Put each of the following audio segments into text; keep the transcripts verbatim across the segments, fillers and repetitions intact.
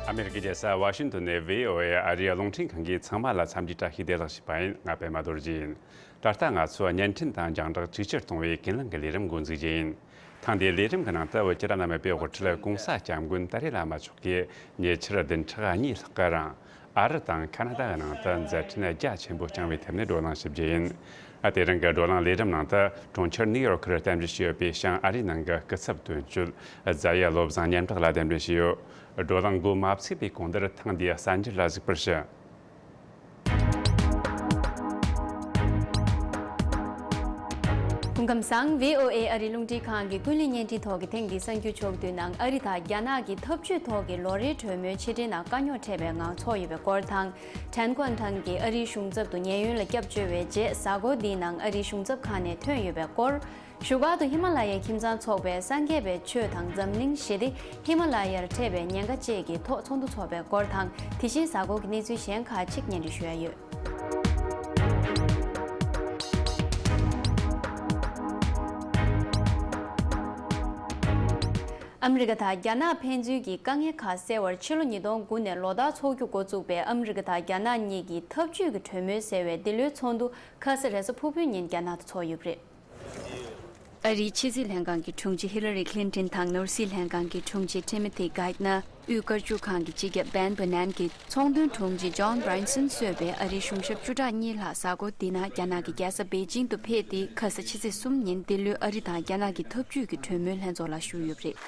ཨ་མེ་རི་ཀའི་རྒྱལ་ས་ཝ་ཤིང་ཏོན་ནས་བྷི་ཨོ་ཨེ་ཨ་རིའི་རླུང་འཕྲིན་ཁང་གི་ཚང་མ་ལ་འཚམས་འདྲིའི་བཀྲ་ཤིས་བདེ་ལེགས་ཞུས་པ་ཡིན། ང་པད་མ་རྡོ་རྗེ་ཡིན། ད་ལྟ་ང་ཚོ་བརྙན་འཕྲིན་དང་རྒྱང་བསྒྲགས་ཅིག་ཅར་གཏོང་བའི་ཀུན་གླེང་གི་ལས་རིམ་འགོ་འཛུགས་རྒྱུ་ཡིན། ཐེངས་འདིའི་ལས་རིམ་གྱི་ནང་དུ་བོད་ཀྱི་བླ་ན་མེད་པའི་དབུ་ཁྲིད་གོང་ས་སྐྱབས་མགོན་ཏཱ་ལའི་བླ་མ་མཆོག་གིས་ཉེ་ཆར་བདུན་ཕྲག་གཉིས་ལྷག་གི་རིང་ཨ་རི་དང་ཁ་ན་ཌ་གི་ནང་དུ་མཛད་འཕྲིན་རྒྱ་ཆེན་པོ་བསྐྱངས་པའི་ཐད་ནས་བགྲོ་གླེང་ཞུ་རྒྱུ་ཡིན། དེ་རིང་གི་བགྲོ་གླེང་ལས་རིམ་ནང་དུ་གྲོང་ཁྱེར་ནིའུ་ཡོག་གིར་རྟེན་འབྲེལ་ཞུས་ཡོད་པའི་བྱང་ཨ་རིའི་ནང་གི་སྐུ་ཚབ་དོན་གཅོད་རྫ་ཡི་བློ་བཟང་སྙན་གྲགས་ལ་གདན་འདྲེན་ཞུས་ཡོད། བགྲོ་གླེང་འགོ་མ་ཚུགས་པའི་གོང་དུ་ཐེངས་འདིའི་གསར་འགྱུར་ལ་གཟིགས་པར་ཞུ། སྐུ་ཁམས་བཟང་། བྷི་ཨོ་ཨེ་ཨ་རིའི་རླུང་འཕྲིན་ཁང་གི་ཀུན་གླེང་བརྙན་འཕྲིན་ཐོག་གི་ཐེངས་འདིའི་གསར་འགྱུར་ཕྱོགས་བསྡུས་ནང་ཨ་རི་དང་རྒྱ་ནག་གི་འཐབ་ཇུས་ཐོག་གི་ལོ་རེའི་གྲོས་མོལ་ཕྱིར་དྲན་ནང་དཀའ་རྙོག་འཕྲད་པའི་ངང་འཚོགས་ཡོད་པའི་སྐོར་དང་། ཁྲན་ཀོང་ཀྲང་གིས་ཨ་རིའི་གཞུང་ཚབ་ཏུ་ཉེན་གཡོལ་ལ་སྐྱབས་བཅོལ་བའི་རྗེས་གཟའ་འཁོར་འདིའི་ནང་ཨ་རིའི་གཞུང་ཚབ་ཁང་ནས་ཐོན་ཡོད་པའི་སྐོར། བཞུགས་སྒར་དུ་ཧི་མ་ལ་ཡའི་ཁྱིམ་ཚང་ཚོགས་པས་སངས་རྒྱས་པའི་ཆོས་དང་འཛམ་གླིང་ཞི་བདེ་ཧི་མ་ལ་ཡར་འཕྲད་པའི་ཉེན་ཁ་བཅས་ཀྱི་ཐོག་ཚོགས་འདུ་འཚོགས་པའི་སྐོར་དང་། དེ་བཞིན་གཟའ་འཁོར་གྱི་གནས་ཚུལ་གཞན་ཁག་ཅིག་སྙན་སྒྲོན་ཞུ་ཡ་ཡོད། ཨ་མི་རི་ཀ་དང་རྒྱ་ནག་ཕན་ཚུན་གྱི་དཀའ་ངལ་ཁག་སེལ་བར་ཕྱི་ལོ་ཉིས་སྟོང་དགུ་ནས་ལོ་ལྟར་འཚོགས་རྒྱུ་འགོ་བཙུགས་པའི་ཨ་མི་རི་ཀ་དང་རྒྱ་ནག་གཉིས་ཀྱི་འཐབ་ཇུས་ཀྱི་གྲོས་མོལ་ཟེར་བའི་འདི་ལོའི་ཚོགས་འདུ་ཁ་ས་རེས་གཟའ་ཕུར་བུའི་ཉིན་རྒྱ་ནག་ཏུ་འཚོགས་ཡོད་པ་རེད། ཨ་རིའི་ཕྱི་སྲིད་ལྷན་ཁང་གི་དྲུང་ཆེ་ཧི་ལ་རི་ཁི་ལིན་ཏིན་དང་ནོར་སྲིད་ལྷན་ཁང་གི་དྲུང་ཆེ་ཊི་མོ་ཐི་གྷར་ཏི་ནར། དབུས་དཀར་ཆག་ཁང་གི་སྤྱི་ཁྱབ་བྷེན་བྷ་ནན་གྱིས་ཚོང་དོན་དྲུང་ཆེ་ཇོན་བྷ་རན་སོན་གཙོས་པའི་ཨ་རིའི་གཞུང་ཞབས་བཅུ་ཕྲག་གཉིས་ལྷག་གཟའ་འཁོར་འདི་ནང་རྒྱ་ནག་གི་རྒྱལ་ས་པེ་ཅིང་དུ་ཕེབས་ཏེ། ཁ་ས་ཕྱི་ཚེས་གསུམ་ཉིན་འདི་ལོའི་ཨ་རི་དང་རྒྱ་ནག་གི་འཐབ་ཇུས་ཀྱི་གྲོས་མོལ་ལྷན་ཚོགས་ལ་ཞུགས་ཡོད་པ་རེད།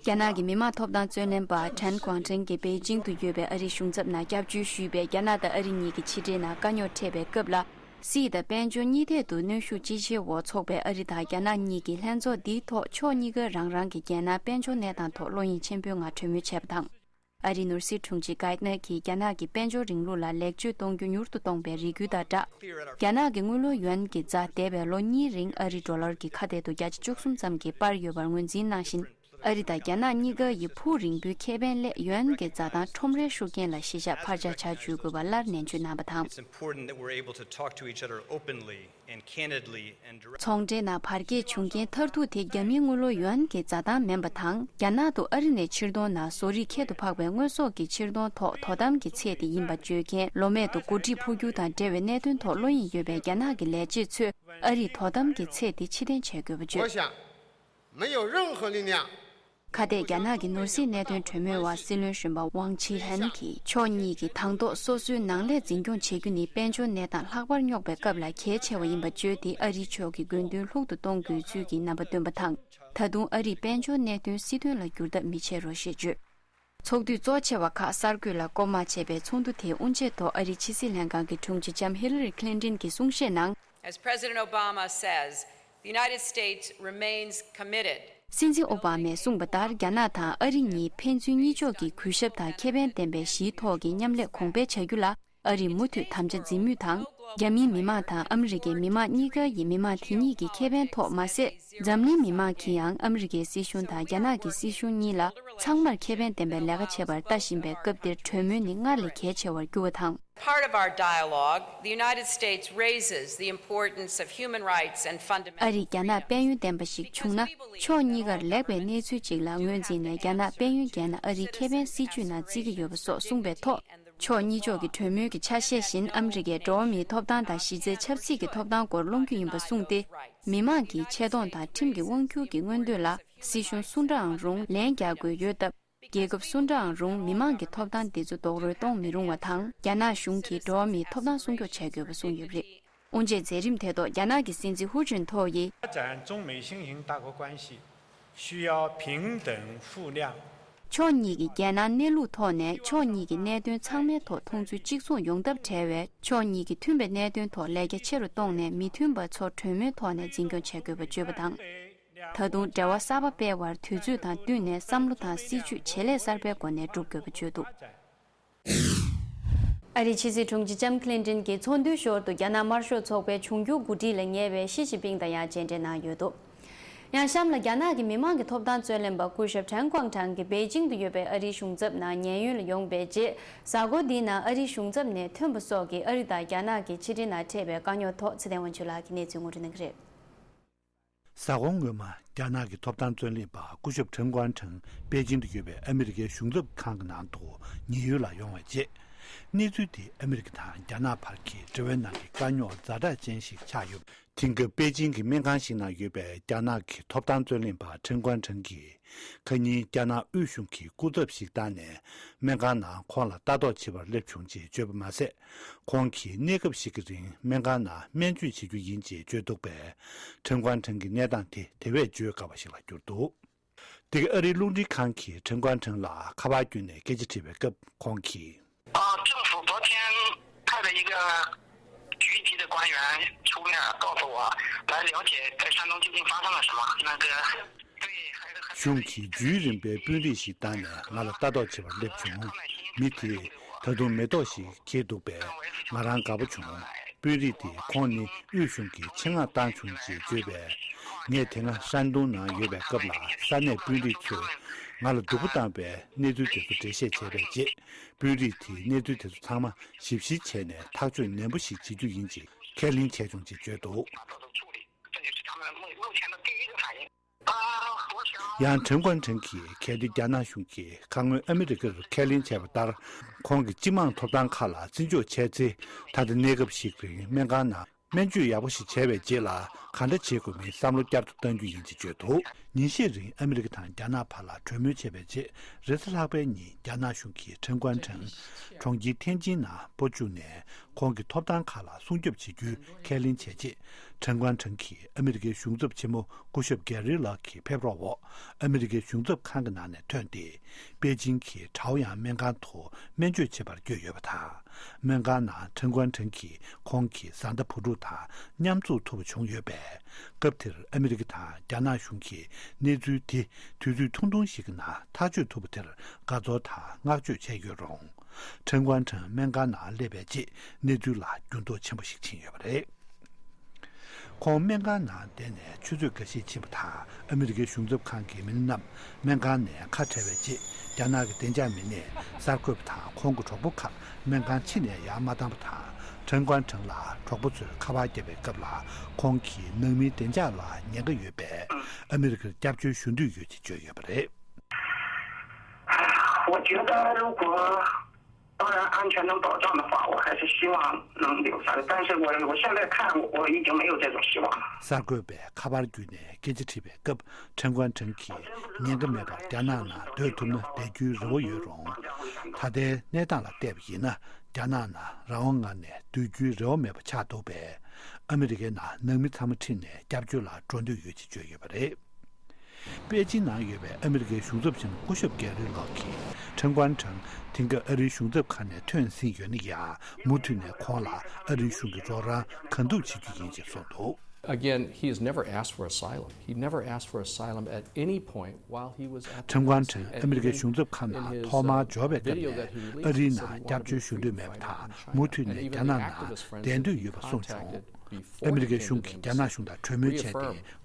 རྒྱ་ནག་གི་མི་དམངས་ཐོབ་ཐང་རྩོད་ལེན་པ་ཁྲན་ཀོང་ཀྲེང་གིས་པེ་ཅིང་དུ་ཡོད་པའི་ཨ་རིའི་གཞུང་ཚབ་ནང་སྐྱབས་བཅོལ་ཞུས་པའི་རྒྱ་ནག་དང་ཨ་རི་གཉིས་ཀྱི་ཕྱི་འབྲེལ་ནང་དཀའ་རྙོག་འཕྲད་པའི་སྐབས་ལ། སྲིད་དང་དཔལ་འབྱོར་གཉིས་ཐད་དུ་གནོན་ཤུགས་ཅི་ཆེའི་འོག་འཚོགས་པའི་ཨ་རི་དང་རྒྱ་ནག་གཉིས་ཀྱི་ལྷན་ཚོགས་འདིའི་ཐོག་ཕྱོགས་གཉིས་ཀ་རང་རང་གི་རྒྱལ་ནང་དཔལ་འབྱོར་གནས་སྟངས་ཐོག་བློ་གཡེང་ཆེན་པོའི་ངང་གྲོས་མོལ་བྱས་པ་དང་། ཨ་རིའི་ནོར་སྲིད་དྲུང་ཆེ་གྷར་ཏི་ནར་གྱིས་རྒྱ་ནག་གིས་དཔལ་འབྱོར་རིང་ལུགས་ལ་ལེགས་བཅོས་གཏོང་རྒྱུ་མྱུར་དུ་གཏོང་པའི་རེ་སྐུལ་དང་སྦྲགས། རྒྱ་ནག་གི་དངུལ་ལོར་ཡུན་གྱི་ཛ་འདས་པའི་ལོ་གཉིས་རིང་ཨ་རིའི་ཌོ་ལར་གྱི་ཁ་གཏད་དུ་བརྒྱ་ཆ་བཅུ་གསུམ་ཙམ་གྱིས་སྤར་ཡོད་པར་ངོས་འཛིན་གནང་བཞིན། ཨ་རི་དང་རྒྱ་ནག་གཉིས་ཀ་ཡི་ཕུགས་རིང་པོའི་ཁེ་ཕན་སླད་ཡུན་གྱི་འཛའ་ཐང་ཁྲོམ་རའི་ཤུགས་རྐྱེན་ལ་གཞི་བཞག་འཕར་ཆག་བྱ་འཇུག་དགོས་པ་སླར་ནན་བརྗོད་གནང་བ་དང་། It's important that we're able to talk to each other openly and candidly and direct. ཚོང་འབྲེལ་ནང་བར་ཁྱད་བྱུང་རྐྱེན་མཐར་ཐུག་དེ་རྒྱ་མིའི་དངུལ་ལོར་ཡུན་གྱི་འཛའ་ཐང་མིན་པ་དང་། རྒྱ་ནག་ཏུ་ཨ་རི་ནས་ཕྱིར་གཏོང་ནང་བཟོ་རིག་ཁྱད་དུ་འཕགས་པའི་དངོས་ཟོག་གི་ཕྱིར་གཏོང་ཐོག་དོ་དམ་གྱི་ཚད་དེ་ཡིན་པ་བརྗོད་མཁན། ལོ་སྨད་དུ་འགོ་ཁྲིད་འཕོ་འགྱུར་དང་འབྲེལ་བའི་གནད་དོན་ཐོག་བློ་གཡེང་ཡོད་པའི་རྒྱ་ནག་གི་ལས་བྱེད་ཚོས། ཨ་རིས་དོ་དམ་གྱི་ཚད་དེ་ཕྱིར་འཐེན་བྱེད་དགོས་པ་བརྗོད། 我想，没有任何力量 ཁ་གཏད་རྒྱ་ནག་གི་ནོར་སྲིད་གནད་དོན་གྲོས་མོལ་བ་སྲིད་བློན་གཞོན་པ་ཝང་ཆི་ཧན་གྱིས། ཕྱོགས་གཉིས་ཀྱིས་དང་ཐོག་སོ་སོའི་ནང་ལས་འཛིན་སྐྱོང་བྱེད་རྒྱུ་ནི་དཔལ་འབྱོར་གནས་སྟངས་ལྷག་པར་རྙོག་པའི་སྐབས་ལ་གལ་ཆེ་བ་ཡིན་པ་བརྗོད་དེ། ཨ་རིའི་ཕྱོགས་ཀྱི་དགོས་འདུན་ལྷུག་ཏུ་གཏོང་དགོས་ཚུལ་གྱི་རྣམ་པ་བཏོན་པ་དང་། ད་དུང་ཨ་རིས་དཔལ་འབྱོར་གནད་དོན་སྲིད་དོན་ལ་འགྱུར་ཐབས་མི་བྱེད་རོགས་ཞེས་བརྗོད། ཚོགས་འདུའི་གཙོ་ཆེ་བ་ཁག་གསར་འགོད་ལ་བསྐོ་མ་བྱས་པའི་ཚོགས་འདུ་དེའི་དབུ་འབྱེད་ཐོག་ཨ་རིའི་ཕྱི་སྲིད་ལྷན་ཁང་གི་དྲུང་ཆེ་ལྕམ་ཧི་ལ་རི་ཁི་ལིན་ཏིན་གྱིས་གསུང་བཤད་ནང་། As President Obama says, the United States remains committed. སྲིད་འཛིན་ཨོ་བྷ་མས་གསུངས་པ་ལྟར། རྒྱ་ནག་དང་ཨ་རི་གཉིས་ཕན་ཚུན་གཉིས་ཕྱོགས་ཀྱི་གུས་ཞབས་དང་ཁེ་ཕན་ལྡན་པའི་ཞིའི་ཐོག་གི་མཉམ་ལས་གོང་འཕེལ་བྱ་རྒྱུ་ལ། ཨ་རིས་མུ་མཐུད་དམ་བཅའ་འཛིན་མུས་དང་། རྒྱ་མིའི་མི་དམངས་དང་ཨ་མི་རི་ཀའི་མི་དམངས་གཉིས་ཀ་ཡི་མི་དམངས་དེ་གཉིས་ཀྱི་ཁེ་ཕན་ཐོག་མ་ཟད། འཛམ་གླིང་མི་དམངས་ཀྱིས་ཡང་ཨ་མི་རི་ཀའི་སྲིད་གཞུང་དང་རྒྱ་ནག་གི་སྲིད་གཞུང་གཉིས་ལ་ཚང་མར་ཁེ་ཕན་ལྡན་པའི་ལས་ཀ་བྱེད་པར་ལྟ་བཞིན་པའི་སྐབས་འདིར་གྲོས་མོལ་ནི་སྔར་ལས་གལ་ཆེ་བར་གྱུར་བ་དང་། Part of our dialogue, the United States raises the importance of human rights and fundamental ཨ་རིས་རྒྱ་ནག་དཔལ་ཡོན་ལྡན་པ་ཞིག་བྱུང་ན། ཕྱོགས་གཉིས་ཀར་ལེགས་པའི་གནས་ཚུལ་ཅིག་ལ་ངོས་འཛིན་ནས། རྒྱ་ནག་དཔལ་ཡོན་རྒྱས་ན་ཨ་རིའི་ཁེ་ཕན་སྲིད་ཇུས་ནང་བརྩི་གི་ཡོད་པ་སོགས་གསུངས་པའི་ཐོག་ཕྱོགས་གཉིས་ཕྱོགས་ཀྱི་གྲོས་མོལ་གྱི་ཆ་ཤས་བཞིན། ཨ་མི་རི་ཀས་འགྲོ་བ་མིའི་ཐོབ་ཐང་དང་གཞི་རྩའི་ཆབ་སྲིད་ཀྱི་ཐོབ་ཐང་སྐོར་སློང་རྒྱུ་ཡིན་པ་གསུངས་ཏེ། མི་དམངས་ཀྱི་ཆེ་མཐོང་དང་ཁྲིམས་ཀྱི་དབང་སྒྱུར་གྱི་མངོན་འདོད་ལ། སྲིད་གཞུང་སུ་འདྲའང་རུང་ལན་རྒྱག་དགོས་ཡོད་སྟབས། རྒྱལ་ཁབ་སུ་འདྲའང་རུང་། མི་དམངས་ཀྱི་ཐོབ་ཐང་འདི་ཚོ་རྡོག་རོལ་གཏོང་མི་རུང་བ་དང་། རྒྱ་ནག་གཞུང་གིས་འགྲོ་བ་མིའི་ཐོབ་ཐང་སྲུང་སྐྱོབ་བྱ་དགོས་པ་གསུངས་ཡོད་པ་རེད། དབུ་འབྱེད་མཛད་རིམ་དེ་ཐོག་རྒྱ་ནག་གི་སྲིད་འཛིན་ཧུ་ཅིན་ཐོ་ཡིས། 发展中美新型大国关系需要平等互谅。 ཕྱོགས་གཉིས་ཀྱི་རྒྱལ་ནང་གནས་ལུགས་ཐོག་ནས་ཕྱོགས་གཉིས་ཀྱི་གནད་དོན་ཚང་མའི་ཐོག་མཐོང་ཚུལ་གཅིག་མཚུངས་ཡོང་ཐབས་བྲལ་བའི། ཕྱོགས་གཉིས་ཀྱི་མཐུན་པའི་གནད་དོན་ཐོག་ལས་རྒྱ་ཆེ་རུ་གཏོང་ནས། མི་མཐུན་པ་ཚོ་གྲོས་མོལ་ཐོག་ནས་འཛིན་སྐྱོང་བྱ་དགོས་པ་བརྗོད་པ་དང་། ད་དུང་འབྲེལ་བ་གསར་པ་སྤེལ་བར་དུས་ཚོད་དང་བསྟུན་ནས་བསམ་བློ་དང་སྲིད་ཇུས་བྱེད་ལས་གསར་པའི་སྒོ་ནས་སྒྲུབ་དགོས་པ་བརྗོད་འདུག། ཨ་རིའི་ཕྱི་སྲིད་དྲུང་ཆེ་ལྕམ་ཁི་ལིན་ཏིན་གྱིས་ཚོགས་འདུའི་ཞོར་དུ་རྒྱ་ནག་དམར་ཤོག་ཚོགས་པའི་འབྱུང་འགྱུར་འགོ་ཁྲིད་ལ་ངེས་པའི་ཞི་ཅིན་ཕིང་དང་ཡང་མཇལ་འཕྲད་གནང་ཡོད་འདུག། ཡང་གཤམ་ལ་རྒྱ་ནག་གི་མི་དམངས་ཀྱི་ཐོབ་ཐང་རྩོད་ལེན་པ་སྐུ་ཞབས་ཁྲེན་ཀོང་ཀྲང་གིས་པེ་ཅིང་དུ་ཡོད་པའི་ཨ་རིའི་གཞུང་ཚབ་ནང་ཉེན་གཡོལ་ལ་ཡོང་པའི་རྗེས། གཟའ་འཁོར་འདིའི་ནང་ཨ་རིའི་གཞུང་ཚབ་ནས་ཐོན་པ་སོགས་ཀྱིས་ཨ་རི་དང་རྒྱ་ནག་གི་ཕྱི་འབྲེལ་ནང་འཕྲད་པའི་དཀའ་རྙོག་ཐོག་ཚེ་བརྟན་དབང་ཕྱུག་ལགས་ཀྱིས་གནས་ཚུལ་ངོ་སྤྲོད་གནང་གི་རེད། གཟའ་འཁོར་སྔོན་མ། རྒྱ་ནག་གི་ཐོབ་ཐང་རྩོད་ལེན་པ་སྐུ་ཞབས་ཁྲེན་ཀོན་ཁྲེང་པེ་ཅིང་དུ་ཡོད་པའི་ཨ་མི་རི་ཀའི་གཞུང་ཚབ་ཁང་གི་ནང་དུ་ཉེན་གཡོལ་ལ་ཡོང་བའི་རྗེས། གནས་ཚུལ་དེ་ཨ་མི་རི་ཀ་དང་རྒྱ་ནག་བར་གྱི་འབྲེལ་བའི་ནང་གི་དཀའ་རྙོག་ཛ་དྲག་ཅན་ཞིག་ཆགས་ཡོད། དེང་སྐབས་པེ་ཅིང་གི་སྨན་ཁང་ཞིག་ནང་ཡོད་པའི་རྒྱ་ནག་གི་ཐོབ་ཐང་རྩོད་ལེན་པ་ཁྲེན་ཀོན་ཁྲེང་གིས། ཁ་ཉིན་རྒྱ་ནག་དབུས་གཞུང་གི་སྐུ་ཚབ་ཞིག་བཏང་ནས། སྨན་ཁང་ནང་ཁོང་ལ་ལྟ་རྟོག་བྱེད་པར་སླེབས་བྱུང་ཅེས་བརྗོད་པ་མ་ཟད། ཁོང་གིས་གནས་སྐབས་ཤིག་གི་རིང་སྨན་ཁང་ནང་སྨན་བཅོས་བྱེད་རྒྱུ་ཡིན་ཅེས་བརྗོད་འདུག་པས། ཁྲེན་ཀོན་ཁྲེང་གི་གནས་སྟངས་དེ་དེ་བས་བརྗོད་དཀའ་བ་ཞིག་ལ་གྱུར་འདུག། འདི་ག་ཨ་རིའི་རླུང་འཕྲིན་ཁང་གིས་ཁྲེན་ཀོན་ཁྲེང་ལ་ཁ་པར་བརྒྱུད་ནས་སྐད་ཆ་དྲིས་པའི་སྐབས་ཁོང་གིས། 啊，政府昨天派了一个局级的官员出面告诉我，来了解在山东究竟发生了什么。那个，对，还是很 གཞུང་གིས་འཇུའི་རིམ་པའི་དཔོན་རིགས་ཤིག་བཏང་ནས་ང་ལ་ལྟ་རྟོག་བྱེད་པར་སླེབས་བྱུང་། མི་དེས་ད་དུང་མེ་ཏོག་ཞིག་འཁྱེར་འདུག་པས་ང་རང་དགའ་པོ་བྱུང་། དཔོན་རིགས་དེས་ཁོང་ནི་དབུས་གཞུང་གི་ཆེད་མངགས་བཏང་བྱུང་ཅེས་བརྗོད་པས། ངས་དེ་སྔ་ཧྲན་ཏུང་ནང་ཡོད་པའི་སྐབས་ལ་ས་གནས་དཔོན་རིགས་ཚོས་ང་ལ་སྡུག་པོ་བཏང་བའི་གནས་ཚུལ་དེ་ཚོ་འགྲེལ་བཤད་བྱས་པའི་རྗེས། དཔོན་རིགས་དེས་གནས་ཚུལ་དེ་ཚོ་ཚང་མ་ཞིབ་བཤེར་བྱས་ནས་ཐག་གཅོད་ནན་པོ་ཞིག་བྱེད་རྒྱུ་ཡིན་ཅེས་ཁས་ལེན་བྱས་བྱུང་ཅེས་བརྗོད་འདུག། 这就是他们目目前的第一个反应。 ཡང་ཁྲེན་ཀོན་ཁྲེང་གིས་གལ་ཏེ་རྒྱ་ནག་གཞུང་གིས་ཁ་སྔོན་ཨ་མི་རི་ཀར་ཁས་ལེན་བྱས་པ་ལྟར། ཁོང་གི་སྤྱི་དམངས་ཐོབ་ཐང་ཁག་ལ་བརྩི་འཇོག་བྱས་ཚེ། ད་ལྟ་གནས་སྐབས་ཤིག་རིང་སྨན་ཁང་ནང་སྨན་བཅོས་ཡག་པོ་ཞིག་བྱས་པའི་རྗེས་ལ། ག་འདྲ་བྱེད་དགོས་མིན་བསམ་བློ་བསྐྱར་དུ་གཏང་རྒྱུ་ཡིན་ཅེས་བརྗོད་འདུག། ཉིན་ཤས་རིང་ཨ་མི་རི་ཀ་དང་རྒྱ་ནག་བར་ལ་གྲོས་མོལ་བྱས་པའི་རྗེས། རེས་གཟའ་ལྷག་པའི་ཉིན་རྒྱ་ནག་གཞུང་གིས་ཁྲེན་ཀོན་ཁྲེང་གྲོང་ཁྱེར་ཐེན་ཅིན་ནང་སྤོ་བཅུག་ནས། ཁོང་གི་ཐོབ་ཐང་ཁག་ལ་སྲུང་སྐྱོབ་བྱེད་རྒྱུའི་ཁས་ལེན་བྱས་རྗེས། ཁྲེན་ཀོན་ཁྲེང་གིས་ཨ་མི་རི་ཀའི་གཞུང་ཚབ་ཆེན་མོ་སྐུ་ཞབས་གྷེ་རི་ལགས་ཀྱི་ཕེབས་རོགས་འོག་ཨ་མི་རི་ཀའི་གཞུང་ཚབ་ཁང་གི་ནང་ནས་ཐོན་ཏེ། པེ་ཅིང་གི་ཁྲའོ་ཡང་སྨན་ཁང་དུ་སྨན་བཅོས་བྱེད་པར་བསྐྱོད་ཡོད་པ་དང་། སྨན་ཁང་ནང་ཁྲེན་ཀོན་ཁྲེང་གིས་ཁོང་གི་བཟའ་ཟླ་བུ་ཕྲུག་དང་མཉམ་འཛོམས་ཐུབ་པ་བྱུང་ཡོད་པས། སྐབས་དེར་ཨ་མི་རི་ཀ་དང་རྒྱ་ནག་གཞུང་གིས་གནས་ཚུལ་དེ་དུས་ཚོད་ཐུང་ཐུང་ཞིག་གི་ནང་ཐག་གཅོད་ཐུབ་པ་དེར་དགའ་ཚོར་དང་བསྔགས་བརྗོད་བྱས་ཡོད་རུང་། ཁྲེན་ཀོན་ཁྲེང་སྨན་ཁང་ནང་སླེབས་པའི་རྗེས་གནས་ཚུལ་ལ་འགྱུར་ལྡོག་ཆེན་པོ་ཞིག་ཕྱིན་ཡོད་པ་རེད། ཁོང་སྨན་ཁང་ནང་བསྡད་ནས་ཆུ་ཚོད་འགའ་ཤས་ཕྱིན་པ་དང་། ཨ་མི་རི་ཀའི་གཞུང་ཚབ་ཁང་གི་མི་སྣ་རྣམས་སྨན་ཁང་ནས་ཁ་བྲལ་བའི་རྗེས། རྒྱ་ནག་གི་བདེ་འཇགས་མི་སྣས་གསར་འགོད་པ་དང་ཁོང་གི་གྲོགས་པོ་ཁག་སྨན་ཁང་ཕྱི་ནས་ཡར་མ་བཏང་པ་དང་། ཁྲེན་ཀོན་ཁྲེང་ལ་གྲོགས་པོ་ཚོས་ཁ་པར་བརྒྱབ་པའི་སྐབས་ལ། ཁོང་གིས་ནང་མིའི་བདེ་འཇགས་ལ་ཉེན་ཁ་ཡོད་པས། ཨ་མི་རི་ཀར་སྐྱབས་བཅོལ་ཞུ་འདོད་ཡོད་ཅེས་བརྗོད་ཡོད་པ་རེད། 我觉得如果 当然，安全能保障的话，我还是希望能留下来。但是我我现在看，我已经没有这种希望了。 གསར་འགོད་པས་ཁ་པར་བརྒྱུད་ནས་སྐད་ཆ་དྲིས་པའི་སྐབས། ཁྲེན་ཀོན་ཁྲེང་གིས་ཉེན་ཁ་མེད་པར་རྒྱ་ནག་ནང་སྡོད་ཐུབ་ན་བསྡད་རྒྱུའི་རེ་བ་ཡོད་རུང་། ད་ལྟའི་གནས་སྟངས་ལ་བལྟས་པ་ཡིན་ན། རྒྱ་ནག་ནང་རང་དབང་ངང་ནས་སྡོད་རྒྱུའི་རེ་བ་མེད་པ་ཆགས་འདུག་པས། ཨ་མི་རི་ཀའི་ནང་ནང་མི་ཚང་མ་ཁྲིད་ནས་སྐྱབས་བཅོལ་ལ་འགྲོ་འདོད་ཡོད་ཅེས་བརྗོད་ཡོད་པ་རེད། པེ་ཅིན་ནང་ཡོད་པའི་ཨ་མི་རི་ཀའི་གཞུང་ཚབ་ཆེན་མོ་སྐུ་ཞབས་གྷེ་རི་ལགས་ཀྱིས། ཁྲེན་ཀོན་ཁྲེང་དེང་སྐབས་ཨ་རིའི་གཞུང་ཚབ་ཁང་ནས་ཐོན་ཟིན་ཡོད་ན་ཡང་། མུ་མཐུད་ནས་ཁོང་ལ་ཨ་རིའི་གཞུང་གི་རོགས་རམ་གང་ཐུབ་བྱེད་རྒྱུ་ཡིན་ཅེས་གསུངས་འདུག། Again, he has never asked for asylum. He never asked for asylum at any point while he was at the ཁྲེན་ཀོན་ཁྲེང་ཨ་མི་རི་ཀའི་གཞུང་ཚབ་ཁང་ནང་ཐོག་མར་འབྱོར་བའི་སྐབས་ནས་ཨ་རིའི་ནང་སྐྱབས་བཅོལ་ཞུ་འདོད་མེད་པ་དང་། མུ་མཐུད་ནས་རྒྱ་ནག་ནང་བསྡད་འདོད་ཡོད་པ་གསུངས་བྱུང་། ཨ་མི་རི་ཀའི་གཞུང་གིས་རྒྱ་ནག་གཞུང་དང་གྲོས་མོལ་བྱས་ཏེ།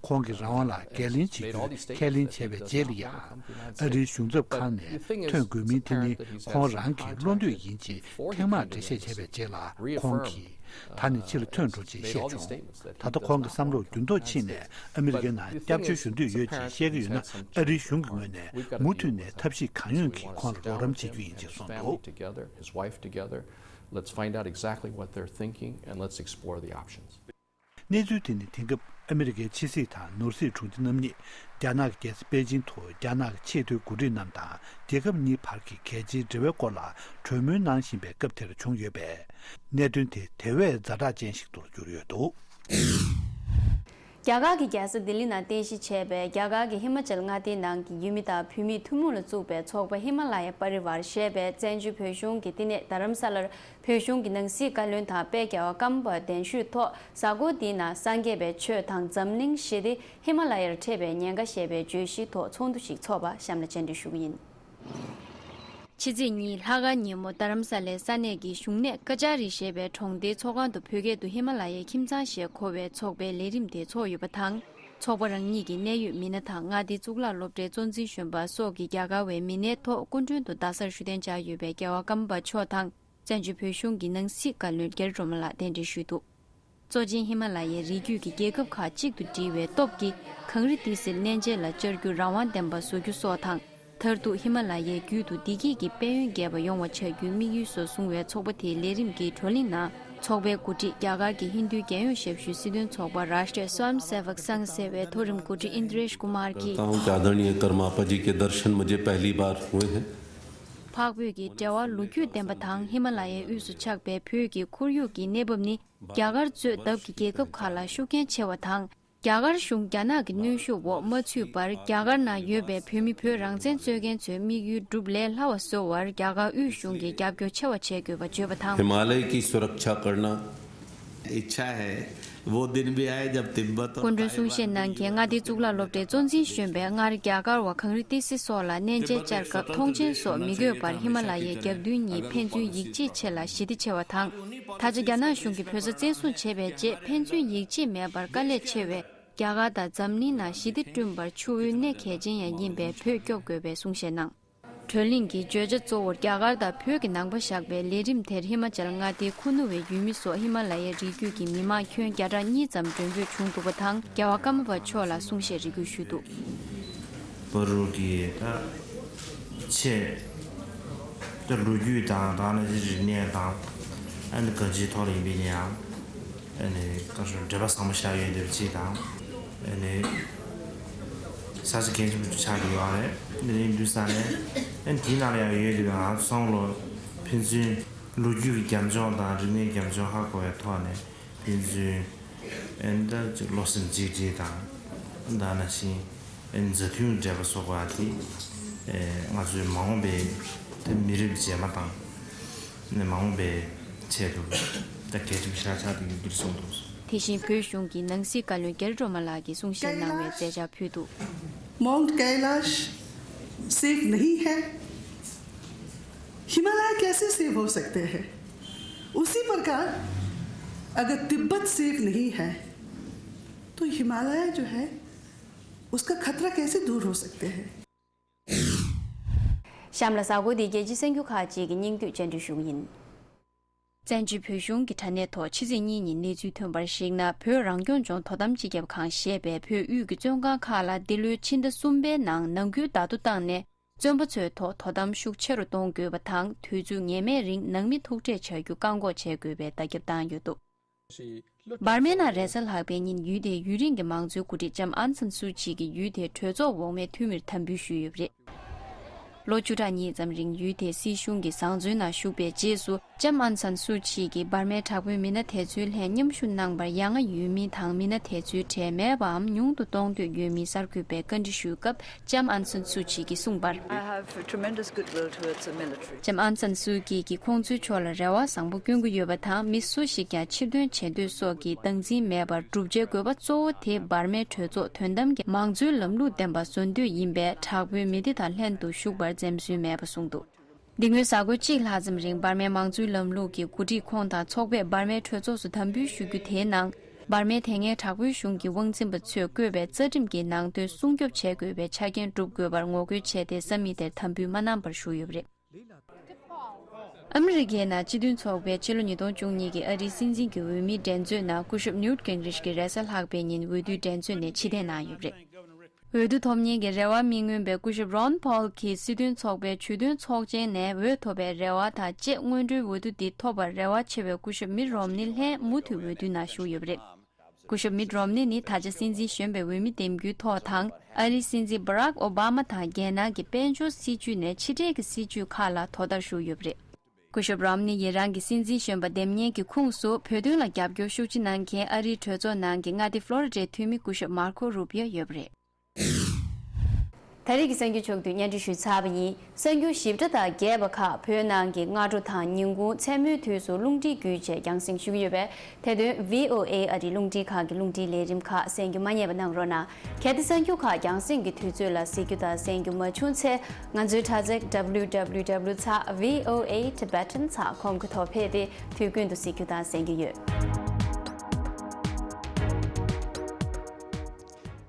ཁོང་གི་རང་དབང་ལ་འགན་ལེན་བྱེད་རྒྱུའི་ཁས་ལེན་བྱས་པའི་རྗེས་ལ་ཡང་། ཨ་རིའི་གཞུང་ཚབ་ཁང་ནས་ཐོན་དགོས་མིན་དེ་ནི་ཁོང་རང་གི་བློ་འདོད་ཡིན་ཅེས་ཐེངས་མང་འགྲེལ་བཤད་བྱས་པའི་རྗེས་ལ། ཁོང་གིས་ད་ནི་ཕྱི་ལ་ཐོན་འགྲོ་ཅེས་བཤད་བྱུང་། ད་ལྟ་ཁོང་གི་བསམ་བློར་འགྱུར་ལྡོག་ཕྱིན་ནས་ཨ་མི་རི་ཀའི་ནང་སྐྱབས་བཅོལ་ཞུ་འདོད་ཡོད་ཅེས་བཤད་ཀྱི་ཡོད་ན། ཨ་རིའི་གཞུང་གི་ངོས་ནས་མུ་མཐུད་ནས་ཐབས་ཤེས་གང་ཡོད་ཀྱིས་ཁོང་ལ་རོགས་རམ་བྱེད་རྒྱུ་ཡིན་ཅེས་གསུངས་འདུག། Let's find out exactly what they're thinking and let's explore the options. གནས་ཚུལ་དེ་ནི་དེང་སྐབས་ཨ་མི་རི་ཀའི་ཕྱི་སྲིད་དང་ནོར་སྲིད་དྲུང་ཆེ་རྣམ་གཉིས་རྒྱ་ནག་གི་རྒྱལ་ས་པེ་ཅིང་དུ་རྒྱ་ནག་གི་ཆེས་མཐོའི་འགོ་ཁྲིད་རྣམས་དང་རྒྱལ་ཁབ་གཉིས་བར་གྱི་གལ་ཆེའི་འབྲེལ་བའི་སྐོར་ལ་གྲོས་མོལ་གནང་བཞིན་པའི་སྐབས་དེར་བྱུང་ཡོད་པས། གནད་དོན་དེ་དེ་བས་ཛ་དྲག་ཅན་ཞིག་ཏུ་གྱུར་ཡོད་འདུག། རྒྱ་གར་གྱི་རྒྱལ་ས་ལྡི་ལི་ནང་རྟེན་གཞི་བྱས་པའི་རྒྱ་གར་གྱི་ཧི་མ་ཅལ་མངའ་སྡེའི་ནང་གི་ཡུལ་མི་དང་བུད་མེད་ཐུན་མོང་ལ་བཙུགས་པའི་ཚོགས་པ་ཧི་མ་ལ་ཡ་པ་རི་ཝར་ཞེས་པའི་བཙན་བྱོལ་བོད་གཞུང་གི་བསྟི་གནས་རྡ་རམ་ས་ལར། བོད་གཞུང་གི་ནང་སྲིད་བཀའ་བློན་དང་དཔལ་རྒྱལ་བ་ཀརྨ་པ་གདན་ཞུས་ཐོག་གཟའ་འཁོར་འདིའི་ནང་སངས་རྒྱས་པའི་ཆོས་དང་འཛམ་གླིང་ཞི་བདེ་ཧི་མ་ལ་ཡར་འཕྲད་པའི་ཉེན་ཁ་ཞེས་པའི་བརྗོད་གཞིའི་ཐོག་ཚོགས་འདུ་ཞིག་འཚོགས་པ་གཤམ་ལ་སྤྱན་འདྲེན་ཞུ་གི་ཡིན། ཕྱི་ཚེས་གཉིས་ལྷག་དཀར་ཉིན་མོ་རྡ་རམ་ས་ལའི་ས་གནས་ཀྱི་བཞུགས་གནས་ཀ་ཅཱ་རི་ཞེས་པའི་གྲོང་སྡེའི་ཚོགས་ཁང་དུ་བོད་སྐད་དུ་ཧི་མ་ལ་ཡའི་ཁྱིམ་ཚང་ཞེས་གོ་བའི་ཚོགས་པའི་ལས་རིམ་དེ་འཚོགས་ཡོད་པ་དང་། ཚོགས་པ་རང་ཉིད་ཀྱི་གནད་ཡོད་མི་སྣ་དང་མངའ་སྡེའི་གཙུག་ལག་སློབ་གྲྭའི་གཙོ་འཛིན་གཞོན་པ་སོགས་ཀྱིས་རྒྱ་གར་བའི་མི་སྣའི་ཐོག་སྐུ་མགྲོན་དུ་རྡ་སར་བཞུགས་གདན་འཇགས་ཡོད་པའི་རྒྱལ་བ་ཀརྨ་པ་མཆོག་དང་། བཙན་བྱོལ་བོད་གཞུང་གི་ནང་སྲིད་བཀའ་བློན་རྒྱ་རི་སྒྲོལ་མ་ལགས་གདན་འདྲེན་ཞུས་འདུག། གཙོ་ཆེན་ཧི་མ་ལ་ཡའི་རི་རྒྱུད་ཀྱི་རྒྱལ་ཁབ་ཁག་གཅིག་ཏུ་སྒྲིལ་བའི་སྟོབས་ཀྱིས་གངས་རི་ཏི་སེར་གནས་མཇལ་ལ་བཅར་རྒྱུ་རང་དབང་ལྡན་པ་བཟོ་རྒྱུ་སོགས་དང་། མཐར་ཐུག་ཧི་མ་ལ་ཡའི་རྒྱུད་དུ་བདེ་སྐྱིད་ཀྱི་དཔལ་ཡོན་རྒྱས་པ་ཡོང་བ་བྱ་རྒྱུའི་དམིགས་ཡུལ་སོགས་བཟུང་བའི་ཚོགས་པ་དེའི་ལས་རིམ་གྱི་བགྲོ་གླེང་ནང་། ཚོགས་པའི་འགོ་ཁྲིད་རྒྱ་གར་གྱི་ཧིན་རྡུའི་རྒྱལ་ཡོངས་ཞབས་ཞུའི་སྲིད་དོན་ཚོགས་པ་Rashtriya Swayamsevak Sangh ཟེར་བའི་མཐོ་རིམ་འགོ་ཁྲིད་ཨིན་དྲེཤ་ཀུ་མར་གྱིས། करता हूं कि आदरणीय कर्मापा जी के दर्शन मुझे पहली बार हुए हैं। འཕགས་བོད་ཀྱི་འབྲེལ་བ་ལོ་རྒྱུས་ལྡན་པ་དང་ཧི་མ་ལ་ཡའི་དབུས་སུ་ཆགས་པའི་བོད་ཀྱི་ཁོར་ཡུག་གི་གནས་བབ་ནི། རྒྱ་གར་གཙོས་ལྡབ་ཀྱི་རྒྱལ་ཁབ་ཁག་ལ་ཤུགས་རྐྱེན་ཆེ་བ་དང་། རྒྱ་གར་གཞུང་རྒྱ་ནག་གི་གནོན་ཤུགས་འོག་མ་ཚུད་པར། རྒྱ་གར་ནང་ཡོད་པའི་བོད་མི་བོད་རང་བཙན་རྩོད་མཁན་ཚོའི་དམིགས་ཡུལ་སྒྲུབ་ལས་སླ་བ་བཟོ་བར། རྒྱ་གར་དབུས་གཞུང་གིས་རྒྱབ་སྐྱོར་ཆེ་བ་བྱེད་དགོས་པ་བརྗོད་པ་དང་། हिमालय की सुरक्षा करना इच्छा है। वो दिन भी आए जब तिब्बत और སྐུ་མགྲོན་གསུང་བཤད་གནང་མཁན་མངའ་སྡེའི་གཙུག་ལག་སློབ་གྲྭའི་གཙོ་འཛིན་གཞོན་པས་སྔར་རྒྱ་གར་བ་གངས་རི་ཏི་སེ་སོགས་ལ་གནས་མཇལ་བཅར་སྐབས་མཐོང་མཆན་སོགས་མི་དགོས་པར་ཧི་མ་ལ་ཡའི་རྒྱབ་མདུན་གཉིས་ཕན་ཚུན་ཡིད་ཆེས་ཆེ་ལ་ཞི་བདེ་ཆེ་བ་དང་། ད་ཆ་རྒྱ་ནག་གཞུང་གིས་བོད་ས་བཙན་བཟུང་བྱས་པའི་རྗེས་ཕན་ཚུན་ཡིད་ཆེས་མེད་པར་དཀའ་ལས་ཆེ་བས། རྒྱ་གར་དང་འཛམ་གླིང་ནང་ཞི་བདེ་བསྐྲུན་པར་ཆུ་བོའི་གནད་གལ་ཆེན་ཡང་ཡིན་པས་བོད་སྐྱོབ་དགོས་པའི་གསུང་བཤད་གནང་། བགྲོ་གླེང་གི་བརྗོད་བྱ་གཙོ་བོར་རྒྱ་གར་དང་བོད་ཀྱི་ནང་པ་བཞག་པའི་ལས་རིམ་དེར་ཧི་མ་ཅལ་མངའ་སྡེའི་ཁུ་ནུ་བའི་ཡུལ་མི་སོགས་ཧི་མ་ལ་ཡའི་རི་རྒྱུད་ཀྱི་མི་མང་ཁྱོན་བརྒྱ་ཕྲག་གཉིས་ཙམ་མགྲོན་འབོད་བྱུང་འདུག་པ་དང་། རྒྱལ་བ་ཀརྨ་པ་མཆོག་ལ་གསུང་བཤད་རེ་སྐུལ་ཞུས་འདུག་བར་རུ་གི་ད་ཆེ་ད་ལོ་རྒྱུས་དང་ད་ནི་རིག་གནས་དང་ཨ་ནི་གང་ཅིའི་ཐོག་ལ་ཡིན་པའི་ཉེ་ཨ་ནི་བཀའ་ཤོག་འགྲེལ་པ་བཟང་པོ་བཞག་ཡོད་འདུག་ཅིག་དང་། ཨ་ནི་ས་ཆ་གལ་ཆེན་པོ་ཆགས་ཀྱི་ཡོད་རེད། འདི་ནི་འདུག་ས་ནས་ཨ་ནི་དེའི་ནང་ལ་ཡང་ཡོད་འདུག་ང་ཚོ་བསམ་བློ་ཕན་ཚུན་ལོ་རྒྱུས་ཀྱི་རྒྱབ་ལྗོངས་དང་རིག་གནས་རྒྱབ་ལྗོངས་ཧ་གོ་བའི་ཐོག་ནས་ཕན་ཚུན་ཨ་ནི་ད་ཅིག་བློ་སེམས་གཅིག་སྒྲིལ་དང་ད་ནང་བཞིན་ཨ་ནི་མཛའ་མཐུན་འབྲེལ་བ་བཟོ་དགོས་པ་དེ་ཨ་ང་ཚོའི་མ་འོངས་པའི་ད་མི་རབས་རྗེས་མ་དང་། ནས་མ་འོངས་པའི་ཆེད་དུ་ད་གལ་ཆེན་པོ་ཞིག་ཆགས་ཀྱི་ཡོད་པར་གསུངས་འདུག་དེ་བཞིན་བོད་གཞུང་གི་ནང་སྲིད་བཀའ་བློན་རྒྱ་རི་སྒྲོལ་མ་ལགས་ཀྱིས་གསུང་བཤད་གནང་བའི་མཛད་འཆར་ཕུལ་འདུག Mount Kailash safe नहीं है, हिमालय कैसे सेफ हो सकते हैं? उसी प्रकार अगर तिब्बत सेफ नहीं है, तो हिमालय जो है, उसका खतरा कैसे दूर हो सकते हैं? གཤམ་ལ་གཟའ་འཁོར་འདིའི་རྒྱལ་སྤྱིའི་གསར་འགྱུར་ཁག་ཅིག་གི་སྙིང་བསྡུས་བཅར་འདྲི་ཞུ་གི་ཡིན། བཙན་བྱོལ་བོད་གཞུང་གི་དྲ་གནས་ཐོག་ཕྱི་ཚེས་གཉིས་ཉིན་གནས་ཚུལ་ཐོན་པར་གཞིགས་ན། བོད་རང་སྐྱོང་ལྗོངས་དོ་དམ་སྤྱི་ཁྱབ་ཁང་ཞེས་པས་བོད་དབུས་ཀྱི་བཙོན་ཁང་ཁག་ལ་འདི་ལོའི་ཕྱི་ཟླ་གསུམ་པའི་ནང་ནང་ཁུལ་བརྡ་ཐོ་བཏང་ནས། བཙོན་པ་ཚོའི་ཐོག་དོ་དམ་ཤུགས་ཆེ་རུ་གཏོང་དགོས་པ་དང་། དུས་ཚོད་ངེས་མེད་རིང་ནང་མི་ཐུག་འཕྲད་བྱ་རྒྱུ་བཀག་འགོག་བྱེད་དགོས་པའི་བརྡ་ཁྱབ་བཏང་ཡོད་འདུག་འབར་མའི་ནང་རེས་གཟའ་ལྷག་པའི་ཉིན་ཡུལ་དེའི་ཡུན་རིང་གི་མང་གཙོའི་འགོ་ཁྲིད་ལྕམ་ཨང་སན་སུའུ་ཅི་གིས་ཡུལ་དེའི་གྲོས་ཚོགས་འོག་མའི་འཐུས་མིར་དམ་འབུལ་ཞུས་ཡོད་པ་རེད། ལོ་བཅུ་ཕྲག་གཉིས་ཙམ་རིང་ཡུལ་དེའི་སྲིད་གཞུང་གི་བཟང་བཙོན་ནང་བཞུགས་པའི་རྗེས་སུ། ལྕམ་ཨང་སན་སུའུ་ཅི་གིས་འབར་མའི་དྲག་པོའི་མི་སྣ་དེ་ཚོའི་ལྷན་མཉམ་ཞུགས་གནང་བར་ཡ་ང་ཡོད་མིན་དང་། མི་སྣ་དེ་ཚོའི་གྲས་མེད་པའམ་ཉུང་དུ་གཏོང་འདོད་ཡོད་མིན་གསར་འགོད་པས་བཀའ་འདྲི་ཞུས་སྐབས། ལྕམ་ཨང་སན་སུའུ་ཅི་གིས་གསུངས་པར། I have tremendous goodwill towards the military. ལྕམ་ཨང་སན་སུའུ་ཅི་གིས་ཁོང་ཚོའི་ཕྱོགས་ལ་རེ་བ་བཟང་པོ་བསྐྱོན་གྱི་ཡོད་པ་དང་། མི་སུ་ཞིག་ཀྱང་ཕྱིར་ཐོན་བྱེད་འདོད་སོགས་ཀྱི་སྟངས་འཛིན་མེད་པར། བསྒྲུབ་བྱའི་དགོས་པ་གཙོ་བོ་དེ་འབར་མའི་གྲོས་ཚོགས་དོན་དམ་གྱི་མང་གཙོའི་ལམ་ལུགས་ལྡན་པ་བཟོ་འདོད་ཡིན་པས། དྲག་པོའི་མི་སྡེ་དང་ལྷན་དུ་ཞུགས་པར་འཛེམ་ཟོན་མེད་པ་གསུངས་འདུག་འདི་སྔོན་གཟའ་འཁོར་གཅིག་ལྷག་ཙམ་རིང་འབར་མའི་མང་གཙོའི་ལམ་ལུགས་ཀྱི་འགོ་ཁྲིད་ཁོང་དང་ཚོགས་པས་འབར་མའི་གྲོས་ཚོགས་སུ་དམ་འབུལ་ཞུ་རྒྱུ་དེའི་ནང་། འབར་མའི་དེ་སྔའི་དྲག་པོའི་གཞུང་གི་དབང་འཛིན་པ་ཚོས་བཀོད་པའི་རྩ་ཁྲིམས་ཀྱི་ནང་དོན་སྲུང་སྐྱོབ་བྱེད་དགོས་པའི་ཆ་རྐྱེན་སྒྲུབ་དགོས་པར་ངོ་རྒོལ་བྱས་ཏེ། ས་མིག་དེར་དམ་འབུལ་མ་གནང་བར་བཞུགས་ཡོད་པ་རེད། ཨ་མི་རི་ཀའི་ནང་སྤྱི་མཐུན་ཚོགས་པའི་ཕྱི་ལོ་ཉིས་སྟོང་བཅུ་གཉིས་ཀྱི་ཨ་རིའི་སྲིད་འཛིན་གྱི་འོས་མིའི་འགྲན་རྩོད་ནང་། སྐུ་ཞབས་ནིའུ་ཊི་གིན་རིཆ་གིས་རེས་གཟའ་ལྷག་པའི་ཉིན་འོས་བསྡུའི་འགྲན་རྩོད་ནས་ཕྱིར་འཐེན་གནང་ཡོད་པ་རེད། འོས་བསྡུ་ཐོབ་མཁན་གྱི་རེ་བ་མི་མངོན་པའི་སྐུ་ཞབས་རོན་ཕོལ་གྱིས་སྲིད་དོན་ཚོགས་པའི་ཇུས་འདོན་ཚོགས་ཆེན་ནས་འོས་ཐོབ་པའི་རེ་བ་དང་བཅས། སྔོན་འགྲོའི་འོས་བསྡུ་འདི་ཐོབ་པར་རེ་བ་ཆེ་བའི་སྐུ་ཞབས་མིཊ་རོམ་ནི་ལྷན་མུ་མཐུད་འོས་བསྡུའི་ནང་ཞུགས་ཡོད་པ་རེད། སྐུ་ཞབས་མིཊ་རོམ་ནི་ནི་ད་ཆ་སྲིད་འཛིན་གཞོན་པའི་འོས་མི་འདེམས་རྒྱུའི་ཐོག་དང་། ཨ་རིའི་སྲིད་འཛིན་བྷ་རག་ཨོ་བྷ་མ་དང་རྒྱལ་ནང་གི་དཔལ་འབྱོར་སྲིད་ཇུས་ནས་ཕྱི་འབྲེལ་གྱི་སྲིད་ཇུས་ཁག་ལ་དོ་ཟླར་ཞུགས་ཡོད་པ་རེད། སྐུ་ཞབས་རོམ་ནི་ཡི་རང་གི་སྲིད་འཛིན་གཞོན་པ་འདེམས་མཁན་གྱི་ཁོངས་སུ་བོད་དོན་ལ་རྒྱབ་སྐྱོར་ཤུགས་ཆེ་གནང་མཁན་ཨ་རིའི་གྲོས་ཚོགས་ནང་གི་མངའ་སྡེ་ཕློ་རི་ཌའི་འཐུས་མི་སྐུ་ཞབས་མར་ཁོ་རུ་པིའོ་ཡོད་པ་རེད། ད་རེས་ཀྱི་གསར་འགྱུར་ཕྱོགས་བསྡུས་སྙན་སྒྲོན་ཞུས་ཚར་བ་ཡིན། གསར་འགྱུར་ཞིབ་ཕྲ་དང་རྒྱས་པ་ཁག་བོད་ནང་གི་སྔ་དྲོ་དང་ཉིན་གུང་མཚན་མོའི་དུས་སུ་རླུང་འཕྲིན་བརྒྱུད་བཅས་རྒྱང་སྲིང་ཞུ་གི་ཡོད་པས། དེ་དོན་བྷི་ཨོ་ཨེ་ཨ་རིའི་རླུང་འཕྲིན་ཁང་གི་རླུང་འཕྲིན་ལས་རིམ་ཁག་གསན་རྒྱུ་མ་བསྙེལ་བ་གནང་རོགས་གནང་། གལ་ཏེ་གསར་འགྱུར་ཁག་རྒྱང་སྲིང་གི་དུས་ཚོད་ལ་གཟིགས་རྒྱུ་དང་གསན་རྒྱུ་མ་བྱུང་ཚེ། ང་ཚོའི་དྲ་ཚིགས་W W W dot V O A Tibetan dot com གི་ཐོག་ཕེབས་ཏེ་དུས་ཀུན་ཏུ་གཟིགས་རྒྱུ་དང་གསན་རྒྱུ་ཡོད།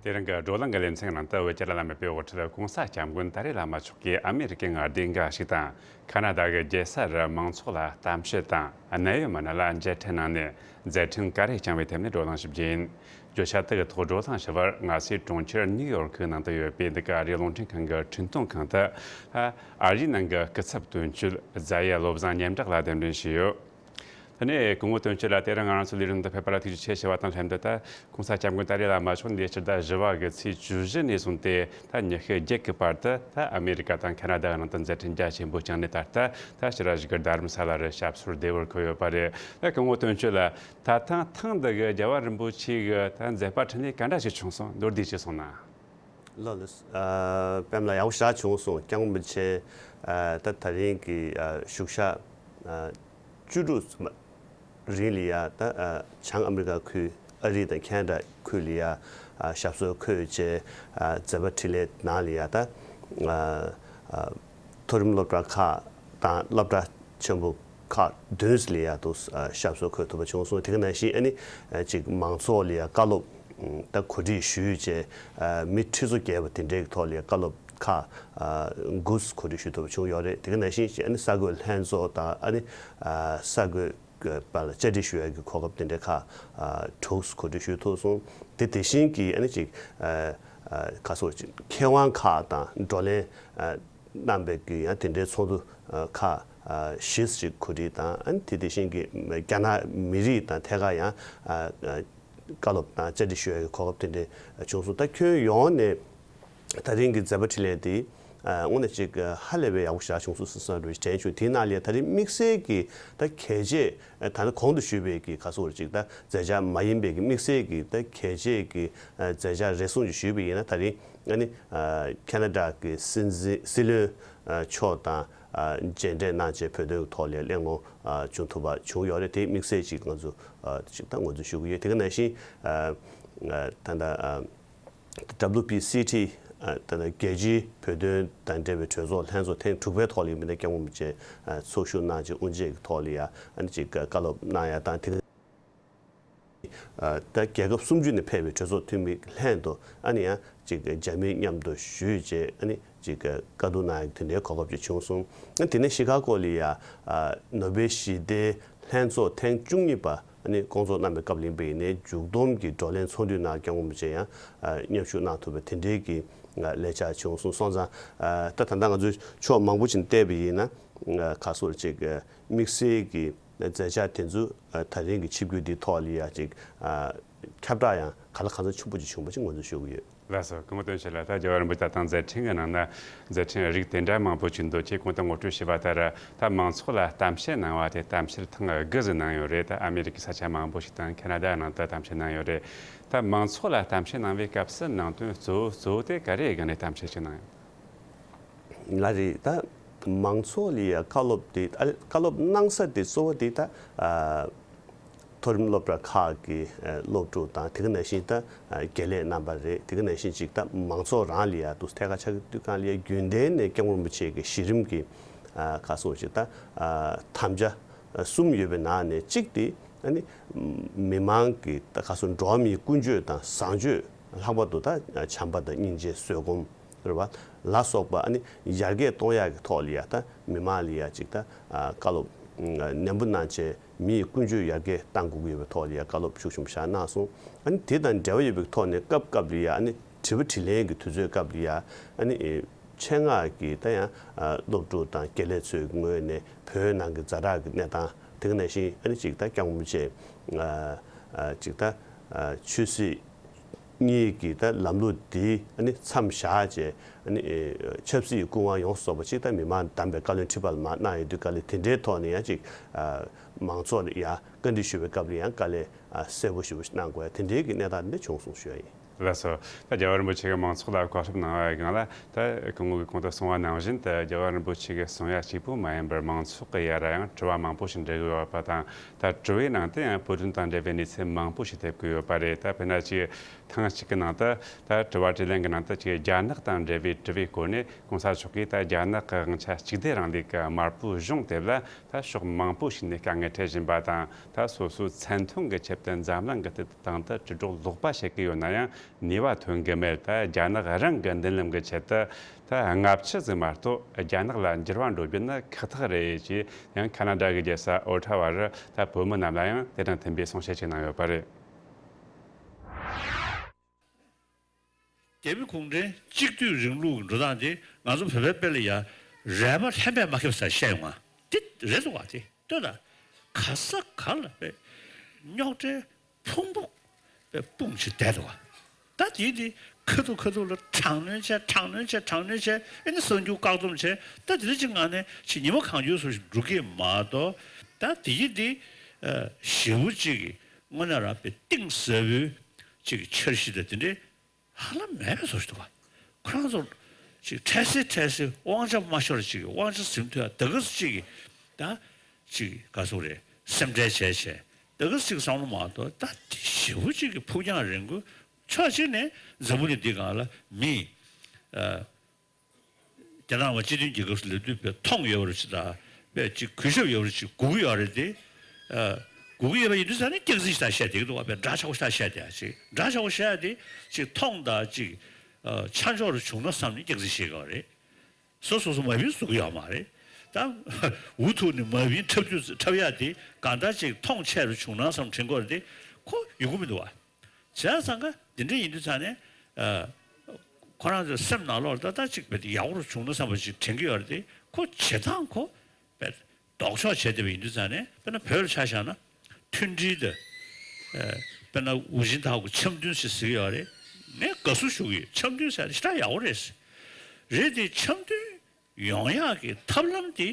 དེ་རིང་གི་བགྲོ་གླེང་གི་ལེ་ཚན་ནང་དུ་བོད་རྒྱ་ལ་བླ་མེད་པའི་དབུ་ཁྲིད་གོང་ས་སྐྱབས་མགོན་ཏཱ་ལའི་བླ་མ་མཆོག་གིས་ཨ་མེ་རི་ཀའི་མངའ་སྡེ་འགའ་ཞིག་དང་ཁ་ན་ཌ་གི་རྒྱལ་ས་རུ་མང་ཚོགས་ལ་གཏམ་བཤད་དང་གནད་ཡོད་མི་སྣ་ལ་མཇལ་འཕྲད་གནང་ནས་མཛད་འཕྲིན་ག་རེ་བསྐྱངས་པའི་ཐད་ནས་བགྲོ་གླེང་ཞིབ་རྒྱུ་ཡིན། བརྗོད་བྱ་དེ་གི་ཐོག་བགྲོ་གླེང་ཞུ་བར་ང་སི་གྲོང་ཁྱེར་ནིའུ་ཡོར་ཁི་ནང་དུ་ཡོད་པའི་འདི་ག་ཨ་རིའི་རླུང་འཕྲིན་ཁང་གི་འཕྲིན་གཏོང་ཁང་དུ་ཨ་རིའི་ནང་གི་སྐུ་ཚབ་དོན་གཅོད་རྫ་ཡས་བློ་བཟང་སྙན་གྲགས་ལགས་གདན་འདྲེན་ཞུས་ཡོད། དེ་ནས་སྐུ་ངོ་དོན་གཅོད་ལགས། དེ་རིང་ང་རང་ཚོ་ལས་རིམ་དུ་ཕེབས་པ་ལ་ཐུགས་རྗེ་ཆེ་ཞུ་བ་དང་ལྷན་དུ། ད་གོང་ས་སྐྱབས་མགོན་ཏཱ་ལའི་བླ་མ་མཆོག་འདི་སྤྱི་ཟླ་བཞི་པ་གི་ཚེས་བཅུ་བཞི་ནས་བཟུང་སྟེ་ད་ཉི་ཤུ་བརྒྱད་ཀྱི་བར་དུ་ད་ཨ་མེ་རི་ཀ་དང་ཁ་ན་ཌ་ནང་དུ་མཛད་འཕྲིན་རྒྱ་ཆེན་པོ་བསྐྱངས་ནས། ད་ལྟ་ད་ཕྱི་ར་བཞུགས་སྒར་རྡ་རམ་ས་ལ་རུ་ཞབས་སོར་བདེ་བར་འཁོད་ཡོད་པ་རེད། ད་སྐུ་ངོ་དོན་གཅོད་ལགས། ད་ཐེངས་ཐེངས་འདི་གི་རྒྱལ་བ་རིན་པོ་ཆེ་གི་ད་མཛད་པ་འཕྲིན་ལས་ག་འདྲ་ཞིག་བྱུང་སོང་། མདོར་བསྡུས་ཅིག་གསུངས་ན། ལགས་ལགས། ཨ། པདྨ་ལགས། ཡག་པོ་ཞེ་དྲག་བྱུང་སོང་། སྐྱབས་མགོན་རིན་པོ་ཆེ་ཨ་ད་ད་རིང་གི་ཨ་བཞུགས་ཞག་ཨ་བཅུ་དྲུག་རིང་ལ་ཡ་ད་ཨ་བྱང་ཨ་མི་རི་ཀ་ཁུལ། ཨ་རི་དང་ཁེ་ན་ཌ་ཁུལ་ལ་ཡ་ཨ་ཞབས་སོར་འཁོད་བྱས། ཨ་མཛད་པ་འཕྲིན་ལས་ནང་ལ་ཡ་ད་ཨ་ཨ་མཐོ་རིམ་སློབ་གྲྭ་ཁག་དང་སློབ་གྲྭ་ཆེན་པོ་ཁག་བདུན་ལ་ཡ་དུ་ཨ་ཞབས་སོར་འཁོད་ཐུབ་པ་བྱུང་སོང་། དེ་ག་ནང་བཞིན་ཨ་ནི་ཨ་ཅིག་མང་ཚོགས་ལ་ཡ་བཀའ་སློབ་ད་གོ་སྒྲིག་ཞུས་བྱས། ཨ་མི་ཁྲི་ཚོ་བརྒལ་བ་དེ་འདྲའི་ཐོག་ལ་བཀའ་སློབ་ཁག་ཨ་དགུ་གོ་སྒྲིག་ཞུ་ཐུབ་པ་བྱུང་ཡོད་རེད། དེ་ག་ནང་བཞིན་ཨ་ནི་གསར་འགོད་ལྷན་ཚོགས་དང་ཨ་ནི་ཨ་གསར་འགོད་པ་ལ་བཅར་འདྲི་ཞུ་ཡག་གི་གོ་སྐབས་དེ་འདྲའི་ཁག་ཨ་དྲུག་གོ་སྒྲིག་ཞུ་ཐུབ་སོང་། དེ་དེ་བཞིན་གྱི་ཨ་ནི་ཅིག་ཨ་ཨ་ག་སོགས་ཅིག་མཁས་དབང་ཁག་དང་བགྲོ་གླེང་ཨ་གནང་བའི་གི་ཡང་དེ་འདྲའི་ཚོགས་འདུ་ཨ་ཁག་ཨ་བཞི་ཞིག་གོ་སྒྲིག་དང་། ཨ་ནི་དེ་དེ་བཞིན་གྱི་རྒྱ་ནག་མི་རིགས་དང་ཐད་ཀར་ཡང་ཨ་ཨ་བཀའ་སློབ་དང་བཅར་འདྲི་ཞུ་ཡག་གི་གོ་སྐབས་དེ་འདྲ་བྱུང་སོང་། ད་ཁྱོན་ཡོངས་ནས་ད་རིང་གི་མཛད་པ་འཕྲིན་ལས་དེ་ཨ་དངོས་གནས་ཅིག་ཧ་ལས་པའི་ཡག་པོ་ཞེ་དྲག་བྱུང་སོང་ཟེར་བསམ་པའི་དྲན་བྱུང་། དེའི་ནང་ལ་ད་རིང་དམིགས་བསལ་གྱི་ད་གལ་ཆེ་ད་ནི་གོང་དུ་ཞུས་པའི་གི་ག་སོགས་ཅིག་ད་མཛད་འཆར་མ་ཡིན་པའི་གི་དམིགས་བསལ་གྱི་ད་གལ་ཆེ་གི་ཨ་མཛད་འཆར་རེ་ཟུང་ཅིག་ཞུས་པ་ཡིན་ན། ད་རིང་ཨ་ནི་ཨ་ཁེ་ན་ཌ་གི་སྲིད་འཛིན་སྲིད་བློན་ཨ་མཆོག་དང་ཨ་མཇལ་འཕྲད་གནང་བྱས་བོད་དོན་གྱི་ཐོག་ལ་གླེང་སློང་ཨ་བྱུང་ཐུབ་པ་བྱུང་ཡོད་རེད། དེ་དམིགས་བསལ་ཅིག་ང་ཚོ་ཨ་ཅིག་ད་ངོས་འཛིན་ཞུ་གི་ཡོད། དེ་ག་ནང་བཞིན་ཨ་ཨ་ད་ལྟ་ཨ་W P C T ཨ་ད་ལྟ་རྒྱལ་སྤྱིའི་བོད་དོན་དང་འབྲེལ་བའི་གྲོས་ཚོགས་ལྷན་ཚོགས་ཐེངས་དྲུག་པའི་ཐོག་ལ་ཡིན་པ་ན་སྐྱབས་མགོན་རིན་པོ་ཆེ་ཨ་ཚོགས་ཞུགས་གནང་བྱས་དབུ་འབྱེད་ཀྱི་ཐོག་ལ་ཡ་ཨ་ནི་ཅིག་བཀའ་སློབ་གནང་ཡ་དང་། དེ་ཨ་ད་རྒྱལ་ཁབ་སུམ་ཅུ་ནས་ཕེབས་པའི་གྲོས་ཚོགས་འཐུས་མི་ལྷན་དུ་ཨ་ནི་ཡང་ཅིག་མཇལ་མོལ་མཉམ་དུ་ཞུས་བྱས། ཨ་ནི་ཅིག་བཀའ་བསྡུར་གནང་ཡག་དེ་འདྲའི་གོ་སྐབས་ཅིག་བྱུང་སོང་། ཨ་དེ་ནས་ཤི་ཀ་གོ་ལ་ཡ་ཨ་ནོ་བེལ་ཞི་བདེའི་ལྷན་ཚོགས་ཐེངས་བཅུ་གཉིས་པ་ཨ་ནི་སྐོང་ཚོགས་གནང་བའི་སྐབས་ལ་ཡིན་པ་ཡིན་ནའི་མཇུག་བསྡོམས་ཀྱི་བགྲོ་གླེང་ཚོགས་འདུའི་ནང་སྐྱབས་མགོན་རིན་པོ་ཆེ་ཡང་ཨ་མཉམ་ཞུགས་གནང་ཐུབ་པའི་དེ་འདྲའི་གི་ཨ་ལས་འཆར་བྱུང་སོང་། སོང་ཙང་ཨ་ད་ད་ལྟ་ང་ཚོའི་ཕྱོགས་མང་པོ་ཅིག་བལྟས་པ་ཡིན་ན་ཨ་ག་སོགས་ཅིག་ཨ་དམིགས་བསལ་གྱི་མཛད་འཆར་དེ་ཚོ་ཨ་ད་རིང་གི་ཆིབས་བསྒྱུར་འདིའི་ཐོག་ལ་ཡ་ཅིག་ཨ་ཁྱབ་བསྒྲགས་ཡང་གང་ལ་གང་འཚམ་ཆེན་པོ་ཅིག་བྱུང་བ་ཅིག་ངོས་འཛིན་ཞུ་གི་ཡོད། ལགས་སོ། སྐུ་ངོ་དོན་གཅོད་ལགས། ད་རྒྱལ་བ་རིན་པོ་ཆེ་ད་ཐེངས་མཛད་འཕྲིན་གྱི་ནང་ན་མཛད་འཕྲིན་རིགས་དེ་འདྲ་མང་པོ་ཅིག་འདུག་ཁྱེད་གོང་དུ་ངོ་སྤྲོད་བྱས་པ་ལྟར་ད་མང་ཚོགས་ལ་གཏམ་བཤད་གནང་བ་དེ་གཏམ་བཤད་ཐེངས་དགུ་ཟིག་གནང་ཡོད་རེད། ད་ཨ་མེ་རི་ཀའི་ས་ཆ་མང་པོ་ཞིག་དང་ཁེ་ན་ཌ་ནང་དུ་གཏམ་བཤད་གནང་ཡོད་རེད། ད་མང་ཚོགས་ལ་གཏམ་བཤད་གནང་བའི་སྐབས་སུ་ནང་དོན་གཙོ་བོ་གཙོ་བོ་དེ་ག་རེ་སྒང་ནས་གཏམ་བཤད་ཅིག་གནང་ཡོད། ལགས་རེད། ད་མང་ཚོགས་ལ་ཡ་བཀའ་སློབ་དེ་ཨ་བཀའ་སློབ་གནང་ས་དེ་གཙོ་བོ་དེ་ད་ཨ་མཐོ་རིམ་སློབ་གྲྭ་ཁག་གི་ཨ་སློབ་ཕྲུག་དང་། དེ་ག་ནང་བཞིན་ད་ཨ་དགེ་ལས་རྣམ་པ་རེད། དེ་ག་ནང་བཞིན་ཅིག་ད་མང་ཚོགས་རང་ལ་ཡ་འདུག་ཐད་ཀར་ཆགས་ཀྱི་དུས་སྒང་ལ་ཡ་རྒྱུན་ལྡན་ནས་སྐྱབས་མགོན་རིན་པོ་ཆེ་གི་གཞི་རིམ་གྱི་ཨ་ག་སོགས་ཅིག་ད་ཨ་དམ་བཅའ་གསུམ་ཡོད་པའི་ནང་ནས་གཅིག་དེ་ཨ་ནི་མི་མང་གི་ད་ག་སོགས་འགྲོ་བ་མིའི་ཀུན་སྤྱོད་དང་བཟང་སྤྱོད། ལྷག་པར་དུ་ད་བྱམས་པ་དང་སྙིང་རྗེ་བཟོད་སྒོམ་རེད་བ། ལ་སོགས་པ་ཨ་ནི་ཡར་རྒྱས་གཏོང་ཡག་གི་ཐོག་ལ་ཡ་ད་མི་མང་ལ་ཡ་ཅིག་ད་ཨ་བཀའ་སློབ་ནན་པོ་གནང་བྱས་མིའི་ཀུན་སྤྱོད་ཡར་རྒྱས་གཏང་དགོས་ཀྱི་ཡོད་པའི་ཐོག་ལ་ཡ་བཀའ་སློབ་ཤུགས་ཆེན་པོ་བཞག་གནང་སོང་། ཨ་ནི་དེ་དང་འབྲེལ་བ་ཡོད་པའི་ཐོག་ནས་སྐབས་སྐབས་ལ་ཡ་ཨ་ནི་དྲི་བ་དྲིས་ལན་གྱི་དུས་ཚོད་སྐབས་ལ་ཡ་ཨ་ནི་ཆེད་མངགས་ཀྱིས་ད་ཡང་ཨ་སློབ་ཕྲུག་དང་དགེ་ལས་ཚོའི་ངོས་ནས་བོད་ནང་གི་ཛ་དྲག་གི་གནས་སྟངས། དེ་ག་ནང་བཞིན་ཨ་ནི་ཅིག་ད་སྐྱབས་མགོན་རིན་པོ་ཆེ་ཨ་ཨ་ཅིག་ད་ཨ་ཆོས་སྲིད་གཉིས་ཀྱི་ད་ལམ་ལུགས་འདི་ཨ་ནི་མཚམས་བཞག་བྱས། ཨ་ནི་ཨེ་ཆབ་སྲིད་ཀྱི་སྐུ་དབང་ཡོངས་སུ་རྫོགས་པ་ཅིག་ད་མི་མང་བདམས་པའི་བཀའ་བློན་ཁྲི་པ་ལ་མར་གནང་ཡོད་དུས། དཀའ་ལས་དེ་འདྲའི་ཐོག་ནས་ཡང་ཅིག་ཨ་མང་ཚོགས་ལ་ཡང་བཀའ་འདྲི་ཞུ་བའི་སྐབས་ལ་ཡང་དཀའ་ལས་ཨ་གསལ་པོ་ཞེ་པོ་ཞིག་གནང་དགོས་ཡ་དེ་འདྲའི་གི་གནས་སྟངས་འདི་བྱུང་སོང་ཞུ་ཡ་ཡིན། ལགས་སོ། ད་རྒྱལ་བ་རིན་པོ་ཆེ་གིས་མང་ཚོགས་ལ་བཀའ་སློབ་གནང་བའི་སྒང་ལ། ད་སྐུ་ངོ་གིས་གོང་དུ་གསུངས་པ་ནང་བཞིན་དུ་རྒྱལ་བ་རིན་པོ་ཆེ་གིས་གསུང་ཡ་གཅིག་པུ་མ་ཡིན་པར་མང་ཚོགས་ཀྱི་ཡ་ར་ཡང་དྲི་བ་མང་པོ་ཞིག་འདྲི་གི་ཡོད་པ་དང་། ད་དྲི་བའི་ནང་དུ་ཡང་བོད་དོན་དང་འབྲེལ་བའི་གནས་ཚུལ་མང་པོ་ཞིག་ཐེབས་ཀྱི་ཡོད་པ་རེད། ད་དཔེར་ན་ཅིག་ཐེངས་གཅིག་གི་ནང་དུ་ད་དྲི་བ་དྲིས་ལན་གྱི་ནང་དུ་ཅིག་རྒྱ་ནག་དང་འབྲེལ་བའི་དྲི་བའི་སྐོར་ནས་གོང་ས་མཆོག་གིས་ད་རྒྱ་ནག་གི་དབང་ཆ་གཅིག་སྡུད་རིང་ལུགས་ཀྱི་དམར་པོའི་གཞུང་དེ་ལ་ད་ཕྱོགས་མང་པོ་ཞིག་ནས་དཀའ་ངལ་འཕྲད་བཞིན་པ་དང་། ད་སོ་སོའི་མཚན་མཐོང་གི་ཆེད་དུ་འཛམ་གླིང་གི་སྟེང་དུ་དྲིལ་སྒྲོག་ལོག་པ་བྱེད་ཀྱི་ཡོད་ན་ཡང་ནུས་པ་ཐོན་གྱི་མེད། ད་རྒྱ་ནག་རང་གི་མདུན་ལམ་གྱི་ཆེད་དུ་ད་སྔ་ཕྱི་ཟིག་མ་གཏོགས་རྒྱ་ནག་ལ་འགྱུར་བ་འགྲོ་རྒྱུ་ནི་ཁག་ཐེག་རེད་ཅེས་ཡང་ཁ་ན་ཌ་གི་རྒྱལ་ས་ཨོ་ཊ་ཝ་རུ་ད་བོད་མི་རྣམས་ལ་ཡང་དེ་དང་མཐུན་པའི་གསུང་བཤད་ཅིག་གནང་ཡོད་པ་རེད། རྒྱ་མི་གུང་ཁྲན་གཅིག་སྡུད་རིང་ལུགས་ཀྱི་འགྲོ་སྟངས་དེ་ང་ཚོ་བོད་པའི་དཔེ་ལ་ཡ་རལ་པ་ལྷན་པས་མ་ཁེབས་ཟེར་བཤད་ཡོང་ང་། དེ་རེད་འདུག་བ། དེ་ལྟོས་དང་། ག་ས་ག་ལ་པའི་རྙོག་དྲའི་ཕུང་པོ་པའི་སྤུངས་བྱས་བསྡད་འདུག་བ། ད་དེ་དེ་ཁ་ཐུག་ཁ་ཐུག་ལ་དྲག་གནོན་བྱས། དྲག་གནོན་བྱས། དྲག་གནོན་བྱས། ཨེ་ནི་གསར་འགྱུར་བཀག་སྡོམ་བྱས། ད་དེ་འདྲ་ཅིག་ངང་ནས་ཅིག་ཉི་མ་གང་བྱོའི་བཟོ་ཞིག་འགྲོ་གི་མ་གཏོགས། ད་དེ་དེ་ཞེ་པོ་ཅིག་གི་དངོས་གནས་རང་པའི་གཏིང་ཟབ་པོའི་ཅིག་འཆར་གཞི་དང་དེ་འདྲའི་ཧ་ལམ་མེད་པའི་བཟོ་ཞིག་འདུག་བ། ཁོ་རང་ཚོ་ཅིག་འཕྲལ་སེལ་འཕྲལ་སེལ་དབང་ཆ་མ་ཤོར་ཅིག་དབང་ཆ་ཟིན་ཐུབ་ཡ་ད་ག་སེ་ཅིག་གི་ད་ཅིག་ག་སོ་རེད། སེམས་ཁྲལ་བྱས་བྱས་ད་ག་སེ་ཅིག་བསམ་བློ་མ་གཏོགས། ད་དེ་ཞེ་པོ་ཅིག་གི་ཕུགས་རྒྱང་རིང་པོ། ཕྱོགས་གཅིག་ནས་འཛམ་བུ་གླིང་འདི་སྒང་ལ་མི་ཨ། རྒྱ་ནག་པ་སྤྱི་མཐུན་རྒྱལ་ཁབ་སུ་སླེབས་དུས་པའི་མཐོང་ཡོད་པ་རེད་ཅེས་དང་། པའི་ཅིག་གུས་ཞབས་ཡོད་པ་རེད་ཅེས་སྒུག་གི་ཡོད་རེད་དེ། ཨ། སྒུག་གི་ཡོད་པ་ཡིན་དུས་ཙང་ནས་སྐྱག་རྫུན་ཞིག་ད་བཤད་བསྡད་ཀྱི་འདུག་བ། པའི་འདྲ་ཆགས་པོ་ཞིག་ད་བཤད་བསྡད་ཡ་ཅིག་འདྲ་ཆགས་པོ་བཤད་ཡ་དེ་ཅིག་མཐོང་དང་ཅིག་ཨ། ཆ་འཇོག་རུ་བྱུང་ན་བསམ་ནས་སྐྱག་རྫུན་བཤད་ཀྱི་ཡོད་རེད། སོ་སོ་སོ་མ་བིན་བཟོ་གི་ཡོད་མ་རེད། ད་འུ་ཐུག་ནས་མ་བིན་འཁྲབ་རྒྱུ་འཁྲབ་ཡ་དེ་གང་ལྟར་ཅིག་མཐོང་ཆེ་རུ་བྱུང་ན་བསམ་དྲན་གྱི་ཡོད་རེད་དེ། ཁོ་ཡོང་གི་མི་འདུག་བ། བྱས་ཙང་ཀ་འདི་འདྲ་ཡིན་དུས་ཙང་ནས། ཨ། ཁོ་རང་ཚོའི་སེམས་ནང་ལོགས་ལ་ད་ལྟ་གཅིག་པའི་ཡག་པོ་རུ་བྱུང་ན་བསམ་པ་ཞིག་དྲན་གྱི་ཡོད་རེད་དེ། ཁོ་བྱེད་སྟངས་ཁོ་པའི་ལྡོག་ཕྱོགས་བྱས་བསྡད་པ་ཡིན་དུས་ཙང་ནས། དཔེར་ན་བོད་ལ་ཆ་བཞག་ན་མཐུན་སྒྲིལ་དང་། ཨ། དཔེར་ན་ཝུ་ཅིན་ཐའོ་གི་འཆམ་མཐུན་ཞེས་ཟེར་གྱི་ཡོད་རེད། ངས་དགའ་བསུ་ཞུ་གི་ཡོད། འཆམ་མཐུན་ཟེར་ཡ་དེ་ཞེ་དྲག་ཡག་པོ་རེད། རེད་དེ་འཆམ་མཐུན་ཡོང་ཡག་གི་ཐབས་ལམ་དེ་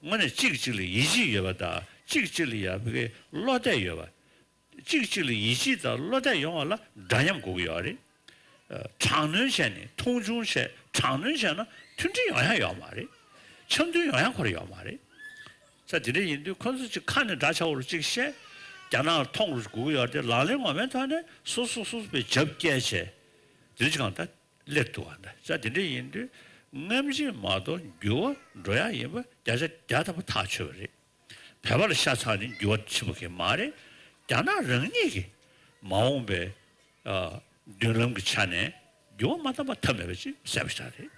དངོས་གནས་གཅིག་གཅིག་ལ་ཡིད་ཆེས་ཡོད་པ་དང་། གཅིག་གཅིག་ལ་ཡ་བློ་གཏད་ཡོད་པ། གཅིག་གཅིག་ལ་ཡིད་ཆེས་དང་བློ་གཏད་ཡོང་བ་ལ་འདྲ་མཉམ་དགོས་ཀྱི་ཡོད་རེད། ཨ། དྲག་གནོན་བྱས་ནས་མཐོང་ཆུང་བྱས། དྲག་གནོན་བྱས་ན་མཐུན་སྒྲིལ་ཡོང་ཡ་ཡོད་མ་རེད། འཆམ་མཐུན་ཡོང་ཡ་ཁོ་རང་ཡོད་མ་རེད། ས་དེ་འདྲ་ཡིན་དུས་ཁོ་ཚོ་ཅིག་ཁ་ནས་འདྲ་ཆགས་པོ་རུ་ཅིག་བཤད། རྒྱ་ནག་ལ་མཐོང་རུ་དགོས་ཀྱི་ཡོད་རེད་དེ། ལག་ལེན་ངོ་མའི་ཐོག་ནས་སོ་སོ་སོ་སོ་པའི་རྒྱབ་བཀལ་བྱས། དེ་འདྲ་ཅིག་གང་ལྟར་སླེབས་འདུག་བ། ད་ས་དེ་འདྲ་ཡིན་དུས་སྔ་ཕྱི་མ་གཏོགས་འགྱུར་བ་འགྲོ་ཡ་ཡིན་པ་བརྒྱ་ཆ་བརྒྱ་ཐམ་པ་ཐག་ཆོད་པ་རེད། བོད་པ་ལ་ཤ་ཚ་ནས་འགྱུར་བ་ཕྱིན་པ་གི་མ་རེད། རྒྱ་ནག་རང་ཉིད་ཀྱི་མ་འོངས་པའི་ཨ། མདུན་ལམ་གྱི་ཆ་ནས་འགྱུར་བ་མ་བཏང་པ་ཐབས་མེད་པ་ཅིག་གསལ་པོ་ཞིག་རེད།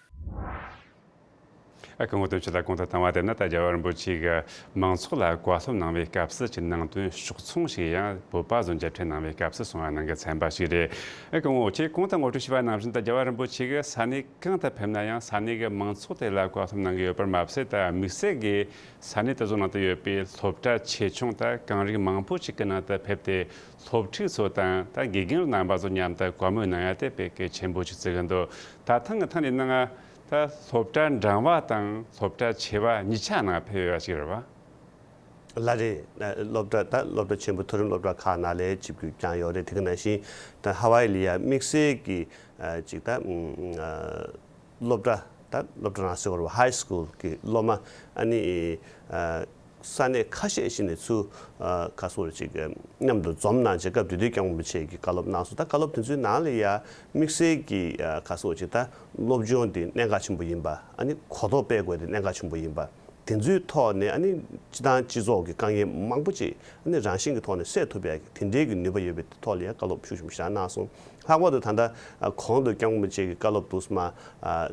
ཨ། སྐུ་ངོ་དོན་གཅོད་ལགས་གོང་དུ་བཏང་བ་དེ་ནི་ད་རྒྱལ་བ་རིན་པོ་ཆེ་གིས་མང་ཚོགས་ལ་བཀའ་སློབ་གནང་བའི་སྐབས་སུ་ཀྱི་ནང་དོན་ཕྱོགས་མཚུངས་ཤིག་ཡང་བོད་པ་ཚོ་མཇལ་འཕྲད་གནང་བའི་སྐབས་སུ་གསུངས་པ་ནང་གི་ཚན་པ་ཞིག་རེད། ཨ། སྐུ་ངོ་ཁྱེད་གོང་དུ་ངོ་སྤྲོད་ཞུས་པ་ནང་བཞིན་ད་རྒྱལ་བ་རིན་པོ་ཆེ་གིས་ས་གནས་གང་དུ་ཕེབས་ན་ཡང་ས་གནས་ཀྱི་མང་ཚོགས་དེ་ལ་བཀའ་སློབ་གནང་གི་ཡོད་པར་མ་ཟད། ད་དམིགས་བསལ་གྱིས་ས་གནས་དེ་ཚོ་ནང་དུ་ཡོད་པའི་སློབ་གྲྭ་ཆེ་ཆུང་དང་གངས་རི་མང་པོ་ཞིག་གི་ནང་དུ་ཕེབས་ཏེ། སློབ་ཕྲུག་ཚོ་དང་ད་དགེ་རྒན་རྣམ་པ་ཚོ་མཉམ་དུ་བཀའ་མོལ་གནང་ཡ་དེ་དཔེ་གལ་ཆེན་པོ་ཞིག་བརྩི་གི་འདུག་ད་ཐེངས་ཀྱི་ཐེངས་འདི་ནང་ད་སློབ་གྲྭ་འབྲིང་བ་དང་སློབ་གྲྭ་ཆེ་བ་གཉིས་ཆ་ནང་ཕེབས་ཡོད་པ་ཞིག་རེད་པ། ལགས་རེད། སློབ་གྲྭ་ད་སློབ་གྲྭ་ཆེན་པོ་མཐོ་རིམ་སློབ་གྲྭ་ཁག་ནང་ལ་ཆིབས་བསྒྱུར་བསྐྱངས་ཡོད་རེད། དེ་ག་ནང་བཞིན་ད་ཧ་ཝའི་ལ་ཡ་དམིགས་བསལ་གྱི་ཨ་ཅིག་ད་ཨ་སློབ་གྲྭ་ད་སློབ་གྲྭ་རང་ཟེར་བ་རེད་པ། ཧའི་སི་ཀུལ་གྱི་སློབ་མ་ཨ་ནི་ཨ་ས་གནས་ཁ་ཤས་ཤིག་ནས་ཚུར་ཨ་ག་སོགས་ཅིག་མཉམ་དུ་འཛོམས་གནང་བྱས་སྐབས་དེ་དུས་སྐྱབས་མགོན་རིན་པོ་ཆེ་གིས་བཀའ་སློབ་གནང་སོང་། ད་བཀའ་སློབ་དེ་ཚོའི་ནང་ལ་ཡ་དམིགས་བསལ་གྱི་ཨ་ག་སོགས་ཅིག་ད་སློབ་སྦྱོང་དེ་གནད་འགག་ཆེན་པོ་ཡིན་པ། ཨ་ནི་གོ་རྟོགས་སྤེལ་དགོས་དེ་གནད་འགག་ཆེན་པོ་ཡིན་པ། དེ་ཚོའི་ཐོག་ནས་ཨ་ནི་སྤྱི་བཏང་སྤྱི་ཚོགས་ཀྱི་དཀའ་ངལ་མང་པོ་ཅིག་ཨ་ནི་རང་བཞིན་གྱི་ཐོག་ནས་སེལ་ཐུབ་པའི་དེ་འདྲའི་གི་ནུས་པ་ཡོད་པའི་ཐོག་ལ་ཡང་བཀའ་སློབ་ཤུགས་ཆེན་པོ་ཞིག་གནང་སོང་། ལྷག་པར་དུ་ད་ལྟ་གོང་དུ་སྐྱབས་མགོན་རིན་པོ་ཆེ་གི་བཀའ་སློབ་དུ་མ་ཨ་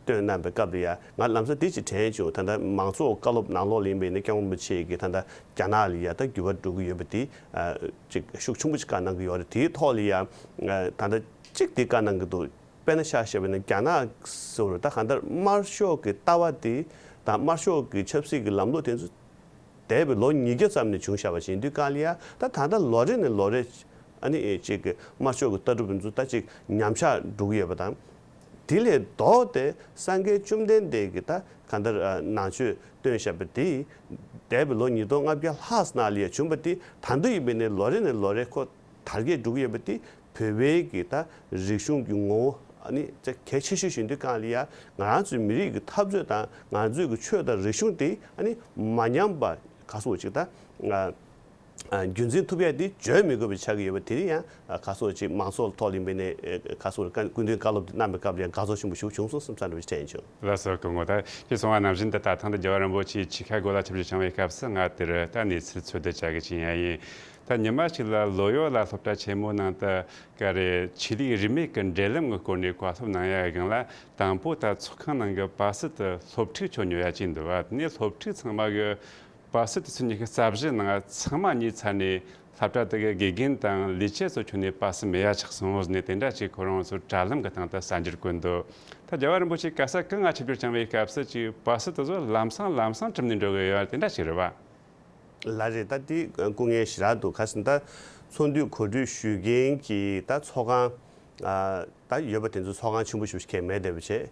བཏོན་གནང་བའི་སྐབས་ལ་ཡང་ང་ལམ་སང་དེ་ཅིག་དྲན་བྱུང་། ད་ལྟ་མང་ཚོགས་བཀའ་སློབ་ནང་ལོགས་ལ་ཡིན་པ་ཡིན་ན་སྐྱབས་མགོན་རིན་པོ་ཆེ་གིས་ད་ལྟ་རྒྱ་ནག་ལ་ཡང་ད་འགྱུར་བ་འགྲོ་གི་ཡོད་པ་དེ་ཨ་ཅིག་ཤུགས་ཆེན་པོ་ཅིག་བཀའ་གནང་གི་ཡོད་རེད། དེའི་ཐོག་ལ་ཡང་ཨ་ད་ལྟ་གཅིག་དེ་བཀའ་གནང་གི་འདུག་དཔེར་ན་ཆ་བཞག་པ་ཡིན་ན་རྒྱ་ནག་ཟེར་བ་ད་གང་ལྟར་དམར་ཤོག་གི་ལྟ་བ་དེ་དང་དམར་ཤོག་གི་ཆབ་སྲིད་ཀྱི་ལམ་ལུགས་དེ་ཚོ་འདས་པའི་ལོ་ཉིས་བརྒྱ་ཙམ་ནས་བྱུང་བཞག་པ་ཞིག་ཡིན་དུས་གང་ལ་ཡ་ད་ད་ལྟ་ལོ་རེ་ནས་ལོ་རེ་ཨ་ནི་ཅིག་གི་དམར་ཤོག་གི་ལྟ་གྲུབ་དེ་ཚོ་ད་ཅིག་ཉམས་ཆག་འགྲོ་གི་ཡོད་པ་དང་། དེ་ལས་ལྡོག་སྟེ་སངས་རྒྱས་བཅོམ་ལྡན་འདས་ཀྱིས་ད་གང་ལྟར་ནང་ཆོས་བཏོན་བཞག་པ་དེ་འདས་པའི་ལོ་ཉིས་སྟོང་ལྔ་བརྒྱ་ལྷག་ཙམ་ནང་ལ་ཡ་བྱུང་བ་དེ་ད་དུང་ཡིན་པ་ནས་ལོ་རེ་ནས་ལོ་རེ་ཁོ་དར་རྒྱས་འགྲོ་གི་ཡོད་པ་དེ། བོད་པའི་གི་ད་རིག་གཞུང་གི་ངོ་བོ་ཨ་ནི་ཅིག་གལ་ཆེ་ཤོས་ཤིག་ཡིན་དུས་གང་ལ་ཡ་ང་རང་ཚོའི་མི་རིགས་ཀྱི་འཐབ་རྩོད་དང་ང་ཚོའི་གི་ཆོས་དང་རིག་གཞུང་དེ་ཨ་ནི་མ་ཉམས་པ་ག་སོགས་ཅིག་ད་ཨ་ རྒྱུན་འཛིན་ཐུབ་ཡ་དེ་བརྗོད་མི་དགོས་པ་ཆགས་ཀྱི་ཡོད་པ་དེ་ཡང་ཁ་སོགས་ཅིག་མང་ཚོགས་ཐོག་ལ་ཡིན་པ་ནས་ཁ་སོགས་སྐུ་མདུན་བཀའ་སློབ་དེ་གནང་བའི་སྐབས་ལ་ཡང་དགའ་ཚོར་ཆེན་པོ་ཞིག་བྱུང་སོང་བསམ་བསམ་འདྲ་བ་ཞིག་དྲན་བྱུང་། ལགས་སོ། སྐུ་ངོ་ད་ཁྱེད་གསུང་བ་ནང་བཞིན་དུ་ད་ཐེངས་འདི་རྒྱལ་བ་རིན་པོ་ཆེ་ཆིས་ཁ་གོ་ལ་ཆིབས་བསྒྱུར་བྱུང་བའི་སྐབས་སུ་ང་དེར་ད་གནས་ཚུལ་འཚོལ་བསྡུ་བྱ་གི་ཅིག་ཡང་ཡིན། ད་ཉི་མ་གཅིག་ལ་ལོ་ཡོ་ལ་སློབ་གྲྭ་ཆེན་མོ་ནང་དུ་ག་རེ་ཆོས་ལུགས་རིས་མེད་ཀྱི་འབྲེལ་ལམ་གྱི་སྐོར་ནས་བཀའ་སློབ་གནང་ཡ་སྒང་ལ། དང་པོ་ད་ཚོགས་ཁང་ནང་གི་པ་སི་དེ་སློབ་ཕྲུག་ཚོ་ཉོ་ཡ་ཅིག་འདུག་བ། དེ་ནས་སློབ་ཕྲུག་ཚང་མ་གི་པ་སི་དེ་ཚོ་གཉིས་ཀྱི་རྩ་བཞི་ནང་ཚང་མ་ཉོས་ཚར་ནས་སློབ་གྲྭ་དེ་གི་དགེ་རྒན་དང་ལས་བྱེད་ཚོ་ཁྱོན་ནས་པ་སི་མེད་ཡ་ཆགས་སོང་ཟེར་ནས་དེ་འདྲ་ཅིག་ཁོ་རང་ཚོ་དྲ་ལམ་གྱི་སྟེང་དུ་གསར་འགྱུར་བཀོད་འདུག་ད་རྒྱལ་བ་རིན་པོ་ཆེ་ག་ས་གང་ང་ཆིབས་བསྒྱུར་བྱུང་བའི་སྐབས་སུ་ཅིག་པ་སི་དེ་ཚོ་ལམ་སང་ལམ་སང་གྲུབ་ནས་འགྲོ་གི་ཡོད་དེ་འདྲ་ཞིག་རེད་བ། ལགས་རེད། ད་དེ་སྐུ་ངལ་ཞེ་དྲག་འདུག་ག་ཟེར་ན་ད་ཚོགས་འདུ་གོ་སྒྲིག་ཞུ་མཁན་གྱི་ད་ཚོགས་ཁང་ཨ་ད་ཡོད་པ་དེ་ཚོ་ཚོགས་ཁང་ཆེན་པོ་ཞིག་གང་ཡང་མེད་བསྡད་པ་བྱས།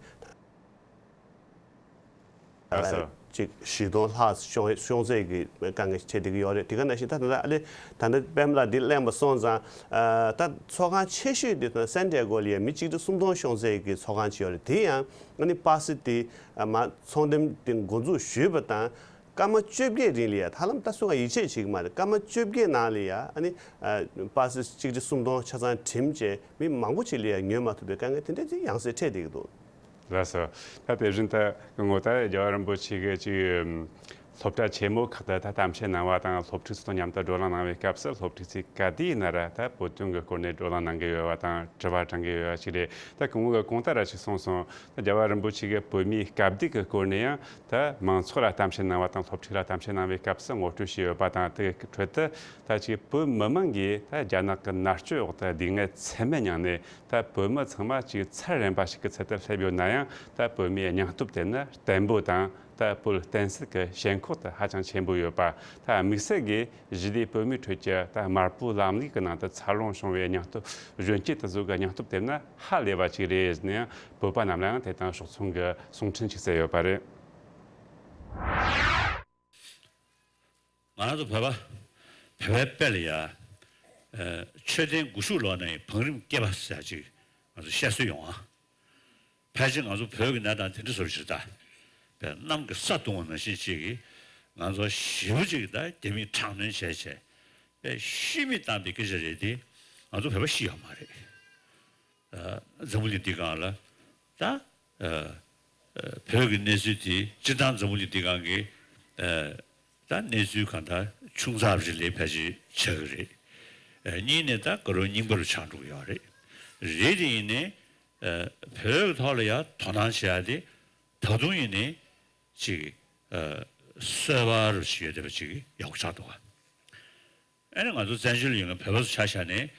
ལགས་སོ། ཅིག་བཞི་སྟོང་ལྷག་ཤོང་ཤོང་ཚད་ཀྱི་དཀའ་ངལ་འཕྲད་བསྡད་ཀྱི་ཡོད་རེད། དེ་ག་ནང་བཞིན་ད་ད་ལྟ་ཨ་ལེ་ད་ལྟ་པད་མ་ལགས་འདི་གླེང་པ་སོང་ཙང་ཨ་ད་ཚོགས་ཁང་ཆེ་ཤོས་དེ་ད་སན་ཏི་ཡ་གོ་ལ་ཡ་མི་གཅིག་ཁྲི་སུམ་སྟོང་ཤོང་ཚད་ཀྱི་ཚོགས་ཁང་ཅིག་ཡོད་རེད། དེ་ཡང་ཨ་ནི་པ་སི་དེ་ཨ་མ་ཚོང་འདེམས་དེ་འགོ་འཛུགས་ཞུས་པ་དང་། སྐར་མ་བཅོ་བརྒྱད་རིང་ལ་ཡ་ཧ་ལམ་ད་སུ་གང་ཡིད་ཆེས་བྱེད་ཀྱི་མ་རེད། སྐར་མ་བཅོ་བརྒྱད་ནང་ལ་ཡ་ཨ་ནི་ཨ་པ་སི་གཅིག་ཁྲི་སུམ་སྟོང་ཆ་ཚང་བྲིམས་བྱས་མི་མང་པོ་ཅིག་ལ་ཡ་ཉོ་མ་ཐུབ་པའི་དཀའ་ངལ་དེ་འདྲ་ཅིག་ཡང་སེ་འཕྲད་བསྡད་ཀྱི་འདུག་ལགས་སོ། ད་དེ་བཞིན་དུ་ངོ་ད་རྒྱལ་བ་རིན་པོ་ཆེ་གི་ཅིག་སློབ་གྲྭ་ཆེན་མོ་ཁག་ཏུ་ད་གཏམ་བཤད་གནང་བ་དང་སློབ་ཕྲུག་ཚོ་དང་མཉམ་དུ་བགྲོ་གླེང་གནང་བའི་སྐབས་སུ་སློབ་ཕྲུག་ཚོས་ག་དུས་ཡིན་ན་ར་ད་བོད་དོན་གྱི་སྐོར་ནས་བགྲོ་གླེང་གནང་གི་ཡོད་པ་དང་དྲི་བ་དྲང་གི་ཡོད་པ་ཞིག་རེད། ད་སྐུ་ངོ་གིས་གོང་ལྟར་ར་ཞིག་གསུངས་སོང་། ད་རྒྱལ་བ་རིན་པོ་ཆེ་གི་བོད་མིའི་སྐབས་དུས་ཀྱི་སྐོར་ནས་ཡང་ད་མང་ཚོགས་ལ་གཏམ་བཤད་གནང་བ་དང་སློབ་ཕྲུག་ལ་གཏམ་བཤད་གནང་བའི་སྐབས་སུ་ངོ་སྤྲོད་བྱས་ཡོད་པ་དང་། དེ་གི་ཁྲོད་དུ་ད་ཅིག་བོད་མི་མང་གིས་ད་རྒྱ་ནག་གི་མནར་གཅོད་འོག་ཏུ་སྡུག་བསྔལ་ཚད་མེད་མྱངས་ནས། ད་བོད་མི་ཚང་མ་ཅིག་ཚར་རན་པ་ཞིག་གི་ཚུལ་དུ་སླེབས་ཡོད་ན་ཡང་། ད་བོད་མིའི་སྙིང་སྟོབས་དེ་ནི་བརྟན་པོ་དང་། ད་བོད་བསྟན་སྲིད་ཀྱི་ཞེན་ཁོག་དེ་ཧ་ཅང་ཆེན་པོ་ཡོད་པ། ད་དམིགས་བསལ་གྱིས་གཞིས་ལུས་བོད་མིའི་ཁྲོད་ཀྱི་ད་དམར་པོའི་ལམ་ལུགས་ཀྱི་ནང་དུ་འཚར་ལོངས་བྱུང་བའི་སྙིང་སྟོབས་གཞོན་སྐྱེས་དེ་ཚོ་གི་སྙིང་སྟོབས་དེ་ནི་ཧ་ལས་པ་ཅིག་རེད་ཟེར་ནས་ཡང་བོད་པ་རྣམས་ལ་ཡང་དེ་དང་ཕྱོགས་མཚུངས་ཀྱི་གསུང་འཕྲིན་ཅིག་སྩལ་ཡོད་པ་རེད། ང་རང་ཚོ་བོད་པ་བོད་པའི་དཔེ་ལ་ཡ། ཨ་མཆོད་རྟེན་དགུ་ཤུག་ལོག་ནས་བང་རིམ་སྐྱེས་པ་ཟེར་ཡ་ཅིག་ང་ཚོ་བཤད་སྲོལ་ཡོང་ཨ། ཕལ་ཆེར་ང་ཚོ་བོད་ཀྱི་གནས་སྟངས་དེ་འདྲ་བཟོ་ཞིག་ད། པའི་གནམ་གྱི་ས་བརྡུངས་པ་ནང་བཞིན་ཅིག་གིས་ང་ཚོ་ཞེ་པོ་ཅིག་ད་རྒྱ་མིས་དྲག་གནོན་བྱས་བྱས་པའི་ཤི་རྨས་བཏང་པའི་སྐད་ཆ་རེད་དེ། ང་ཚོ་བོད་པ་ཤི་ཡོད་མ་རེད། ཨ་འཛམ་བུ་གླིང་འདི་སྒང་ལ་ད་ཨ་ཨ་བོད་ཀྱི་གནས་ཚུལ་དེ་སྤྱིར་བཏང་འཛམ་བུ་གླིང་འདི་སྒང་གི་ཨ་ད་གནས་ཚུལ་གང་ལྟར་ཆུང་ཙག་རེ་ལས་ཕལ་ཆེར་ཆགས་ཀྱི་རེད། ཨ་གཉིས་ནས་ད་དགའ་རབ་རྙིང་པ་རུ་ཆགས་འགྲོ་གི་ཡོད་རེད། རེད་དེ་ཡིན་ནའི་ཨ་བོད་ཀྱི་ཐོག་ལ་ཡ་དོ་སྣང་བྱེད་ཡ་དེ་ད་དུང་ཡིན་ནའི་ཅིག་ཨ་སོས་པ་རུ་ཅིག་ཡོད་བསྡད་པ་ཅིག་ཡག་པོ་ཆགས་འདུག་ག་ཨ་ནི་ང་ཚོ་བཙན་བྱོལ་ཡོད་མཁན་བོད་པ་ཚོ་ཆ་བཞག་ནས་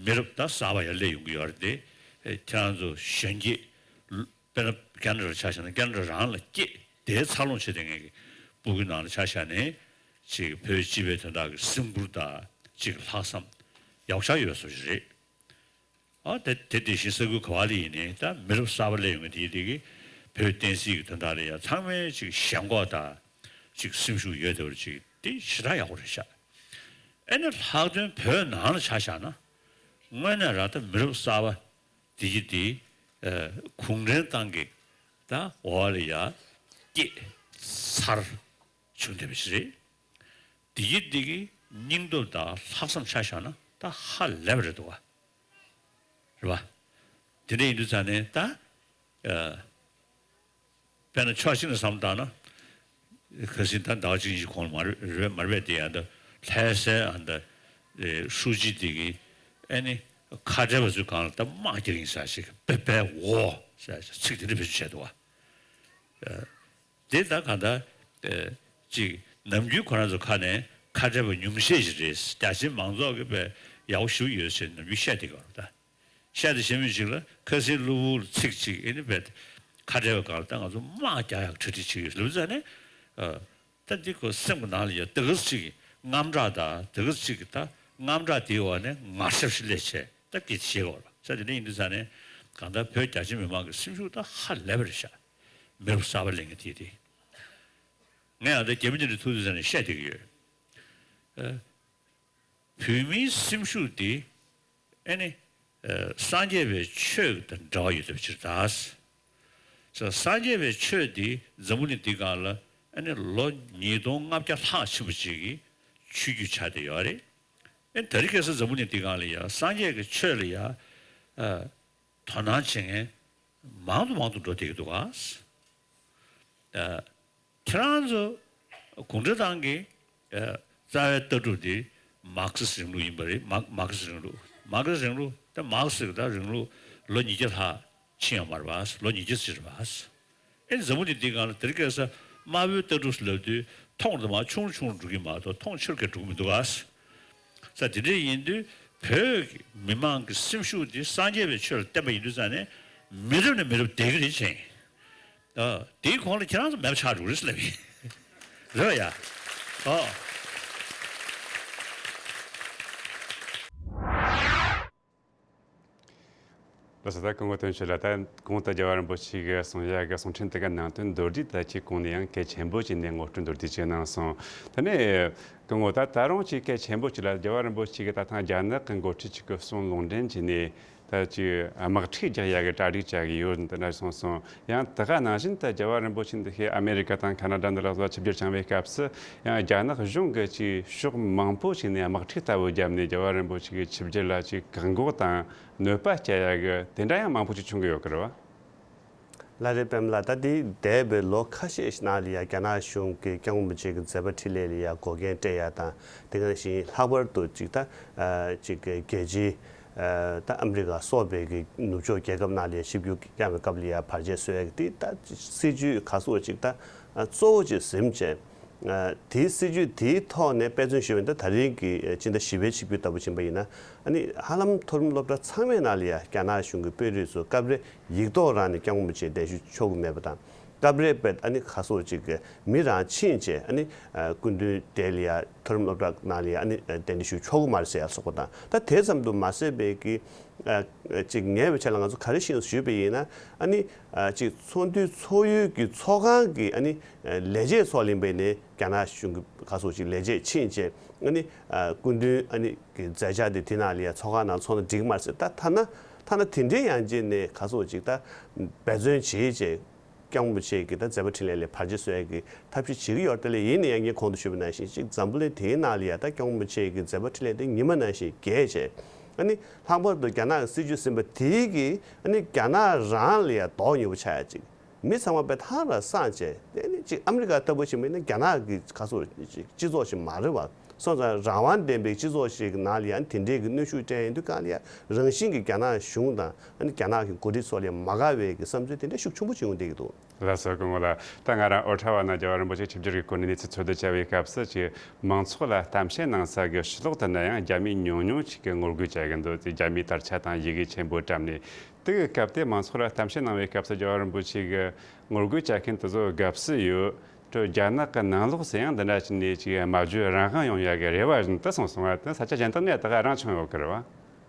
མི་རབས་ད་གསར་པ་ཡར་སླེབས་ཡོང་གི་ཡོད་རེད་དེ། ཨེ་ཁྱེད་རང་ཚོ་གཞོན་སྐྱེས། དཔེར་ན་ཁེ་ན་ཌ་ལ་ཆ་བཞག་ན་ཁེ་ན་ཌ་རང་ལ་སྐྱེས་དེ་འཚར་ལོངས་བྱེད་བསྡད་མཁན་གྱི་སྤུ་གུའི་ནང་ལ་ཆ་བཞག་ནས་ཅིག་བོད་སྤྱི་པའི་དོན་དག་གི་སེམས་ཁུར་དང་ཅིག་ལྷག་བསམ་ཡག་ཤོས་ཡོད་བཟོ་ཞིག་རེད། ཨ་དེ་དེ་དེ་བཞིན་ས་ཁུལ་ག་བ་ལ་ཡིན་ནའི་ད་མི་རབས་གསར་པ་སླེབས་ཡོང་མཁན་དེ་དེ་གི་བོད་བསྟན་སྲིད་ཀྱི་དོན་དག་ལ་ཡང་ཚང་མས་ཅིག་ཞེན་ཁོག་དང་ཅིག་སེམས་ཤུགས་ཡོད་བསྡད་པ་ཅིག་དེ་ཞེ་དྲག་ཡག་པོ་རེད་ཤག་ཨ་ནི་ལྷག་དོན་བོད་ནང་ལ་ཆ་བཞག་ན་དངོས་གནས་རང་ད་མི་རབས་གསར་པ་དེ་གི་དེ་ཨ་གུང་ཁྲན་ཏང་གི་ད་འོག་ལ་ཡ་སྐྱེས་ཚར་བྱུང་བསྡད་པ་ཞིག་རེད། དེ་གི་དེ་གི་སྙིང་སྟོབས་དང་ལྷག་བསམ་ཆ་བཞག་ན་ད་ཧ་ལས་པ་རེད་འདུག་ག་རེད་བ། དེ་འདྲ་ཡིན་དུས་ཙང་ནས་ད་ཨ་དཔེར་ན་ཕྱོགས་གཅིག་ནས་བསམ་བློ་བཏང་ན། ཁ་སང་ད་ཟླ་བ་གཅིག་གཉིས་ཤིག་གོང་ལ་མ་རེད་མ་རེད་པས་དེ་ཡང་ད་ལྷ་སའི་ཨ་ད་ཧྲུའུ་ཅི་དེ་གིས་ཨ་ནི་ཁ་བྲལ་བ་ཚོའི་སྒང་ལ་ད་དམག་རྒྱག་གི་ཡིན་ཟེར་ཞིག་པེ་པེ་འོ་ཟེར་ཚིག་དེ་འདྲ་བེད་སྤྱོད་བྱས་འདུག་བ། དེ་ད་གང་ལྟར་ཅིག་ནམ་རྒྱུན་ཁོ་རང་ཚོ་ཁ་ནས་ཁ་བྲལ་བ་ཉུང་ཤས་ཤིག་རེད། རྒྱ་ཆེའི་མང་ཚོགས་ཀྱིས་དཔེ་ཡག་པོ་ཞེ་པོ་ཡོད་ཟེར་ནམ་རྒྱུན་བཤད་བསྡད་ཀྱི་ཡོད་རེད་ད། བཤད་དེ་བཤད་མི་ཞིག་ལ་ཁ་སང་གློ་བུར་ཚིག་ཅིག་ཨེ་ནི་བས་ཁ་བྲལ་བའི་སྒང་ལ་ད་ང་ཚོ་དམག་རྒྱག་ཡག་གྲ་སྒྲིག་བྱེད་ཀྱི་ཡོད་ལབ་ཙང་ནས། ད་འདི་ཁོ་སེམས་ཀྱི་ནང་ལ་ཡ་དེ་ག་ཚོད་ཅིག་དངངས་སྐྲག་དང་དེ་ག་ཚོད་ཅིག་གི་ད་དངངས་སྐྲག་དེའི་འོག་ནས་ངར་ཤབ་ཤིག་སླེབས་བྱས་ད་སྐད་ཆ་བཤད་ཀྱི་ཡོད་རེད་བ། ས་དེ་འདྲ་ཡིན་དུས་ཙང་ནས་གང་ལྟར་བོད་རྒྱ་ཆེ་མི་མང་གི་སེམས་ཤུགས་ད་ཧ་ལས་པ་རེད་ཤག་མི་རབས་གསར་པ་སླེབས་མཁན་དེ་དེ། ངས་ཡང་ད་རྒྱ་མི་དེ་འདྲ་ཐུག་དུས་ཙང་ནས་བཤད་བསྡད་ཀྱི་ཡོད། ཨ། བོད་མིའི་སེམས་ཤུགས་དེ་ཨེ་ནི་ཨ་སངས་རྒྱས་པའི་ཆོས་དང་འབྲེལ་བ་ཡོད་པའི་ཕྱིར་ད། སངས་རྒྱས་པའི་ཆོས་དེ་འཛམ་བུ་གླིང་འདི་སྒང་ལ་ཨེ་ནི་ལོ་ཉིས་སྟོང་ལྔ་བརྒྱ་ལྷག་ཕྱིན་པ་ཅིག་གིས་ ཆོས་བརྒྱུད་ཆགས་བསྡད་ཡོད་རེད། ཨེ་ད་རེས་ཁ་སང་འཛམ་བུ་གླིང་འདིའི་སྒང་ལ་ཡ་སངས་རྒྱས་ཀྱི་ཆོས་ལ་ཡ་ཨ་དོ་སྣང་བྱེད་མཁན་མང་དུ་མང་དུ་འགྲོ་བསྡད་ཀྱི་འདུག་ག་ཨ་ཁྱེད་རང་ཚོ་གུང་ཁྲན་ཏང་གི་ཨ་རྩ་བའི་ལྟ་གྲུབ་དེ་མར་ཁེ་སི་རིང་ལུགས་ཡིན་པ་རེད། མར་མར་ཁེ་སི་རིང་ལུགས། མར་ཁེ་སི་རིང་ལུགས་དེ་མར་ཁེ་སི་ཟེར་གི་ད་རིང་ལུགས་ལོ་ཉིས་བརྒྱ་ལྷག་ཕྱིན་ཡོད་མ་རེད་པ། ལོ་ཉིས་བརྒྱ་ཙམ་རེད་པ། ཨེ་འཛམ་བུ་གླིང་འདིའི་སྒང་ལ་དེ་རིང་ཁ་སང་དམར་པོའི་ལྟ་གྲུབ་ཟེར་ལབ་དུས་མཐོང་དུ་མ་ཆུང་རུ་ཆུང་རུ་འགྲོ་གི་མ་གཏོགས་མཐོང་ཆེ་རུ་གང་འགྲོ་གི་མི་འདུག་ག་ས་དེ་འདྲ་ཡིན་དུས་བོད་ཀྱི་མི་མང་གི་སེམས་ཤུགས་དེ་སངས་རྒྱས་པའི་ཆོས་ལ་བརྟེན་པ་ཡིན་དུས་ཙང་ནས་མི་རབས་ནས་མི་རབས་བསྡད་ཀྱི་རེད་ཅེས། ཨ་དེའི་གོང་ལ་ཁྱེད་རང་ཚོ་མེད་པ་ཆགས་འགྲོ་གི་རེད་ཟེར་ལབ་ཡིན། རེད་བ་ཡ། ཨོ། ལགས་སོ། ད་སྐུ་ངོ་དོན་གཅོད་ལགས། ད་གོང་དུ་རྒྱལ་བ་རིན་པོ་ཆེ་གིས་གསུང་ཡ་གི་གསུང་འཕྲིན་དེ་ག་ནང་དོན་མདོར་བསྡུས་ད་ཅིག་གོང་ནས་ཡང་གལ་ཆེན་པོ་ཅིག་ནས་ངོ་སྤྲོད་མདོར་བསྡུས་ཅིག་གནང་སོང་། དེ་ནས་སྐུ་ངོ་ད་ད་རུང་ཅིག་གལ་ཆེན་པོ་ཅིག་ལ་རྒྱལ་བ་རིན་པོ་ཆེ་གིས་ད་ཐེངས་རྒྱ་ནག་གི་འགོ་ཁྲིད་ཅིག་གི་གསུང་ལུང་འདྲེན་བྱས་ནས་ད་ཅིག་དམག་འཁྲུག་རྒྱག་ཡ་གི་གྲ་སྒྲིག་བྱ་གི་ཡོད་འདི་འདྲ་གསུངས་སོང་། ཡང་དེ་ག་ནང་བཞིན་དུ་རྒྱལ་བ་རིན་པོ་ཆེ་འདི་ཤེས་ཨ་མེ་རི་ཀ་དང་ཁ་ན་ཌ་འདི་ལ་སོགས་ཆིབས་བསྒྱུར་བྱུང་བའི་སྐབས་སུ་ཡང་རྒྱ་ནག་གཞུང་གིས་ཅིག་ཕྱོགས་མང་པོ་ཞིག་ནས་དམག་འཁྲུག་ལྟ་བུ་བརྒྱབ་ནས་རྒྱལ་བ་རིན་པོ་ཆེ་གི་ཆིབས་བསྒྱུར་ལ་ཅིག་བཀག་འགོག་དང་གནོད་པ་སྐྱེལ་ཡ་གི་དེ་འདྲ་ཡང་མང་པོ་ཅིག་བྱུང་གི་ཡོད་གི་རེད་བ། ལགས་རེད། པདྨ་ལགས། ད་འདི་འདས་པའི་ལོ་ཁ་ཤས་ཤིག་ནང་ལ་ཡ་རྒྱ་ནག་གཞུང་གིས་སྐྱབས་མགོན་རིན་པོ་ཆེ་གི་མཛད་པ་འཕྲིན་ལས་ལ་ཡ་འགོག་རྐྱེན་སྤྲད་ཡ་དང་དེ་ག་ནང་བཞིན་ལྷག་པར་དུ་ཅིག་ད་ཅིག་རྒྱལ་སྤྱི་ད་ཨ་མི་རི་ཀ་སོགས་པའི་གི་ནུབ་ཕྱོགས་རྒྱལ་ཁབ་ནང་ལ་ཡ་ཆིབས་བསྒྱུར་བསྐྱངས་པའི་སྐབས་ལ་ཡ་བར་ཆད་བཟོ་ཡ་གི་དེ་ད་སྲིད་ཇུས་ག་ཟེར་ཅིག་ད་གཙོ་བོ་ཅིག་ཟིན་བྱས། དེའི་སྲིད་ཇུས་དེའི་ཐོག་ནས་དཔེ་མཚོན་ཞུས་པ་ཡིན་ན་ད་རིང་གི་སྤྱི་ཟླ་བཞི་པའི་ཆིབས་བསྒྱུར་ལྟ་བུ་ཕྱིན་པ་ཡིན་ན་ཨ་ནི་ཧ་ལམ་མཐོ་རིམ་སློབ་གྲྭ་ཚང་མའི་ནང་ལ་ཡ་རྒྱ་ནག་གཞུང་གི་དཔོན་རིགས་ཚོ་སྐབས་རེ་ཡིག་ཐོག་རང་ནས་སྐྱབས་མགོན་རིན་པོ་ཆེ་གདན་ཞུ་ཆོག་གི་མེད་པ་དང་། སྐབས་རེ་བས་ཨ་ནི་ག་ཟེར་ཅིག་མི་རང་ཕྱིན་བྱས་ཨ་ནི་སྐུ་མདུན་དེ་ལ་ཡ་མཐོ་རིམ་སློབ་གྲྭ་ནང་ལ་ཡ་ཨ་ནི་གདན་འདྲེན་ཞུ་ཆོག་གི་མ་རེད་ཟེར་ཡ་སོགས་པ་དང་། ད་དེ་ཙམ་དུ་མ་ཟད་པའི་གི་ཅིག་ཉེ་བའི་ཆར་ལ་ང་ཚོ་ག་རེ་ཤེས་ཞུས་པ་ཡིན་ན་ཨ་ནི་ཅིག་ཚོགས་འདུའི་ཚོགས་ཡུལ་གྱི་ཚོགས་ཁང་གི་ཨ་ནི་ལས་བྱེད་ཚོ་ལ་ཡིན་པ་ཡིན་ནའི་རྒྱ་ནག་གཞུང་གི་ག་ཟེར་ཅིག་ལས་བྱེད་ཕྱིན་བྱས་ཨ་ནི་སྐུ་མདུན་ཨ་ནི་གི་མཛད་འཆར་དེ་དེ་ནང་ལ་ཡ་ཚོགས་ཁང་ནང་ཚོགས་ན་འགྲིག་གི་མ་རེད་ཟེར། ད་ཐ་ན་ཐ་ན་དེ་འདྲའི་ཡང་ཅིག་ནས་ག་ཟེར་ཅིག་ད་འབད་བརྩོན་བྱེད་བྱས། སྐྱབས་མགོན་རིན་པོ་ཆེ་གི་ད་མཛད་པ་འཕྲིན་ལས་ལ་བར་ཆད་བཟོ་ཡ་གི་ཐབས་ཤེས་བྱེད་ཀྱི་ཡོད་རེད་དེ་ལས་ཡིན་ན་ཡང་ངས་གོང་དུ་ཞུས་པ་ནང་བཞིན་ཅིག་འཛམ་བུ་གླིང་དེའི་ནང་ལ་ཡ་ད་སྐྱབས་མགོན་རིན་པོ་ཆེ་གི་མཛད་པ་འཕྲིན་ལས་དེ་ཉི་མ་ནང་བཞིན་རྒྱས་བྱས། ཨ་ནི་ལྷག་པར་དུ་རྒྱ་ནག་གི་སྲིད་ཇུས་ཟིན་པ་དེའི་གི་ཨ་ནི་རྒྱ་ནག་རང་ལ་ཡ་དོགས་ཡོད་པ་ཆགས་ཡ་ཅིག་མི་ཚང་མ་དཔེ་ཐང་ར་སངས་བྱས་དེ་ནི་ཅིག་ཨ་མི་རི་ཀ་ལྟ་བུ་ཞིག་མིན་ན་རྒྱ་ནག་གི་ག་ཟེར་ཅིག་སྤྱི་ཚོགས་ཤིག་མ་རེད་བ། སོང་ཙང་རང་དབང་ལྡན་པའི་སྤྱི་ཚོགས་ཤིག་གི་ནང་ལ་ཡང་དེ་འདྲའི་གི་གནོན་ཤུགས་སྤྲད་ཡོང་དུས་གང་ལ་ཡང་རང་བཞིན་གྱིས་རྒྱ་ནག་གཞུང་དང་ཨ་ནི་རྒྱ་ནག་གི་འགོ་ཁྲིད་ཚོ་ལ་ཡང་མ་དགའ་བའི་གི་བསམ་ཚུལ་དེ་འདྲ་ཤུགས་ཆེན་པོ་ཅིག་ཡོང་བསྡད་ཀྱི་འདུག་ལགས་སོ། སྐུ་ངོ་ལགས། ད་ང་རང་ཨོ་ཊ་ཝ་ནང་རྒྱལ་བ་རིན་པོ་ཆེ་ཆིབས་བསྒྱུར་གྱི་སྐོར་ནས་གནས་ཚུལ་འཚོལ་བསྡུ་བྱ་བའི་སྐབས་སུ་ཅིག་མང་ཚོགས་ལ་གཏམ་བཤད་གནང་ས་གི་ཕྱི་ལོགས་དུ་ན་ཡང་རྒྱ་མི་ཉུང་ཉུང་ཅིག་གིས་ངོ་རྒོལ་བྱ་གི་འདུག་དེ་རྒྱ་མིའི་དར་ཆ་དང་ཡི་གེ་ཆེན་པོ་བཀྲམ་ནས། དེ་གི་སྐབས་དེ་མང་ཚོགས་ལ་གཏམ་བཤད་གནང་བའི་སྐབས་སུ་རྒྱལ་བ་རིན་པོ་ཆེ་གིས་ངོ་རྒོལ་བྱ་མཁན་དེ་ཚོ་དགའ་བསུ་ཡོད། དྲོ་རྒྱ་ནག་གི་ནང་ལོགས་སུ་ཡང་འདི་འདྲ་བྱས་ནས་ཅིག་སྨྲ་བརྗོད་རང་དབང་ཡོང་ཡག་གི་རེ་བ་བཞིན་དུ་གསུངས་སོང་བ་དེ་ས་ཆ་གཞན་དག་ནས་ད་ག་རང་བྱུང་ཡོད་ཀྱི་རེད་བ།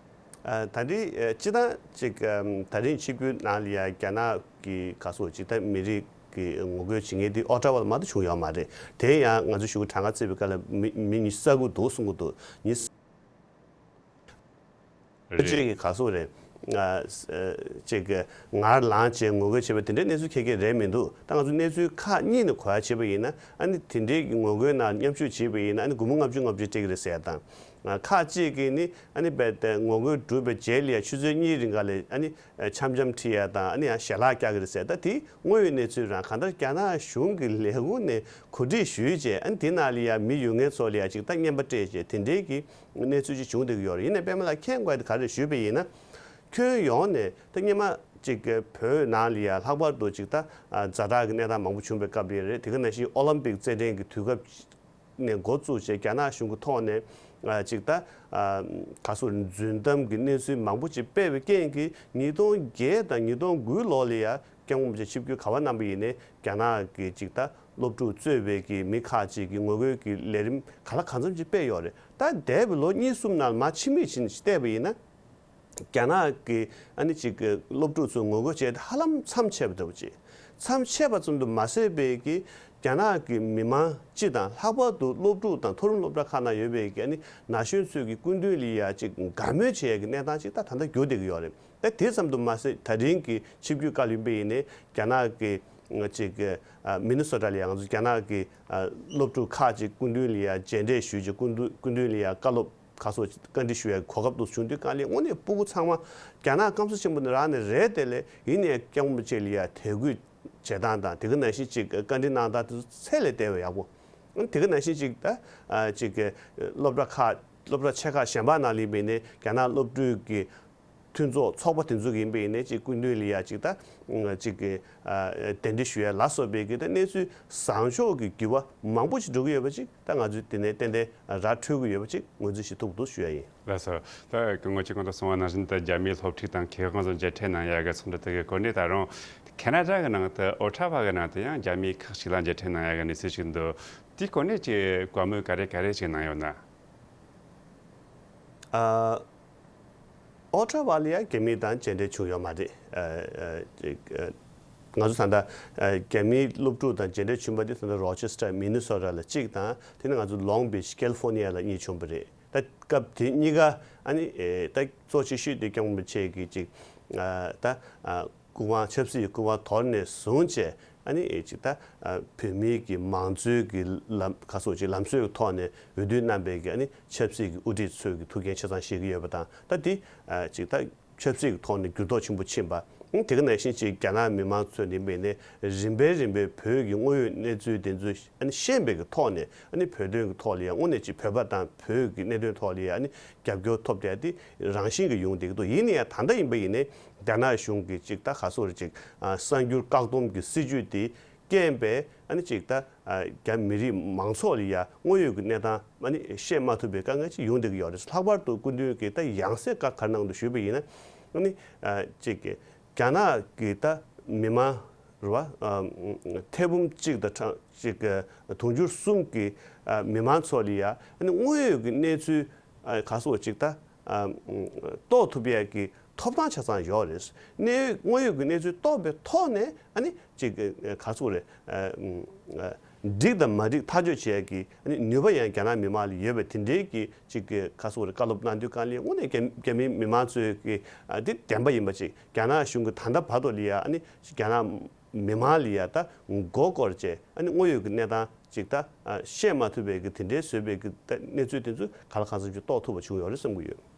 ཨ། ད་རེས་ཨ་སྤྱིར་བཏང་ཅིག་ཨམ་ད་རིང་ཆིབས་བསྒྱུར་ནང་ལ་ཡ་རྒྱ་ནག་གི་ག་ཟེར་ཅིག་ད་མི་རིགས་ཀྱི་ངོ་རྒོལ་བྱེད་མཁན་དེ་ཨོ་ཊ་ཝ་ལ་མ་གཏོགས་བྱུང་ཡོད་མ་རེད། དེ་ཡང་ང་ཚོ་གཞུག་གུ་གྲངས་ཀ་བརྩིས་པའི་སྐབས་ལ་མི་མི་ཉི་ཤུ་རྩ་དགུ་འདུག་གསུང་གི་འདུག་ཉི་ཤུ། རེད། ཅིག་གིས་ག་ཟེར་རེད། ཨ་ཅིག་གིས་ངར་ལངས་བྱས་ངོ་རྒོལ་བྱས་པ་དེ་འདྲའི་གནས་ཚུལ་ཁྱད་ཁྱད་རེད་མི་འདུག་ད་ང་ཚོ་གནས་ཚུལ་ཁག་གཉིས་ནས་གོ་བ་བྱས་པ་ཡིན་ན་ཨ་ནི་དེ་འདྲའི་གི་ངོ་རྒོལ་ནང་མཉམ་ཞུགས་བྱས་པ་ཡིན་ན་ཨ་ནི་སྒོར་མོ་ལྔ་བཅུ་ལྔ་བཅུ་སྤྲད་ཀྱི་རེད་ཟེར་ཡ་དང་། ཁག་ཅིག་གིས་ནི་ཨ་ནི་རྦད་དེ་ངོ་རྒོལ་གྲུབ་པའི་རྗེས་ལ་ཡ་ཆུ་ཚོད་གཉིས་རིང་ག་ལ་ཨ་ནི་འཆམ་འཆམ་ཁྲིད་ཡ་དང་ཨ་ནི་ཡང་ཞལ་ལག་བཀྱག་གི་རེད་ཟེར། ད་དེ་དངོས་ཡོད་གནས་ཚུལ་རང་གང་ལྟར་རྒྱ་ནག་གཞུང་གི་ལས་ཁུངས་ནས་གོ་སྒྲིག་ཞུས་རྗེས་ཨ་ནི་དེ་ནང་ལ་ཡ་མི་ཡོད་མཁན་ཚོ་ལ་ཡ་ཅིག་ད་རྔན་པ་སྤྲད་རྗེས་དེ་འདྲའི་གི་གནས་ཚུལ་ཅིག་བྱུང་བསྡད་ཀྱི་ཡོད་རེད། ཡིན་ནའི་པད་མ་ལགས་མཁྱེན་དགོས་དེ་ག་རེ་ཞུས་པ་ཡིན་ན། ཁྱོན་ཡོངས་ནས་ད་སྔོན་མ་ཅིག་བོད་ནང་ལ་ཡ་ལྷག་པར་དུ་ཅིག་ད་ཛ་དྲག་གི་གནས་སྟངས་མང་པོ་བྱུང་བའི་སྐབས་ལ་ཡ་རེད། དེ་ག་ནང་བཞིན་ཨོ་ལིམ་པིག་རྩེད་འགྲན་གྱི་དུས་སྐབས་ནས་འགོ་བཙུགས་བྱས་རྒྱ་ནག་གཞུང་གི་ཐོག་ནས་ཅིག་ད་ག་ཟེར་རྫུན་གཏམ་གྱི་གནས་ཚུལ་མང་པོ་ཅིག་སྤེལ་བའི་རྐྱེན་གྱིས་ཉིས་སྟོང་བརྒྱད་དང་ཉིས་སྟོང་དགུའི་ལོ་ལ་ཡ་སྐྱབས་མགོན་རིན་པོ་ཆེ་ཆིབས་བསྒྱུར་ག་པར་གནང་པ་ཡིན་ནའི་རྒྱ་ནག་གི་ཅིག་ད་སློབ་ཕྲུག་གཙོས་པའི་གི་མི་ཁག་ཅིག་གིས་ངོ་རྒོལ་གྱི་ལས་རིམ་ག་ལ་གང་འཚམ་ཅིག་སྤེལ་ཡོད་རེད། ད་འདས་པའི་ལོ་གཉིས་གསུམ་ནང་མར་ཕྱི་མིག་ཅིག་བལྟས་པ་ཡིན་ན། རྒྱ་ནག་གི་ཨ་ནི་ཅིག་གི་སློབ་ཕྲུག་ཚོས་ངོ་རྒོལ་བྱས་ཏེ་ཧ་ལམ་མཚམས་ཆད་པ་འདྲ་བོ་ཅིག་མཚམས་ཆད་པ་ཙམ་དུ་མ་ཟད་པའི་གི་རྒྱ་ནག་གི་མི་མང་སྤྱི་དང་ལྷག་པར་དུ་སློབ་ཕྲུག་དང་མཐོ་རིམ་སློབ་གྲྭ་ཁག་ནང་ཡོད་པའི་གི་ཨ་ནི་ན་གཞོན་ཚོས་ཀྱི་སྐུ་མདུན་ལ་ཡ་ཅིག་དགའ་མོས་བྱེད་ཡ་གི་གནས་སྟངས་ཅིག་ད་ད་ལྟ་འགྱུར་བསྡད་ཀྱི་ཡོད་རེད། ད་དེ་ཙམ་དུ་མ་ཟད་ད་རིང་གི་ཆིབས་བསྒྱུར་སྐབས་ལ་ཡིན་པ་ཡིན་ནའི་རྒྱ་ནག་གི་ ཅིག་མི་ནི་སོ་ཊ་ལ་ཡང་ང་ཚོ་རྒྱ་ནག་གི་སློབ་ཕྲུག་ཁག་ཅིག་སྐུ་མདུན་ལ་ཡང་མཇལ་འཕྲད་ཞུས་ཅིག་སྐུ་མདུན་སྐུ་མདུན་ལ་ཡང་བཀའ་སློབ་ཁ་སོགས་བཀའ་འདྲི་ཞུ་ཡ་གོ་སྐབས་དུ་བྱུང་དུས་གང་ལས་དངོས་གནས་སྤུ་གུ་ཚང་མ་རྒྱ་ནག་སྐམ་ས་ཆེན་པོ་ནས་རག་ནས་རེད་དེ་ལས་ཡིན་ནའི་སྐྱབས་མགོན་རིན་པོ་ཆེ་ལ་ཡང་དད་གུས་བྱེད་སྟངས་དང་དེ་ག་ནང་བཞིན་ཅིག་བཀའ་འདྲི་གནང་སྟངས་དེ་ཚོ་ཚད་ལས་བརྟན་པ་ཡག་པོ། དེ་ག་ནང་བཞིན་ཅིག་ད་ཅིག་སློབ་གྲྭ་ཁག་སློབ་གྲྭ་ཆེ་ཁག་གཞན་པ་ནང་ལ་ཡིན་པའི་ནས་རྒྱ་ནག་སློབ་ཕྲུག་གི་མཐུན་ཚོགས་ཚོགས་པ་དེ་ཚོ་ཡིན་པ་ཡིན་ནའི་ཅིག་སྐུ་མདུན་ལ་ཡ་ཅིག་ད་ཅིག་གི་གདན་འདྲེན་ཞུ་ཡ་ལ་སོགས་པའི་གི་ད་གནས་ཚུལ་བཟང་ཕྱོགས་ཀྱི་འགྱུར་བ་མང་པོ་ཞིག་འགྲོ་གི་ཡོད་པ་ཅིག་ད་ང་ཚོས་དེ་ནས་ཏན་ཏན་ར་འཕྲོད་ཀྱི་ཡོད་པ་ཅིག་ངོས་འཛིན་ཞིག་ཐུབ་འདུག་ཞུ་ཡ་ཡིན། ལགས་སོ། ད་སྐུ་ངོ་ཆེ་གོང་དུ་གསུངས་པ་ནང་བཞིན་ད་རྒྱ་མིའི་སློབ་ཕྲུག་དང་མཁས་དབང་ཚོ་མཇལ་འཕྲད་གནང་ཡ་གི་ཚོགས་འདུ་དེ་གི་སྐོར་ནས་ད་རུང་ཁེ་ན་ཌ་གི་ནང་དུ་ཨོ་ཊ་ཝ་གི་ནང་དུ་ཡང་རྒྱ་མིའི་ཁག་ཅིག་ལ་མཇལ་འཕྲད་གནང་ཡ་གི་གནས་ཚུལ་ཞིག་འདུག་དེའི་སྐོར་ནས་ཀྱི་བཀའ་མོལ་ག་རེ་ག་རེ་ཞིག་གནང་ཡོད་ན། ཨོ་ཊ་ཝ་ལ་ཡང་རྒྱ་མི་དང་མཇལ་འཕྲད་བྱུང་ཡོད་མ་རེད། ཨ་ཨ་ཅིག་ཨ་ང་ཚོ་ད་ལྟ་ཨ་རྒྱ་མིའི་སློབ་ཕྲུག་དང་མཇལ་འཕྲད་བྱུང་བ་དེ་ད་ལྟ་རོ་ཆེ་སི་ཊར་མི་ནི་སོ་ཊ་ལ་གཅིག་དང་དེ་ནས་ང་ཚོ་ལོང་བིཆ་ཀེ་ལི་ཧྥོ་ནི་ཡ་ལ་གཉིས་བྱུང་བ་རེད། ད་སྐབས་དེ་གཉིས་ཀ་ཨ་ནི་ཨེ་ད་གཙོ་ཆེ་ཤོས་དེ་སྐྱབས་མགོན་རིན་པོ་ཆེ་གི་ཅིག་ཨ་ད་ཨ་སྐུ་དབང་ཆབ་སྲིད་ཀྱི་སྐུ་དབང་དོར་ནས་བཟུང་བྱས། ཨ་ནི་ཅིག་ད་ཨ་བོད་མིའི་གི་མང་གཙོའི་གི་ལམ་ཁ་སོགས་ཅིག་ལམ་སྲོལ་གྱི་ཐོག་ནས་འོས་བསྡུ་གནང་པའི་གི་ཨ་ནི་ཆབ་སྲིད་ཀྱི་དབུ་ཁྲིད་ཚོས་གི་ཐུགས་འགན་ཆ་ཚང་བཞེས་ཀྱི་ཡོད་པ་དང་། ད་འདི་ཨ་ཅིག་ད་ཆབ་སྲིད་ཀྱི་ཐོག་ནས་འགྱུར་ལྡོག་ཆེན་པོ་ཕྱིན་པ། ཨ་དེ་ག་ནང་བཞིན་ཅིག་རྒྱ་ནག་མི་མང་ཚོས་ནི་མེད་ནས་རིམ་པས་རིམ་པས་བོད་ཀྱི་དངོས་ཡོད་གནས་ཚུལ་དེ་ཚོ་ཨ་ནི་ཤེས་པའི་གི་ཐོག་ནས། ཨ་ནི་བོད་དོན་གྱི་ཐོག་ལ་ཡང་དངོས་གནས་ཅིག་བོད་པ་དང་བོད་ཀྱི་གནད་དོན་ཐོག་ལ་ཡང་ཨ་ནི་རྒྱབ་སྐྱོར་ཐོབ་བསྡད་དེ་རང་བཞིན་གྱི་ཡོང་བསྡད་ཀྱི་འདུག་ཡིན་ན་ཡང་ད་ལྟ་ཡིན་པ་ཡིན་ནའི་རྒྱ་ནག་གཞུང་གིས་ཅིག་ད་ག་སོགས་རེ་ཅིག་ཨ་གསར་འགྱུར་བཀག་སྡོམ་གྱི་སྲིད་ཇུས་དེ་རྐྱེན་པས་ཨ་ནི་ཅིག་ད་ཨ་རྒྱ་མི་རིགས་མང་ཚོགས་ལ་ཡ་དངོས་ཡོད་ཀྱི་གནས་སྟངས་ཨ་ནི་ཤེས་མ་ཐུབ་པའི་དཀའ་ངལ་ཅིག་ཡོང་བསྡད་ཀྱི་ཡོད་རེད། ལྷག་པར་དུ་སྐུ་མདུན་གྱིས་ད་ཡང་སེ་བཀའ་ག་རེ་གནང་འདུག་ཞུས་པ་ཡིན་ན། ཨ་ནི་ཨ་ཅིག་གི་རྒྱ་ནག་གི་ད་མི་མང་རེད་བ། ཨ་ཐེར་འབུམ་གཅིག་དང་ཕྲ་ཅིག་གི་དུང་ཕྱུར་གསུམ་གྱི་ཨ་མི་མང་ཚོ་ལ་ཡ་ཨ་ནི་དངོས་ཡོད་ཀྱི་གནས་ཚུལ་ཨ་ག་སོགས་ཅིག་ད་ཨ་རྟོགས་ཐུབ་ཡས་ཀྱི་ཐོབ་ཐང་ཆ་ཚང་ཡོད་རེད། གནས་དངོས་ཡོད་ཀྱི་གནས་ཚུལ་རྟོགས་པའི་ཐོག་ནས་ཨ་ནི་ཅིག་ག་ཚོད་རེད། འགྲིག་དང་མ་འགྲིག་ཐག་གཅོད་བྱེད་ཡ་གི་ཨ་ནི་ནུས་པ་ཡང་རྒྱ་ནག་མི་མང་ལ་ཡོད་པའི་དེ་འདྲའི་གི་ཅིག་ག་ཚོད་རེད། བཀའ་སློབ་གནང་དུས་གང་ལ་དངོས་གནས་རྒྱ་རྒྱ་མིའི་མི་མང་ཚོས་གི་ཨ་དེ་བདེན་པ་ཡིན་པ་ཅིག་རྒྱ་ནག་གཞུང་གི་ད་ལྟ་བར་དུ་ལ་ཡ་ཨ་ནི་རྒྱ་ནག་མི་མང་ལ་ཡ་ད་མགོ་སྐོར་བྱས་ཨ་ནི་དངོས་ཡོད་ཀྱི་གནས་སྟངས་ཅིག་ད་ཤེས་མ་ཐུབ་པའི་གི་དེ་འདྲའི་བཟོས་པའི་གི་ད་གནས་ཚུལ་དེ་ཚོ་ག་ལ་གང་འཚམ་ཅིག་རྟོགས་ཐུབ་པ་བྱུང་ཡོད་རེད་བསམ་གྱི་ཡོད།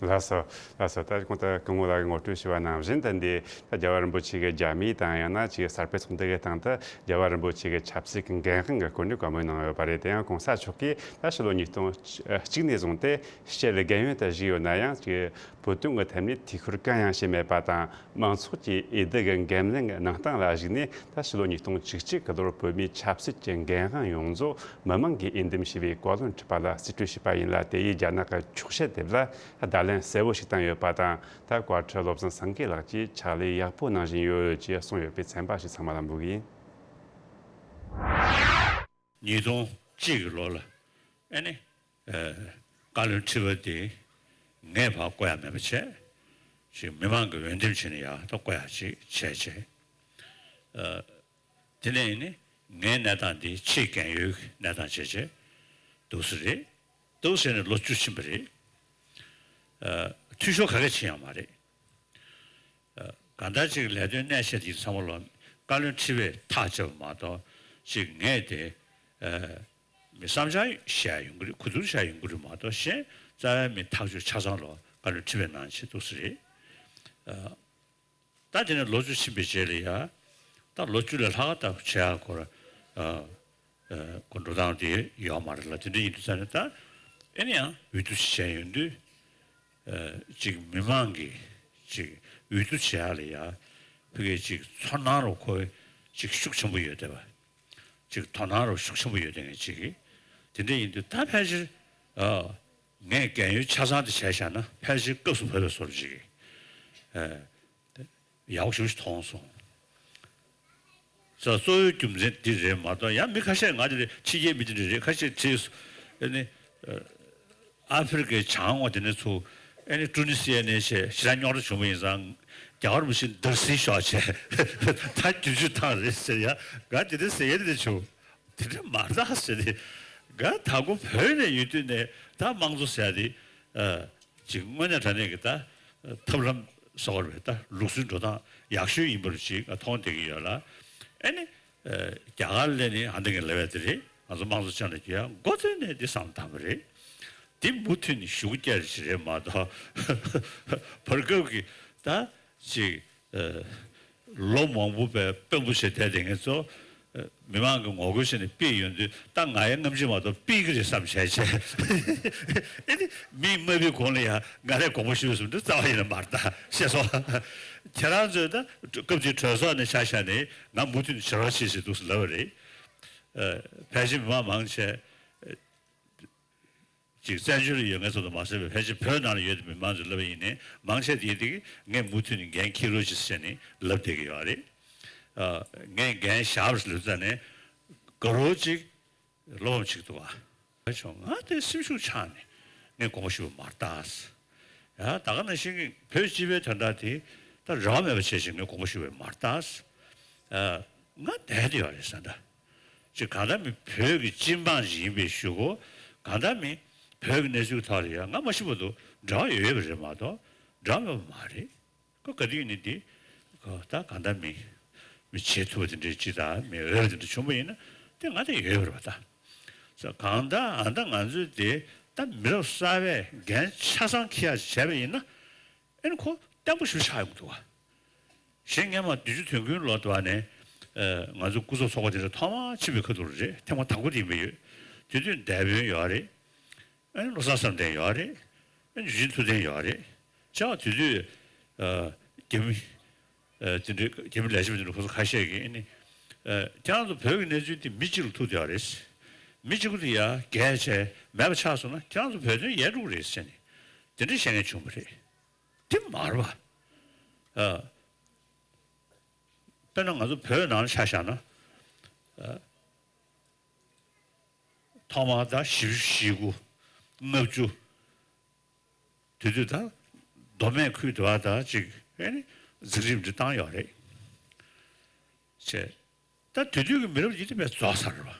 ལགས་སོ། ལགས་སོ། ད་གོང་དུ་སྐུ་ངོ་ལགས་ཀྱིས་ངོ་སྤྲོད་ཞུས་པ་ནང་བཞིན་དུ་འདི་ད་རྒྱལ་བ་རིན་པོ་ཆེ་གི་རྒྱ་མིའི་དང་ཡང་ན་ཅིག་གསར་སྤེལ་ཚོགས་འདུ་གི་སྟེང་དུ་རྒྱལ་བ་རིན་པོ་ཆེ་གི་ཆབ་སྲིད་ཀྱི་འགན་དབང་གི་སྐོར་ནས་བཀའ་མོལ་གནང་ཡོད་པ་རེད། དེ་ཡང་གོང་ས་མཆོག་གིས་ད་ཕྱི་ལོ་ཉིས་སྟོང་གཅིག་ནས་བཟུང་སྟེ་སྤྱི་ལ་རྒན་ཡོལ་དུ་བཞུགས་ཡོད་ན་ཡང་ཅིག་བོད་དོན་གྱི་ཐད་ནས་ཐུགས་ཁུར་གང་ཡང་བཞེས་མེད་པ་དང་། མང་ཚོགས་ཀྱི་འོས་བསྡུ་གི་འགན་ལེན་གནང་སྟངས་ལ་གཞིགས་ནས། ད་ཕྱི་ལོ་ཉིས་སྟོང་བཅུ་གཅིག་གི་ལོར་བོད་མིའི་ཆབ་སྲིད་ཀྱི་འགན་དབང་ཡོངས་རྫོགས་མི་མང་གིས་འོས་འདེམས་བྱས་པའི་བཀའ་བློན་ཁྲི་པ་ལ་རྩིས་སྤྲོད་བྱས་པ་ཡིན་ལ། དེ་ཡིས་རྒྱ་ནག་གི་འཁྱོག་བཤད་དེ་ལ་བརྡ་ལན་གསལ་བོ་ཞིག་བཏང་ཡོད་པ་དང་། ད་བཀའ་ཁྲི་བློ་བཟང་སེང་གེ་ལགས་ཀྱིས་ཕྱག་ལས་ཡག་པོ་གནང་བཞིན་ཡོད་ཅེས་གསུངས་ཡོད་པའི་ཚན་པ་ཞིག་ཚང་མ་ལ་འབུལ་གྱི་ཡིན། ཉིས་སྟོང་གཅིག་གི་ལོ་ལ་ཨ་ནི་ཨ་བཀའ་བློན་ཁྲི་པ་དེ་ངས་ཕར་བསྐོ་ཡ་མེད་པ་བྱས། ཅིག་མི་མང་གིས་འོས་འདེམས་བྱས་ནས་ཡར་ད་བསྐོ་ཡ་ཅིག་བྱས་བྱས། ཨ་དེ་ནས་ནི་ངའི་གནས་སྟངས་འདི་ཆེས་རྒན་ཡོལ་གྱི་གནས་སྟངས་བྱས་བྱས་འདུག་སེ་རེད། འདུག་སེ་ནས་ལོ་བཅུ་ཕྱིན་པ་རེད། ཨ་འཐུས་ཤོར་ག་གེ་ཕྱིན་ཡོད་མ་རེད། ཨ་གང་ལྟར་ཅིག་ལས་དོན་གནད་ཆེ་འདི་ཚང་མ་ལ་བཀའ་བློན་ཁྲི་པས་ཐག་བཅད་པ་མ་གཏོགས། ཅིག་ངས་དེ་ཨ་མི་བསམ་འཆར་བཤད་ཡོང་གི་རེད། གོ་བསྡུར་བྱ་ཡོང་གི་རེད་མ་གཏོགས། གཞན་རྩ་བའི་མི་ཐག་གཅོད་ཆ་ཚང་ལ་བཀའ་བློན་ཁྲི་པས་གནང་བྱས་འདུག་སེ་རེད། ཨ་ད་དེ་ནས་ལོ་བཅུ་ཕྱིན་པའི་རྗེས་ལ་ཡ། ད་ལོ་བཅུ་ལས་ལྷག་ད་བྱེད་ཡག་སྐོར་ཨ་ཨ་འགྲོ་སྟངས་དེ་ཡོད་མ་རེད་ལ། དེ་འདྲ་ཡིན་དུས་ཙང་ནས་ད་ཨེ་ནི་ཡང་འོས་བསྡུ་ཞིག་བྱས་ཡོང་དུས། ཨ་ཅིག་མི་མང་གིས་ཅིག་འོས་བསྡུ་བྱེད་ཡག་ལ་ཡ་ཕ་གིའི་ཅིག་ཚོར་སྣང་རུ་ཁོ་ཅིག་ཤུགས་ཆེན་པོ་ཡོད་བསྡད་པ། ཅིག་དོ་སྣང་རུ་ཤུགས་ཆེན་པོ་ཡོད་བསྡད་མཁན་ཅིག་གིས། དེ་འདྲ་ཡིན་དུས་ད་ཕལ་ཆེར་ཨ་ངས་རྒན་ཡོལ་ཆ་ཚང་དེ་བྱས་བཞག་ན་ཕལ་ཆེར་སྐབས་སུ་བབས་པའི་བཟོ་འདྲ་ཅིག་གིས་ཨ་ཡག་པོ་ཞེ་པོ་ཞིག་མཐོང་སོང་། ས་གཙོ་བོའི་རྒྱུ་མཚན་འདི་རེད་མ་གཏོགས། ཡང་མི་ཁ་ཤས་ང་འདི་རེད། ཕྱི་རྒྱལ་མི་འདི་འདྲ་རེད། ཁ་ཤས་བྲིས་སོང་། ཨ་ནི་ཨ་ཨ་ཧྥེ་རི་ཁའི་བྱང་ངོས་དེ་ནས་ཚུར་ཨ་ནི་ཀྲུ་ནི་སི་ཡ་ནས་བྱས་ཞེ་དྲག་རྙོག་དྲ་བྱུང་བ་ཡིན་ཙང་། རྒྱ་གར་མི་ཤིང་འདར་སིལ་ཤོག་བྱས་ད་བསྒྱུར་བཅོས་བཏང་རེད་ཟེར་ཡ། ང་དེ་འདྲ་ཟེར་ཡ་དེ་འདྲ་བྱུང་། དེ་འདྲ་མ་རེད་ཟེར་ཏེ། ང་དང་པོ་བོད་ནས་ཡོད་དུས་ནས་ད་དམངས་གཙོ་ཟེར་ཡ་དེ་ཨ་ཅིག་དངོས་གནས་དྲང་གནས་ཀྱི་ད་ཐབས་ལམ་ སོགས་རེད། ད་ལུགས་སྲོལ་འགྲོ་སྟངས་ཡག་ཤོས་ཡིན་པ་ཞིག་མཐོང་བསྡད་ཀྱི་ཡོད་ལ། ཨ་ནི་རྒྱ་གར་ལ་ནི་ཨ་འདི་གི་ལབ་ཡ་དེ་རེད། ང་ཚོ་དམངས་གཙོ་ཅན་ལ་རྒྱུ་ཡ་འགོ་ཐོན་ནས་འདི་བསམ་བཏང་བ་རེད། འདི་མུ་མཐུད་ནས་ཞུགས་རྒྱུ་ཞིག་རེད་མ་གཏོགས། བར་སྐབས་ཀྱི་ད་ཅིག་ལོ་མང་པོ་བས་དཔོན་པོ་བྱས་བསྡད་དེ་ངེད་ཚོ་མི་མང་གི་ངོ་རྒོལ་བྱས་ནས་ཕུད་ཡོང་དུས། ད་ང་ཡང་རྔམ་བརྗིད་མ་གཏོགས་ཕུད་ཀྱི་རེད་བསམ་བྱས་བྱས། ཨེ་ནི་མིས་མ་ཕུད་གོང་ལ་ཡང་ང་རས་དགོངས་པ་ཞུས་སོང་། འདི་རྩ་བ་ཡིན་ན་མ་རེད་ད་ཤེས་སོང་། ཁྱེད་རང་ཚོས་ད་སྐབས་དེའི་གྲོས་ཚོགས་ནས་ཆ་བཞག་ནས་ང་མུ་མཐུད་ནས་བྱེད་རོགས་བྱེད་ཟེར་འདུག་ཟེར་ལབ་པ་རེད། ཕལ་ཆེར་མི་མང་མང་ཆེ་ཅིག་བཙན་བྱོལ་ལ་ཡོད་མཁན་ཚོ་དང་མ་ཟད་པའི་ཕལ་ཆེར་བོད་ནང་ལ་ཡོད་པའི་མི་མང་ཚོས་ལབ་པ་ཡིན་ནའི། མང་ཆེ་དེ་དེ་གིས་ངས་མུ་མཐུད་ནས་འགན་འཁྱེར་རོགས་གྱིས་ཟེར་ནས་ལབ་བསྡད་ཀྱི་ཡོད་རེད། ཨ། ངས་འགན་བཞག་པ་ཟེར་ཙང་ནས་དགའ་རོགས་ཅིག་བློ་ཕམ་ཅིག་འདུག་ཨ། བྱུང་ང་དེ་སེམས་ཤུགས་ཆག་ནས་ངས་དགོངས་པ་ཞུས་པ་མ་རེད་ད། ཡ་ད་ག་ནང་བཞིན་གྱི་བོད་སྤྱི་པའི་དོན་དག་དེ་ད་རེ་བ་མེད་པ་བྱས་ཤིང་ངས་དགོངས་པ་ཞུས་པ་མ་རེད་ད། ཨ། ང་བསྡད་དེ་ཡོད་རེད་ཟེར་འདྲ། ཅིག་གང་ལྟར་མི་བོད་ཀྱི་སྤྱི་འབངས་ཤིག་ཡིན་པའི་གཞུག་གུ། གང་ལྟར་མི་བོད་ཀྱི་གནས་ཚུལ་ཐོག་ལ་ཡང་ང་མ་ཤི་བར་དུ་འབྲེལ་བ་ཡོད་པ་རེད་མ་གཏོགས་འབྲེལ་བ་མེད་པ་མ་རེད། ཁོ་ག་དུས་ཡིན་ནའི་འདི་ཁོ་ད་གང་ལྟར་མི་མི་བྱེད་ཐུབ་པ་དེ་འདྲའི་ཅིག་དང་མི་འོས་པ་དེ་འདྲ་བྱུང་པ་ཡིན་ན་དེ་ང་དེ་ཡོད་པ་རེད་པ་ད། ས་གང་ལྟར་ཨ་ད་ང་ཚོས་དེ་ད་མི་རབས་གསར་པས་འགན་ཆ་ཚང་འཁྱེར་ཡག་བྱས་པ་ཡིན་ན། ཨེ་ནི་ཁོ་བརྟན་པོ་ཞིག་ཆགས་ཡོང་གི་འདུག་བ། གཞན་སྔོན་མ་བདུན་ཅུ་དོན་དགུའི་ལོ་དུ་བ་ནས་ཨ་ང་ཚོ་སྐུ་ཚབ་ཚོགས་པ་དེ་འདྲ་ཐོག་མར་ཕྱིན་པའི་ཁ་ཐུག་རེད། ཐེངས་མ་དང་པོ་དེ་ཡིན་པ་ཡོད། དེ་དུས་འདས་དཔོན་ཡོད་རེད། ཨ་ནི་བློ་བཟང་བསམ་གཏན་ཡོད་རེད། ཨ་ནི་ཡུལ་ཤུལ་ཐུབ་བསྟན་ཡོད་རེད། བྱས་པ་དེ་དུས་ཨ་རྒྱ་མི་ཨ་དེ་འདྲའི་རྒྱ་མི་ལས་བྱེད་པ་དེ་འདྲ་ཁོ་ཚོ་ཁ་ཤས་ཀྱིས་ཨ་ནི་ཨ་ཁྱེད་རང་ཚོ་བོད་ཀྱི་གནས་ཚུལ་དེ་མི་གཅིག་ལ་ཐུག་བསྡད་ཡོད་རེད། མི་གཅིག་པུ་དེ་ཡར་རྒྱས་བྱས་མེད་པ་ཆགས་སོང་ན་ཁྱེད་རང་ཚོ་བོད་དོན་ཡལ་འགྲོ་གི་རེད་ཟེར་ནས་དེ་འདྲ་བཤད་མཁན་བྱུང་བ་རེད། དེ་མ་རེད་པ། ཨ། དཔེར་ན་ང་ཚོ་བོད་ནང་ལ་ཆ་བཞག་ན། ཨ། ཐོག་མར་ཟླ་བཞི་བཅུ་ཞེ་དགུ། ལྔ་བཅུ། དེ་དུས་ད་མདོ་སྨད་ཁུལ་དུ་བ་ད་ཅིག་ཨེ་ནི་འཛིན་རིམ་འདི་བཏང་ཡོད་རེད། བྱས། ད་དེ་དུས་ཀྱི་མི་རབས་ཡིན་དེ་བས་རྫོགས་ཚར་བ།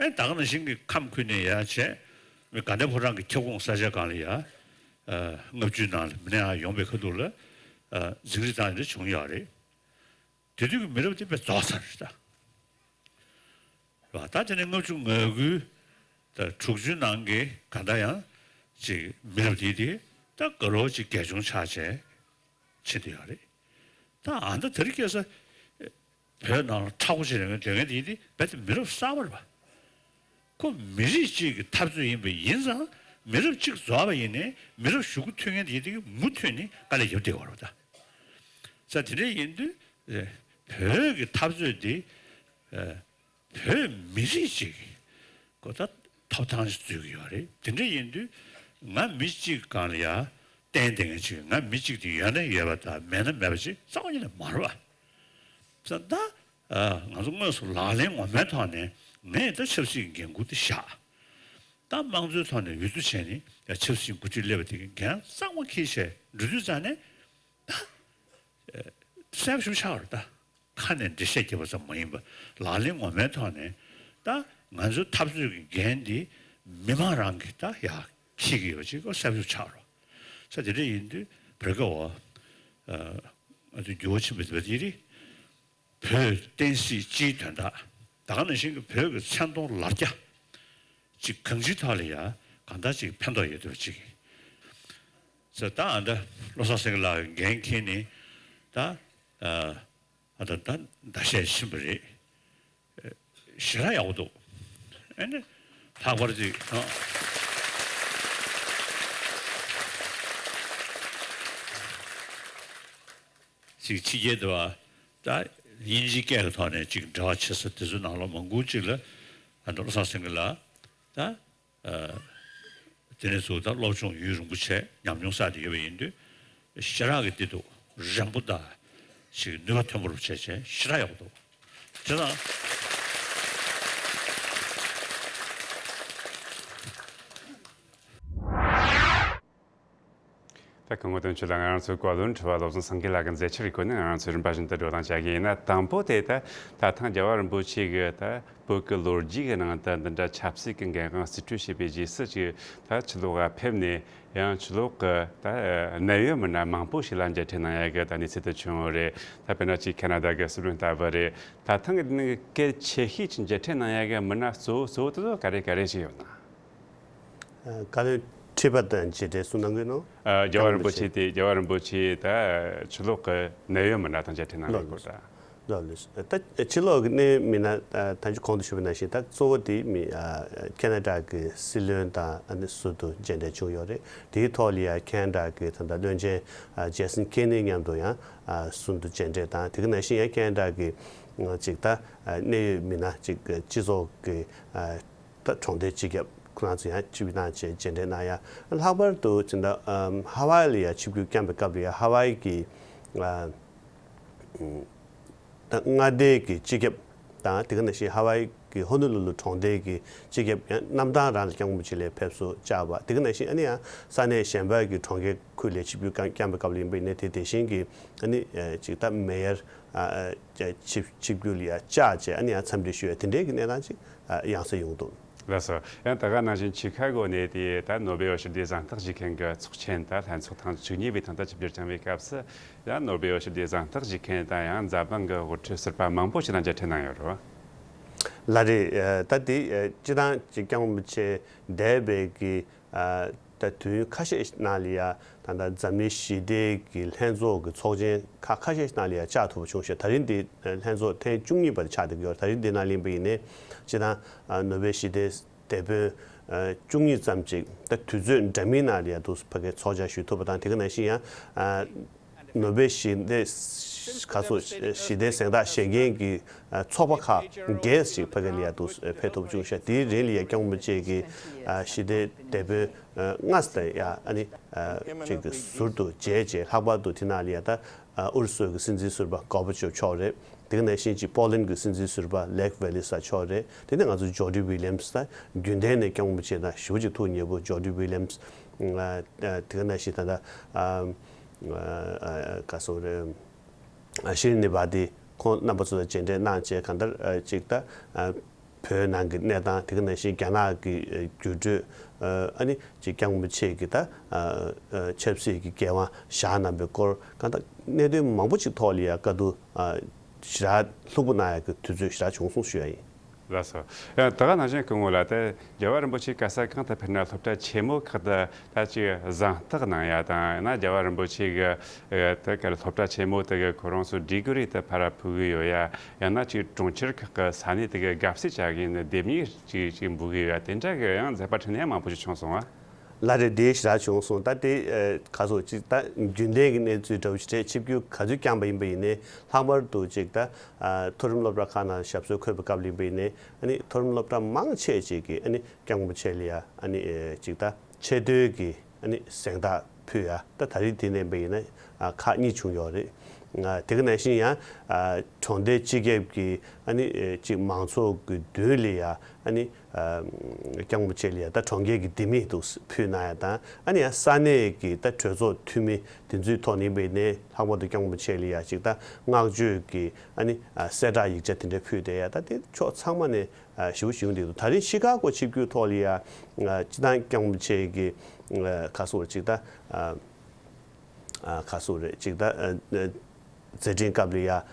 ཨེ་ད་ག་ནང་བཞིན་གྱི་ཁམས་ཁུལ་ནས་ཡར་བྱས། མི་དགའ་ལྡན་ཕོ་བྲང་གི་ཁྱབ་ཁོངས་ས་ཆ་སྒང་ལ་ཡ། ཨ། ལྔ་བཅུའི་ནང་ལ་མི་སྣ་ཡར་ཡོང་པའི་ཁ་ཐུག་ལ། ཨ། འཛིང་རེས་བཏང་ཡ་འདྲ་བྱུང་ཡོད་རེད། དེ་དུས་ཀྱི་མི་རབས་དེ་དཔེ་རྫོགས་ཚར་རེད་ད། རེད་བ། ད་དེ་ནས་ལྔ་བཅུ་ང་དགུའི་ད་དྲུག་ཅུའི་ནང་གི་ག་ད་ཡང་ཅིག་མི་རབས་དེ་དེ་ད་དགའ་རོགས་ཅིག་རྒྱ་ཆུང་ཆགས་བྱས་ཕྱིན་དེ་ཡོད་རེད། ད་ཨ་ད་དེ་རིང་ཁ་སང་བོད་ནང་ལ་མཁྲེགས་པོ་ཅིག་རེད་མཁན་སྡོད་མཁན་དེ་དེ་རྦད་དེ་མི་རབས་གསར་པ་རེད་བ། ཁོ་མི་རིགས་གཅིག་གི་འཐབ་རྩོད་ཡིན་པ་ཡིན་ཙང་། མི་རབས་གཅིག་རྫོགས་པ་ཡིན་ནའི་མི་རབས་གཞུག་གུ་ཐོན་མཁན་དེ་དེ་གི་མུ་མཐུད་ནས་དཀའ་ལས་རྒྱབ་བསྡད་ཡོད་རེད་བ་ད། ས་དེ་འདྲ་ཡིན་དུས་བོད་ཀྱི་འཐབ་རྩོད་དེ་བོད་མི་རིགས་གཅིག་གི་ཁོ་ད་ཐོབ་ཐང་ཞིག་རྩོད་ཀྱི་ཡོད་རེད། དེ་འདྲ་ཡིན་དུས་ང་མི་གཅིག་སྒང་ལ་ཡ་བརྟེན་བསྡད་མཁན་ཅིག་ང་མི་གཅིག་དེ་ཡོད་ན་ཡོད་པ་དང་མེད་ན་མེད་པ་ཅིག་རྩ་བ་ཉིད་ནས་མ་རེད་བ། ཙང་ད། ཨ། ང་ཚོ་དངོས་སུ་ལག་ལེན་ངོ་མའི་ཐོག་ནས་ངས་ད་ཆབ་སྲིད་ཀྱི་འགན་འཁུར་དེ་བཞག་ད་དམངས་གཙོའི་ཐོག་ནས་འོས་བསྡུ་བྱས་ནས་ཡ་ཆབ་སྲིད་འགོ་ཁྲིད་སླེབས་པ་དེ་གི་འགན་གཙང་མ་འཁྱེར་བྱས་འགྲོ་དུས་ཙང་ནས། ད། ཨ། གསལ་པོ་ཞིག་ཆགས་པ་རེད་ད། ཁ་ནས་འགྲེལ་བཤད་རྒྱབ་པ་ཙམ་མ་ཡིན་པ། ལག་ལེན་ངོ་མའི་ཐོག་ནས་ད་ང་ཚོའི་འཐབ་རྩོད་ཀྱི་འགན་འདི་མི་མང་རང་གིས་ད་ཡ་འཁྱེར་གྱི་ཡོད་པ་ཅིག་གསལ་པོ་ཞིག་ཆགས་རོགས། ས་དེ་འདྲ་ཡིན་དུས་བོད་སྐད་འོ། ཨ། ང་ཚོ་འགྱུར་བ་ཕྱིན་པ་དེ་འདྲ་རེད། བོད་བསྟན་སྲིད་སྤྱིའི་དོན་དག་ད་ག་ནང་བཞིན་གྱི་བོད་ཀྱི་མཚན་མཐོང་ལར་རྒྱ་ཅིག་གང་ཅིའི་ཐོག་ལ་ཡ་གང་ལྟར་ཅིག་ཕན་ཐོགས་ཡོད་བསྡད་པ་ཅིག་ཟེར་ད་ཨ་ད་བློ་བཟང་སེང་གེ་ལགས་ཀྱིས་འགན་འཁྱེར་ནས་ད་ཨ་ད་ད་ཟླ་ཤས་ཕྱིན་པ་རེད། ཞེ་དྲག་ཡག་པོ་འདུག་ཨ་ནི་ལྷག་པར་ཅིག་ཨ། ཅིག་ཕྱི་རྒྱལ་དུ་བ་ད་དབྱིན་ཇིའི་སྐད་ཀྱི་ཐོག་ནས་ཅིག་འབྲེལ་བ་བྱེད་ས་དེ་ཚོའི་ནང་ལ་མང་པོ་ཅིག་ལ་ཨ་ནི་བློ་བཟང་སེང་གེ་ལགས་ད་ཨ་དེ་ནས་ཚུར་ད་སློབ་སྦྱོང་ཡུན་རིང་པོ་བྱས་ཉམས་མྱོང་བསགས་ཏེ་ཡོད་པ་ཡིན་དུས་ཞེ་དྲག་གི་བདེ་སྡུག་རན་པོ་དང་ཅིག་ནུས་པ་ཐོན་པོ་རུ་བྱས་བྱས་ཞེ་དྲག་ཡག་པོ་འདུག་དེ་དང་། ད་སྐུ་ངོ་དོན་གཅོད་ལགས། ང་རང་ཚོའི་བཀའ་བློན་ཁྲི་པ་བློ་བཟང་སེང་གེ་ལགས་ཀྱི་མཛད་འཆར་གྱི་སྒོ་ནས་ང་རང་ཚོས་རིམ་པ་བཞིན་དུ་བགྲོ་གླེང་བྱ་གི་ཡིན། ན་དང་པོ་དེ་ད་ད་ཐེངས་རྒྱལ་བ་རིན་པོ་ཆེ་གི་ད་བོད་ཀྱི་ལོ་རྒྱུས་ཀྱི་ནང་དུ་འདི་འདྲ་ཆབ་སྲིད་ཀྱི་འགན་དབང་རྩིས་སྤྲོད་བྱས་པའི་རྗེས་སུ་ཅིག་ད་ཕྱི་ལོགས་ལ་ཕེབས་ནས། ཡང་ཕྱི་ལོགས་ཀྱི་ད་གནད་ཡོད་མི་སྣ་མང་པོ་ཞིག་ལ་མཇལ་འཕྲད་གནང་ཡ་གི་ད་གནས་ཚུལ་དེ་བྱུང་ཡོད་རེད། ད་དཔེར་ན་ཅིག་ཁེ་ན་ཌ་གི་སྲིད་བློན་ལྟ་བུ་རེད། ད་ཐེངས་ཀྱི་ནི་གལ་ཆེ་ཤོས་ཅིག་མཇལ་འཕྲད་གནང་ཡ་གི་མི་སྣ་གཙོ་བོ་གཙོ་བོ་དེ་ཚོ་ག་རེ་ག་རེ་ཞིག་ཡོད་ན། ཨ། བཀའ་བློན་ཁྲི་པ་དང་མཇལ་འཕྲད་གསུང་གནང་གི་ནོ། ཨ། རྒྱལ་བ་རིན་པོ་ཆེ་དེ་རྒྱལ་བ་རིན་པོ་ཆེ་ད་ཕྱི་ལོགས་ཀྱི་གནད་ཡོད་མི་སྣ་དང་མཇལ་འཕྲད་གནང་ཡོད་སྐོར་ད། ལགས་ལགས། ད་ཕྱི་ལོགས་ཀྱི་གནད་ཡོད་མི་སྣ་ད་ཅི་གོང་དུ་ཞུས་པ་ནང་བཞིན་ད་གཙོ་བོ་དེ་མི་ཨ་ཁེ་ན་ཌ་གི་སྲིད་བློན་དང་ཨ་ནི་ཟུར་དུ་མཇལ་འཕྲད་བྱུང་ཡོད་རེད། དེའི་ཐོག་ལ་ཡང་ཁེ་ན་ཌ་གི་ད་ལྟ་བློན་ཆེན་ཨ་ཇེ་སན་ཁེ་ནི་མཉམ་དུ་ཡང་ཨ་ཟུར་དུ་མཇལ་འཕྲད་དང་། དེ་ག་ནང་བཞིན་ཡང་ཁེ་ན་ཌ་གི་ཨ་ཅིག་ད་ཨ་གནད་ཡོད་མི་སྣ་ཅིག་སྤྱི་ཚོགས་ཀྱི་ཨ་ད་གྲོང་སྡེ་སྤྱི་ཁྱབ་ཁོ་རང་ཚོ་ཡང་ཆིབས་བསྒྱུར་གནང་བྱས་མཇལ་འཕྲད་གནང་ཡ། ལྷག་པར་དུ་ཅིག་ད་ཨམ་ཧ་ཝའི་ལ་ཡང་ཆིབས་བསྒྱུར་བསྐྱངས་པའི་སྐབས་ལ་ཡང་ཧ་ཝའི་གི་ཨ་ད་མངའ་སྡེ་གི་སྤྱི་ཁྱབ་དང་། དེ་ག་ནང་བཞིན་ཧ་ཝའི་གི་ཧོ་ནོ་ལུ་ལུ་གྲོང་སྡེ་གི་སྤྱི་ཁྱབ་ཡང་གནམ་ཐང་རང་ལ་སྐྱབས་མགོན་རིན་པོ་ཆེ་ལ་ཕེབས་བསུ་བཅར་བ། དེ་ག་ནང་བཞིན་ཨ་ནི་ཡང་ས་གནས་གཞན་པ་གི་གྲོང་ཁྱེར་ཁུལ་ལ་ཆིབས་བསྒྱུར་བསྐྱངས་པའི་སྐབས་ལ་ཡིན་པ་ཡིན་ནའི་དེ་དེ་བཞིན་གྱི་ཨ་ནི་ཨ་ཅིག་ད་མེ་ཡར་ཨ་ཨ་ཆིབས་ཆིབས་བསྒྱུར་ལ་ཡང་བཅར་བྱས་ཨ་ནི་ཡང་འཚམས་འདྲི་ཞུ་བའི་དེ་འདྲའི་གི་གནས་སྟངས་ཅིག་ཨ་ཡང་སེ་ཡོང་འདུག། ལགས་སོ། ཡང་ད་ག་ནང་བཞིན་ཆི་ཁ་གོ་ནས་དེ་ད་ནོ་སྦེལ་ཞི་བདེའི་གཟེངས་རྟགས་བཞེས་མཁན་གྱི་ཚོགས་ཆེན་ད་ལྷན་ཚོགས་ཐེངས་བཅུ་གཉིས་པའི་ཐོག་ད་ཆིབས་བསྒྱུར་བསྐྱངས་པའི་སྐབས་སུ་ཡང་ནོ་སྦེལ་ཞི་བདེའི་གཟེངས་རྟགས་བཞེས་མཁན་དང་ཡང་འཛམ་གླིང་གི་དབུ་ཁྲིད་ཟུར་པ་མང་པོ་ཞིག་དང་མཇལ་འཕྲད་གནང་ཡོད་རེད་བ། ལགས་རེད། ད་དེ་སྤྱི་བཏང་ཅིག་སྐྱབས་མགོན་རིན་པོ་ཆེ་འདས་པའི་གི་ད་དུས་ཡུན་ཁ་ཤས་ནང་ལ་ཡ་ད་ལྟ་འཛམ་གླིང་ཞི་བདེ་གི་ལྷན་ཚོགས་ཀྱི་ཚོགས་ཆེན་ཁག་ཁ་ཤས་ནང་ལ་ཡ་བཅར་ཐུབ་པ་བྱུང་ཞེས། ད་རིང་འདི་ལྷན་ཚོགས་ཐེངས་བཅུ་གཉིས་པ་དེ་ཆགས་བསྡད་ཀྱི་ཡོད། ད་རིང་འདི་ནང་ལ་ཡིན་པ་ཡིན་ནའི་སྤྱི་བཏང་ནོ་སྦེལ་ཞི་བདེའི་དེད་དཔོན་བཅུ་གཉིས་ཙམ་ཅིག་ད་དུས་ཚོད་འདྲ་མིན་ནང་ལ་ཡ་འདུག་ཕ་གིར་ཚོགས་བཅར་ཞུ་ཐུབ་པ་དང་། དེ་ག་ནང་བཞིན་ཡང་ནོ་སྦེལ་ཞི་བདེ་ག་ཚོད་ཞི་བདེའི་གཟེངས་རྟགས་བཞེས་མཁན་གྱི་ཚོགས་པ་ཁག་བརྒྱད་ཅིག་ཕ་གི་ལ་ཡ་དུ་ཕེབས་ཐུབ་བྱུང་ཤག། དེའི་རིང་ལ་ཡ་སྐྱབས་མགོན་རིན་པོ་ཆེ་གི་ཞི་བདེའི་དེད་དཔོན་ལྔ་ཙམ་ཡ་ཨ་ནི་ཅིག་གི་ཟུར་དུ་མཇལ་རྗེས། ལྷག་པར་དུ་དེ་ནང་ལ་ཡ་ད་ཨུ་རུ་སུ་གི་སྲིད་འཛིན་ཟུར་པ་གོར་བ་ཆོབ་མཆོག་རེད། དེ་ག་ནང་བཞིན་ཅིག་པོ་ལན་གི་སྲིད་འཛིན་ཟུར་པ་ལེག་ཝེ་ལི་ས་མཆོག་རེད། དེ་ནས་ང་ཚོ་ཇོ་ཌི་ཝི་ལི་ཡམ་སི་ད་རྒྱུན་ལྡན་ནས་སྐྱབས་མགོན་རིན་པོ་ཆེ་དང་ཞེ་པོ་ཅིག་ཐུགས་མཉེས་པོ་ཇོ་ཌི་ཝི་ལི་ཡམ་སི། དེ་ག་ནང་བཞིན་ད་ལྟ་ག་སོང་རེད། ཤི་རི་ནི་བ་ཏི་ཁོང་རྣམ་པ་ཚོ་དང་མཇལ་འཕྲད་གནང་བྱས། གང་ལྟར་ཅིག་ད་བོད་ནང་གི་གནས་སྟངས། དེ་ག་ནང་བཞིན་རྒྱ་ནག་གི་འགྱུར་འགྲོས། ཨ་ནི་ཅིག་སྐྱབས་མགོན་རིན་པོ་ཆེ་གི་ད་ཆབ་སྲིད་ཀྱི་འགན་དབང་བཞག་གནང་པའི་སྐོར། གང་ལྟར་གནད་དོན་མང་པོ་ཅིག་ཐོག་ལ་ཡ་བཀའ་བསྡུར་ཞེ་དྲག་ལྷུག་པོ་གནང་ཡ་གི་དུས་ཚོད་ཞེ་དྲག་བྱུང་སོང་ཞུ་ཡ་ཡིན། ལགས་སོ། ཡང་ད་ག་ནང་བཞིན་སྐུ་ངོ་ལགས། ད་རྒྱལ་བ་རིན་པོ་ཆེ་ག་ས་གང་དུ་ཕེབས་ན་སློབ་གྲྭ་ཆེན་མོ་ཁག་ཏུ་ད་ཅིག་གཟེངས་རྟགས་གནང་ཡ་དང་། ཡང་ན་རྒྱལ་བ་རིན་པོ་ཆེ་གི་ད་ག་སློབ་གྲྭ་ཆེན་མོ་དེ་གི་ཁོ་རང་ཚོ་ཌི་གི་རི་དེ་ཕར་ཕུལ་གི་ཡོད་ཡ། ཡང་ན་ཅིག་གྲོང་ཁྱེར་ཁག་གི་ས་གནས་དེ་གི་དགའ་བསུ་བྱ་གི་ཡིན་ན་ལྡེབས་ངོས་ཅིག་ཅིག་འབུལ་གི་ཡོད་ཡ། དེ་འདྲ་གི་ཡང་མཛད་པ་འཕྲིན་ལས་མང་པོ་ཞིག་བྱུང་སོང་བ། ལགས་རེད། དེ་ཞེ་དྲག་བྱུང་སོང་། ད་དེ་ག་སོ་ཅིག་ད་རྒྱུན་ལྡན་གྱི་གནས་ཚུལ་འདྲ་བོ་ཞིག་རེད། ཆིབས་བསྒྱུར་ག་ཚོད་བསྐྱངས་པ་ཡིན་པ་ཡིན་ནའི་ལྷག་པར་དུ་ཅིག་ད་མཐོ་རིམ་སློབ་གྲྭ་ཁག་ནང་ཞབས་སོར་འཁོད་པའི་སྐབས་ལ་ཡིན་པ་ཡིན་ནའི་ཨ་ནི་མཐོ་རིམ་སློབ་གྲྭ་མང་ཆེ་ཅིག་གིས་ཨ་ནི་སྐྱབས་མགོན་རིན་པོ་ཆེ་ལ་ཡ་ཨ་ནི་ཅིག་ད་ཆེ་མཐོའི་གི་ཨ་ནི་གཟེངས་རྟགས་ཕུལ་ཡ། ད་ད་རེས་དེ་ནས་ཡིན་པ་ཡིན་ན་ཁག་གཉིས་བྱུང་ཡོད་རེད། དེ་ག་ནང་བཞིན་ཡང་གྲོང་སྡེ་སྤྱི་ཁྱབ་ཀྱི་ཨ་ནི་ཅིག་མང་ཚོགས་ཀྱི་མདུན་ལ་ཡ་ཨ་ནི་སྐྱབས་མགོན་རིན་པོ་ཆེ་ལ་ཡ་ད་གྲོང་ཁྱེར་གྱི་ལྡེ་མིག་ཏུ་ཕུལ་གནང་ཡ་དང་། ཨ་ནི་ཡང་ས་གནས་ཀྱི་ད་གྲོས་ཚོགས་འཐུས་མི་དེ་ཚོའི་ཐོག་ནས་ཡིན་པ་ཡིན་ནའི་ལྷག་པར་དུ་སྐྱབས་མགོན་རིན་པོ་ཆེ་ལ་ཡ་ཅིག་ད་བསྔགས་བརྗོད་ཀྱི་ཨ་ནི་གསལ་བསྒྲགས་ཡིག་ཆ་དེ་འདྲ་ཕུལ་བསྡད་ཡ། ད་དེ་ཕྱོགས་ཚང་མ་ནས་ཞེ་པོ་ཞིག་ཡོང་བསྡད་འདུག། ད་རེས་ཤི་ཀ་གོ་ཆིབས་བསྒྱུར་ཐོག་ལ་ཡ་སྤྱི་བཏང་སྐྱབས་མགོན་རིན་པོ་ཆེ་གི་ག་སོ་ཅིག་ད། ཨ་ག་སོ་རེད་ཅིག་ད་ཨ་ཨ་མཛད་འཕྲིན་སྐབས་ལ་ཡ་ཨ་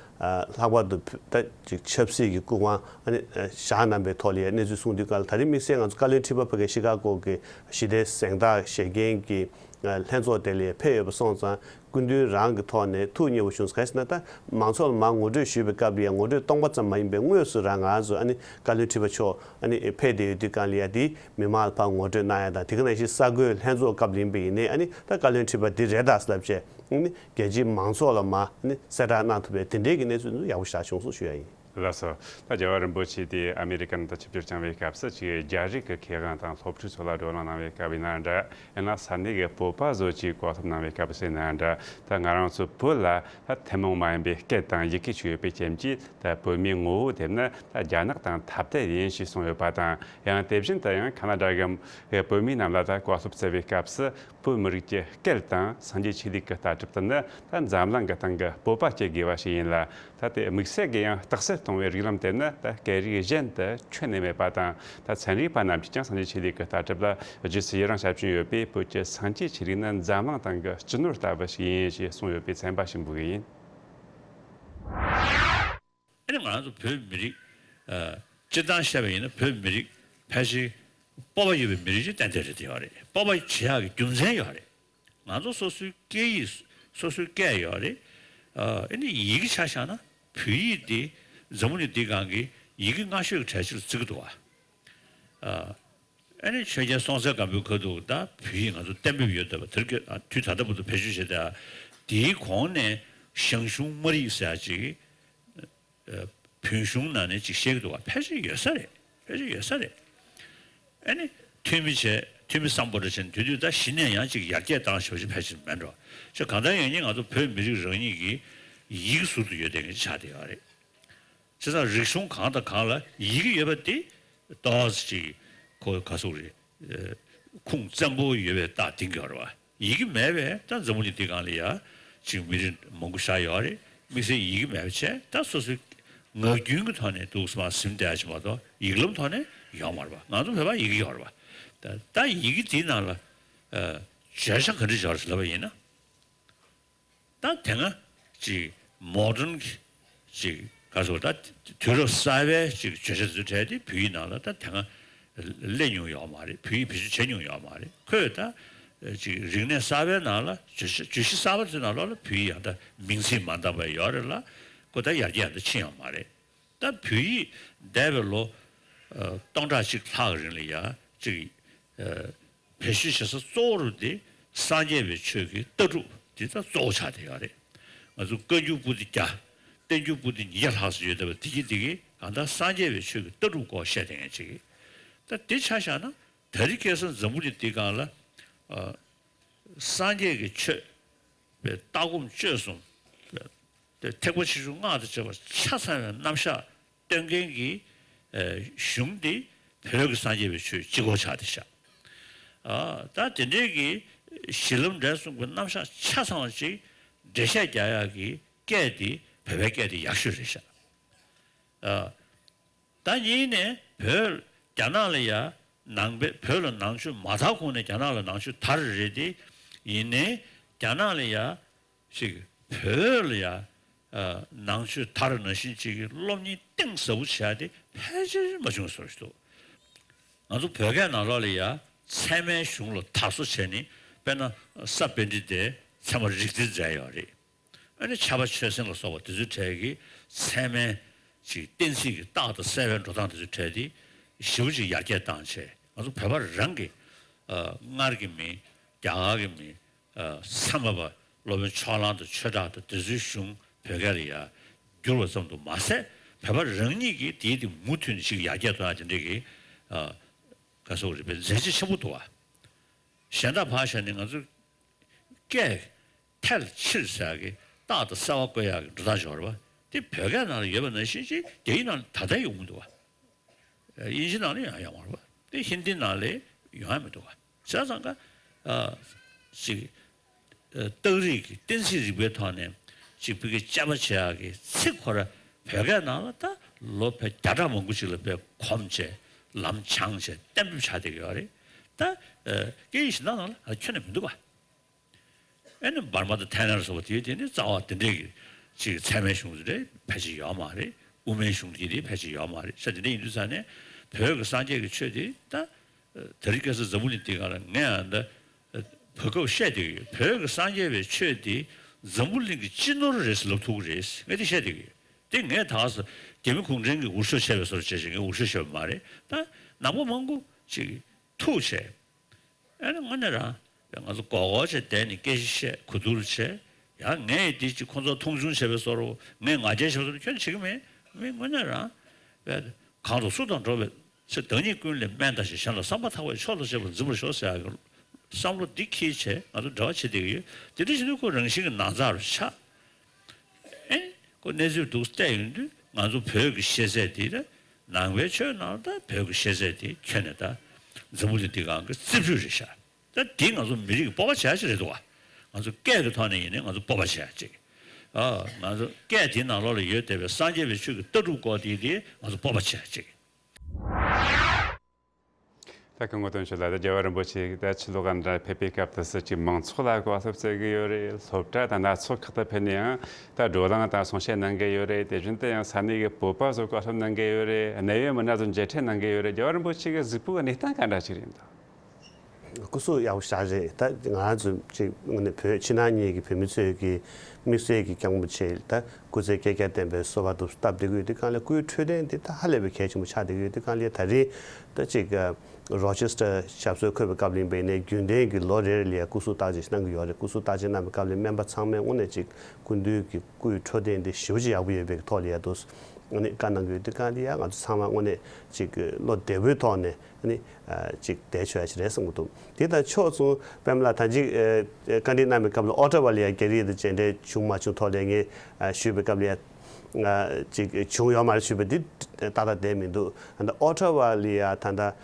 ལྷག་པར་དུ་ད་ཅིག་ཆབ་སྲིད་ཀྱི་སྐུ་དབང་ཨ་ནི་ཨ་བཞག་གནང་པའི་ཐོག་ལ་ཡ་གནས་ཚུལ་གསུང་དུས་སྐབས་ལ། ད་རེས་དམིགས་བསལ་ང་ཚོ་བཀའ་བློན་ཁྲི་པ་ཕ་གིར་ཤི་ཀ་གོ་གི་ཞི་བདེའི་གཟེངས་རྟགས་བཞེས་མཁན་གྱི་ཨ་ལྷན་ཚོགས་དེ་ལ་ཡ་ཕེབས་ཡོད་པ་སོང་ཙང་སྐུ་མདུན་རང་གི་ཐོག་ནས་ཐུགས་མཉེས་པོ་བྱུང་སོང་། གང་ཡིན་ཟེར་ན་ད་མང་ཚོགས་ལ་མར་ངོ་སྤྲོད་ཞུས་པའི་སྐབས་ལ་ཡ་ངོ་སྤྲོད་སྟོང་པ་ཙམ་མ་ཡིན་པའི་དངོས་སུ་རང་ང་ཚོ་ཨ་ནི་བཀའ་བློན་ཁྲི་པ་མཆོག་ཨ་ནི་ཕེབས་བསྡད་ཡོད་དུས་སྒང་ལ་ཡ་དེ་མི་མང་ལ་ཕར་ངོ་སྤྲོད་གནང་ཡ་དང་། དེ་ག་ནང་བཞིན་གསར་འགོད་ལྷན་ཚོགས་སྐབས་ལ་ཡིན་པ་ཡིན་ནའི་ཨ་ནི་ད་བཀའ་བློན་ཁྲི་པ་འདི་རེད་ད་ཟེར་ལབ་བྱས་ ནི་རྒྱལ་སྤྱིའི་མང་ཚོགས་ལ་མ་ནི་གསལ་བསྒྲགས་གནང་ཐུབ་པའི་དེ་འབྲེལ་གྱི་གནས་ཚུལ་ཡག་པོ་ཞིག་བྱུང་སོང་ཞུ་ཡ་ཡིན། ལགས་སོ། ད་རྒྱལ་བ་རིན་པོ་ཆེ་དེ་ཨ་མེ་རི་ཀ་ནང་དུ་ཆིབས་བསྒྱུར་བསྐྱངས་པའི་སྐབས་སུ་ཅིག་རྒྱ་རིགས་ཀྱི་མཁས་དབང་དང་སློབ་ཕྲུག་ཚོ་ལ་བགྲོ་གླེང་གནང་བའི་སྐབས་ཡིན་ན་འདྲ། ཡང་ན་ས་གནས་ཀྱི་བོད་པ་ཚོ་ཅིག་གོ་སློབ་གནང་བའི་སྐབས་སུ་ཡིན་ན་འདྲ། ད་ང་རང་ཚོ་བོད་ལ་ད་ཐུན་མོང་མ་ཡིན་པའི་སྐད་དང་ཡི་གེ་ཅིག་ཡོད་པའི་རྐྱེན་གྱིས། ད་བོད་མིའི་ངོ་བོ་དེ་ནི་ད་རྒྱ་ནག་དང་འཐབ་རྩོད་ཡིན་ཞེས་གསུངས་ཡོད་པ་དང་། ཡང་དེ་བཞིན་དུ་ཡང་ཁ་ན་ཌ་གི་བོད་མི་རྣམས་ལ་ད་གོ་སློབ་སྩལ་བའི་སྐབས་སུ། བོད་མི་རིགས་ཀྱི་སྐད་དང་སངས་རྒྱས་ཆོས་ལུགས་ཀྱི་ལྟ་གྲུབ་དེ་ནི་ད་འཛམ་གླིང་གི་སྟེང་གི་བོད་པ་སྐྱེ་དགོས་པ་ཞིག་ཡིན་ལ། ད་དེ་དམིགས་བསལ་གྱི་ཡང་རྟགས་གསལ་གཏོང་བའི་རིགས་ལམ་དེ་ནི་ད་སྐད་རིགས་གཞན་དུ་ཁྱོན་ནས་མེད་པ་དང་། ད་ཚན་རིག་པ་རྣམས་ཀྱིས་ཀྱང་སངས་རྒྱས་ཆོས་ལུགས་ཀྱི་ལྟ་གྲུབ་ལ་རྗེས་སུ་ཡི་རང་བྱ་བཞིན་ཡོད་པས། བོད་ཀྱི་སངས་རྒྱས་ཆོས་ལུགས་ནི་འཛམ་གླིང་སྟེང་གི་སྤྱི་ནོར་ལྟ་བུ་ཞིག་ཡིན་ཞེས་གསུངས་ཡོད་པའི་ཚན་པ་ཞིག་འབུལ་གི་ཡིན། ཨ་ནི་ང་ཚོ་བོད་མི་རིགས། ཨ། སྤྱིར་བཏང་བཤད་པ་ཡིན་ན་བོད་མི་རིགས་ཕལ་ཆེར་སྤོབས་པ་ཡོད་པའི་མི་རིགས་ཅིག་ཏན་ཏན་རེད། དེ་ཡོད་རེད། སྤོབས་པ་བྱེད་ཡག་གི་རྒྱུ་མཚན་ཡོད་རེད། ང་ཚོ་སོ་སོའི་སྐད་ཡིག་སོ་སོའི་སྐད་ཡོད་རེད། ཨ། ཨ་ནི་ཡི་གེ་ཆ་བཞག་ན་བོད་ཡིག་དེ་འཛམ་བུ་གླིང་འདིའི་སྒང་གི་ཡི་གེ་སྔ་ཤོས་ཀྱི་གྲས་ཅིག་ལ་བརྩི་གི་འདུག་བ། ཨ། ཨ་ནི་ཆོས་རྒྱལ་སྲོང་བཙན་སྒམ་པོའི་ཁ་ཐུག་ད་བོད་ཡིག་ང་ཚོ་གཏན་འབེབས་ཡོད་བསྡད་པ་དེར་གྱི། ཨ། དུས་ད་ལྟ་བར་དུ་བེད་སྤྱོད་བྱས་བསྡད་པ་དེའི་གོང་ནས་ཞང་ཞུང་སྨར་ཡིག་ཟེར་ཡག་ཅིག། ཨ། བོད་གཞུང་ནང་ནས་ཅིག་བཤད་ཀྱི་འདུག་བ། ཕལ་ཆེར་ཡོད་ས་རེད། ཕལ་ཆེར་ཡོད་ས་རེད། ཨ་ནི་འཐུས་མི་བྱས། འཐུས་མི་སམ་བྷོ་ཊ་བྱས་ནས་དེ་དུས་ད་གཞི་ནས་ཡང་ཅིག་ཡར་རྒྱས་བཏང་ཞེ་པོ་ཅིག་ཕལ་ཆེར་མེད་འགྲོ། ཅིག་གང་ལྟར་ཡང་ཡིན་ནའི་ང་ཚོ་བོད་མི་རིགས་རང་ཉིད་ཀྱི་ཡིག་ཟུར་དུ་ཡོད་བསྡད་མཁན་ཅིག་ཆགས་བསྡད་ཡོད་རེད། བྱས་ཙང་རིག་གཞུང་གང་དང་གང་ལ་ཡི་གེ་ཡོད་པ་དེ་ཏོག་ཙམ་ཅིག་ཁོ་ག་ཟེར་དགོས་རེད། ཨ། ཁུངས་བཙན་པོ་ཡོད་པའི་རྟགས་འདིང་གི་ཡོད་རེད་བ། ཡི་གེ་མེད་པས་ད་འཛམ་བུ་གླིང་འདིའི་སྒང་ལ་ཡ་ཅིག་མི་རིགས་མང་པོ་ཞིག་ཡོད་རེད། དམིགས་བསལ་ཡི་གེ་མེད་པ་བྱས། ད་སོ་སོའི་ངག་རྒྱུན་གྱི་ཐོག་ནས་འདུག་སེ་མར་ཟིན་བསྡད་ཡ་ཅིག་མ་གཏོགས་ཡིག་ལམ་ཐོག་ནས་ཡོད་མ་རེད་བ། ང་ཚོ་བོད་པ་ཡི་གེ་ཡོད་རེད་བ། ད་ད་ཡི་གེ་དེའི་ནང་ལ། ཨ། བརྗོད་བྱ་ག་འདྲ་ཡོད་རེད་ལབ་པ་ཡིན་ན། ད་དེ་སྔ་ཅིག་མོ་ཌན་གྱི་ཅིག་ག་ཟེར། ད་དུས་རབས་གསར་པའི་ཅིག་བརྗོད་བྱ་དེ་ཚོའི་གྲས་དེ་བོད་ཡིག་ནང་ལ་ད་དེ་སྔ་སླེབས་མྱོང་ཡོད་མ་རེད། བོད་ཡིག་བེད་སྤྱོད་བྱས་མྱོང་ཡོད་མ་རེད། ཁོས་ད་ཅིག་རིག་གནས་གསར་པའི་ནང་ལ། བརྗོད་བྱ། བརྗོད་གཞི་གསར་པ་དེ་ནང་ལོགས་ལ་བོད་ཡིག་ཡང་ད་མིང་ཚིག་མ་འདང་པ་ཡོད་རེད་ལ། ཁོ་ད་ཡར་རྒྱས་ཡང་ད་ཕྱིན་ཡོད་མ་རེད། ད་བོད་ཡིག་འདས་པའི་ལོ། ཨ། སྟོང་ཕྲག་གཅིག་ལྷག་གི་རིང་ལ་ཡ་ཅིག། ཨ། བེད་སྤྱོད་བྱེད་ས་གཙོ་བོ་རུ་དེ་སངས་རྒྱས་པའི་ཆོས་ཀྱི་ལྟ་གྲུབ་དེ་ད་གཙོ་བོ་ཆགས་བསྡད་ཡོད་རེད། ང་ཚོ་བཀའ་འགྱུར་པོ་ཏི་བརྒྱ། བསྟན་འགྱུར་པོ་ཏི་ཉིས་བརྒྱ་ལྷག་ཙམ་ཡོད་བསྡད་པ་དེ་གི་དེ་གི་གང་ལྟར་སངས་རྒྱས་པའི་ཆོས་ཀྱི་ལྟ་གྲུབ་སྐོར་བཤད་བསྡད་མཁན་ཅིག། ད་དེ་ཆ་བཞག་ན་ད་རེས་ཁ་སང་འཛམ་བུ་གླིང་འདིའི་སྒང་ལ། ཨ། སངས་རྒྱས་ཀྱི་ཆོས་པའི་ལྟ་སྒོམ་སྤྱོད་གསུམ། དེ་ཐེག་པ་ཆེ་ཆུང་སྔགས་དང་བཅས་པ་ཆ་ཚང་བའི་རྣམ་གཞག་སྟོན་མཁན་གྱི། ཨ། གཞུང་དེ་བོད་ཀྱི་སངས་རྒྱས་པའི་ཆོས་གཅིག་པོ་ཆགས་བསྡད་ཤག། ཨ། ད་དེ་འདྲའི་གི་གཞི་ལམ་འབྲས་གསུམ་གྱི་རྣམ་གཞག་ཆ་ཚང་བ་ཅིག་འགྲེལ་བཤད་རྒྱག་ཡག་གི་སྐད་དེ་བོད་པའི་སྐད་དེ་ཡག་ཤོས་རེད་ཤག། ཨ། ད་གཉིས་ནས་བོད། རྒྱ་ནག་ལ་ཡ་ནང་པའི། བོད་ལ་ནང་ཆོས་མ་དར་གོང་ནས་རྒྱ་ནག་ལ་ནང་ཆོས་དར་རེད་དེ། ཡིན་ནའི་རྒྱ་ནག་ལ་ཡ་ཅིག་བོད་ལ་ཡ། ཨ། ནང་ཆོས་དར་ནང་བཞིན་ཅིག་གི་སློབ་གཉེར་གཏིང་ཟབ་པོ་བྱས་ཏེ་ཕལ་ཆེར་མ་བྱུང་བཟོ་ཞིག་འདུག། ང་ཚོ་བོད་སྐད་ནང་ལོགས་ལ་ཡ་ཚད་མའི་གཞུང་ལ་དར་སོ་བྱས་ནས། དཔེར་ན་ས་པཎྜི་ཏས་ཚད་མ་རིགས་གཏེར་མཛད་ཡོད་རེད། ཨ་ནི་ཕྱྭ་པ་ཆོས་སེང་ལ་སོགས་པ་དེ་ཚོའི་གྲས་ཀྱི་ཚད་མའི་ཅིག་གཏན་ཚིགས་ཀྱི་རྟགས་དང་གསལ་བའི་འགྲོ་སྟངས་དེ་ཚོའི་གྲས་དེ་ཞེ་པོ་ཅིག་ཡར་རྒྱས་བཏང་བྱས། ང་ཚོ་བོད་པ་རང་གི། ཨ། སྔར་གྱི་མི། རྒྱ་གར་གྱི་མི། ཨ། ཚད་མ་པ་སློབ་དཔོན་ཕྱོགས་གླང་དང་ཆོས་གྲགས་དང་དེ་ཚོའི་གཞུང་བོད་སྐད་ལ་ཡར་བསྒྱུར་བ་ཙམ་དུ་མ་ཟད། བོད་པ་རང་ཉིད་ཀྱིས་དེའི་དེ་མུ་མཐུད་ནས་ཅིག་ཡར་རྒྱས་གཏོང་ཡག་དེ་འདྲའི་གི། ཨ། ག་ཟེར་དགོས་རེད། དཔེ་མཛད་རྗེས་ཆེན་པོ་འདུག་བ། གཞན་དག་ཕར་བཞག་ནས་ང་ཚོ་སྐད་ཐལ་ཕྱིར་ཟེར་ཡག་གི་རྟགས་དང་གསལ་བ་བཀོད་ཡག་གི་འགྲོ་སྟངས་ཤིག་ཡོད་རེད་བ། དེ་བོད་སྐད་ནང་ལ་ཡོད་པ་ནང་བཞིན་ཅིག་རྒྱ་ཡིག་ནང་ལ་ད་ལྟ་ཡོང་གི་མི་འདུག་བ། དབྱིན་ཇི་ནང་ལ་ཡང་ཡོད་མ་རེད་བ། དེ་ཧིན་དི་ནང་ལ་ཡོང་ཡ་མི་འདུག་བ། བྱས་ཙང་ཀ། ཨ། ཅིག། ཨ། རྟགས་རིགས་ཀྱི་གཏན་ཚིགས་རིག་པའི་ཐོག་ནས་ཅིག་བོད་སྐད་དཔྱད་པ་བྱེད་ཡག་གི་ཚིག་ཁོ་ར་བོད་སྐད་ནང་ལ་ད་ལོ་བརྒྱ་ཕྲག་མང་པོ་ཅིག་ལ་དཔེ་གོམས་བྱས། ལམ་སྦྱངས་བྱས། གཏན་འབེབས་བྱས་བསྡད་ཀྱི་ཡོད་རེད། ད། ཨ། སྐད་ཡིག་གཞན་དག་ནང་ལ་ཁྱོན་ནས་མི་འདུག་ག། ཨ་ནི་འབར་མ་དང་ཐའི་ལན་སོགས་པ་དེའི་དེ་ནི་རྩ་བ་དེ་འདྲའི་གི་ཅིག་ཚད་མའི་གཞུང་དེ་འདྲ་ཕལ་ཆེར་ཡོད་མ་རེད། དབུ་མའི་གཞུང་དེ་འདྲ་ཕལ་ཆེར་ཡོད་མ་རེད། ས་དེ་འདྲ་ཡིན་དུས་ཙང་ནས་བོད་ཀྱི་སངས་རྒྱས་ཀྱི་ཆོས་དེ་ད། དེ་རིང་ཁ་སང་འཛམ་བུ་གླིང་འདིའི་སྒང་ལ་ངས་ཨ་ད་བོད་སྐད་བཤད་བསྡད་ཀྱི་ཡོད། བོད་ཀྱི་སངས་རྒྱས་པའི་ཆོས་འདི་འཛམ་བུ་གླིང་གི་སྤྱི་ནོར་རེད་ཟེར་ལབ་ཐུབ་ཀྱི་རེད། ངས་འདི་བཤད་བསྡད་ཀྱི་ཡོད། དེ་ངས་ད་ག་ས་རྒྱ་མི་གུང་ཁྲན་གྱི་འུར་ཤོབ་བྱས་པའི་བཟོ་འདྲ་བྱས་བྱས་ངས་འུར་ཤོབ་བྱས་པ་མ་རེད། ད་ནང་པ་མང་པོ་ཅིག་ཐུག་བྱས། ཨ་ནི་དངོས་གནས་རང་ང་ཚོ་མགོ་སྐོར་བྱས་བསྡད་ནས་སྐད་ཆ་བཤད། གོ་བསྡུར་བྱས། ཡང་ངས་འདི་ཅིག་ཁོང་ཚོ་མཐོང་ཆུང་བྱས་པའི་བཟོ་འདྲ། ངས་ང་རྒྱལ་བྱས་པའི་བཟོ་འདྲ་ཁྱོན་བྱེད་ཀྱི་མེད། མི་དངོས་གནས་རང་བས། གང་དུ་སུ་དང་འགྲོགས་པའི་ཚེ། བདག་ཉིད་ཀུན་ལས་དམན་བལྟ་ཞིང་། གཞན་ལ་བསམ་པ་ཐག་པས་ཕྱོགས་ལ་བཅད་པར་འཛིན་པར་ཤོག་ཟེར་ཡག་གི་བསམ་བློ་འདི་འཁྱེར་བྱས་ང་ཚོ་འབྲེལ་བ་བྱེད་བསྡད་ཀྱི་ཡོད། དེ་འདྲ་བྱེད་དུས་ཁོ་རང་བཞིན་གྱི་ནང་ཚགས་རུ་ཆགས། ཨེ། ཁོ་གནས་ཚུལ་འདུག་བལྟས་ཡོང་དུས་ང་ཚོ་བོད་ཀྱི་ཤེས་ཚད་འདི་ལ། ནང་པའི་ཆོས་ནང་ད་བོད་ཀྱི་ཤེས་ཚད་འདི་ཁྱོན་ནས་ད་འཛམ་བུ་གླིང་འདི་སྒང་གི་རྩིས་འཕྲུལ་རེད་ཤག། ད་འདི་ང་ཚོ་མི་རིགས་ཀྱི་སྤོབས་པ་བྱེད་ཡག་ཅིག་རེད་འདུག་ག། ང་ཚོ་སྐད་ཀྱི་ཐོག་ནས་ཡིན་ནའི་ང་ཚོ་སྤོབས་པ་བྱེད་ཡག་ཅིག། ཨ། ང་ཚོ་སྐད་དེའི་ནང་ལོགས་ལ་ཡོད་བསྡད་པའི་སངས་རྒྱས་པའི་ཆོས་ཀྱི་ལྟ་གྲུབ་སྐོར་དེ་དེ་ང་ཚོ་སྤོབས་པ་བྱེད་ཡག་ཅིག། ད་སྐུ་ངོ་དོན་གཅོད་ལགས། ད་རྒྱལ་བ་རིན་པོ་ཆེ་ད་ཕྱི་ལོགས་ག་འདྲ་ཕེབས་པའི་སྐབས་དུ་སྲིད་ཀྱི་མང་ཚོགས་ལ་གོ་སློབ་སྩལ་གྱི་ཡོད་རེད། སློབ་གྲྭ་དང་སྣ་ཚོགས་ཁག་ཏུ་ཕེབས་ནས་ཡང་ད་བགྲོ་གླེང་དང་གསུང་བཤད་གནང་གི་ཡོད་རེད། དེ་བཞིན་དུ་ཡང་ས་གནས་ཀྱི་བོད་པ་ཚོ་གོ་སློབ་གནང་གི་ཡོད་རེད། གནད་ཡོད་མི་སྣ་ཚོ་མཇལ་འཕྲད་གནང་གི་ཡོད་རེད། རྒྱལ་བ་རིན་པོ་ཆེ་གི་གཟིགས་སྤོབས་ཀྱི་གནས་སྟངས་ག་འདྲ་ཞིག་རེད་འདུག། སྐུ་གཟུགས་ཡག་པོ་ཞེ་དྲག་རེད། ད་ང་རང་ཚོ་ཅིག་དངོས་གནས་བོད་ཕྱི་ནང་གཉིས་ཀྱི་བོད་མི་ཚོས་ཀྱི་དམིགས་བསལ་གྱི་སྐྱབས་མགོན་ཆེ་ད་སྐུ་ཚེ་བསྐལ་བརྒྱར་བརྟན་པའི་གསོལ་བ་འདེབས་སྟབས་བདེ་གི་ཡོད་དུས་གང་ལས། སྐུའི་འཕྲོད་བསྟེན་འདི་ད་ཧ་ལས་པའི་གལ་ཆེན་པོ་ཆགས་བསྡད་ཀྱི་ཡོད་དུས་གང་ལས། ད་རེས་ད་ཅིག་རོ་ཆེ་སི་ཊར་ཞབས་སོར་འཁོད་པའི་སྐབས་ལ་ཡིན་པ་ཡིན་ནའི་རྒྱུན་ལྡན་གྱི་ལོ་རེ་རེ་ལ་ཡ་སྐུ་གཟུགས་བརྟག་དཔྱད་གནང་གི་ཡོད་རེད། སྐུ་གཟུགས་བརྟག་དཔྱད་གནང་བའི་སྐབས་ལ་སྨན་པ་ཚང་མས་དངོས་གནས་ཅིག་སྐུ་མདུན་གྱི་སྐུའི་འཕྲོད་བསྟེན་འདི་ཞེ་པོ་ཅིག་ཡག་པོ་ཡོད་པའི་ཐོག་ལ་ཡ་འདུག་ཨ་ནི་བཀའ་གནང་གི་ཡོད་དུས་གང་ལ་ཡ་ང་ཚོ་ཚང་མ་དངོས་གནས་ཅིག་བློ་བདེ་པོའི་ཐོག་ནས། ཨ་ནི་ཅིག་བསྡད་ཆོག་ཡ་ཞིག་རེད་བསམ་གྱི་འདུག། དེ་དང་ཕྱོགས་མཚུངས་པད་མ་ལགས་ད་ཅིག་བཀའ་འདྲི་གནང་བའི་སྐབས་ལ་ཨོ་ཊ་ཝ་ལ་ཡ་རྒྱ་རིགས་དང་མཇལ་འཕྲད་བྱུང་མ་བྱུང་ཐོག་ལ་ངས་ཞུས་པའི་སྐབས་ལ་ཡ་ཅིག་བྱུང་ཡོད་མ་རེད་ཞུས་པ་འདི་ཏག་ཏག་བསྡད་མི་འདུག། ཨ་ནི་ཨོ་ཊ་ཝ་ལ་ཡ་ད་ལྟ་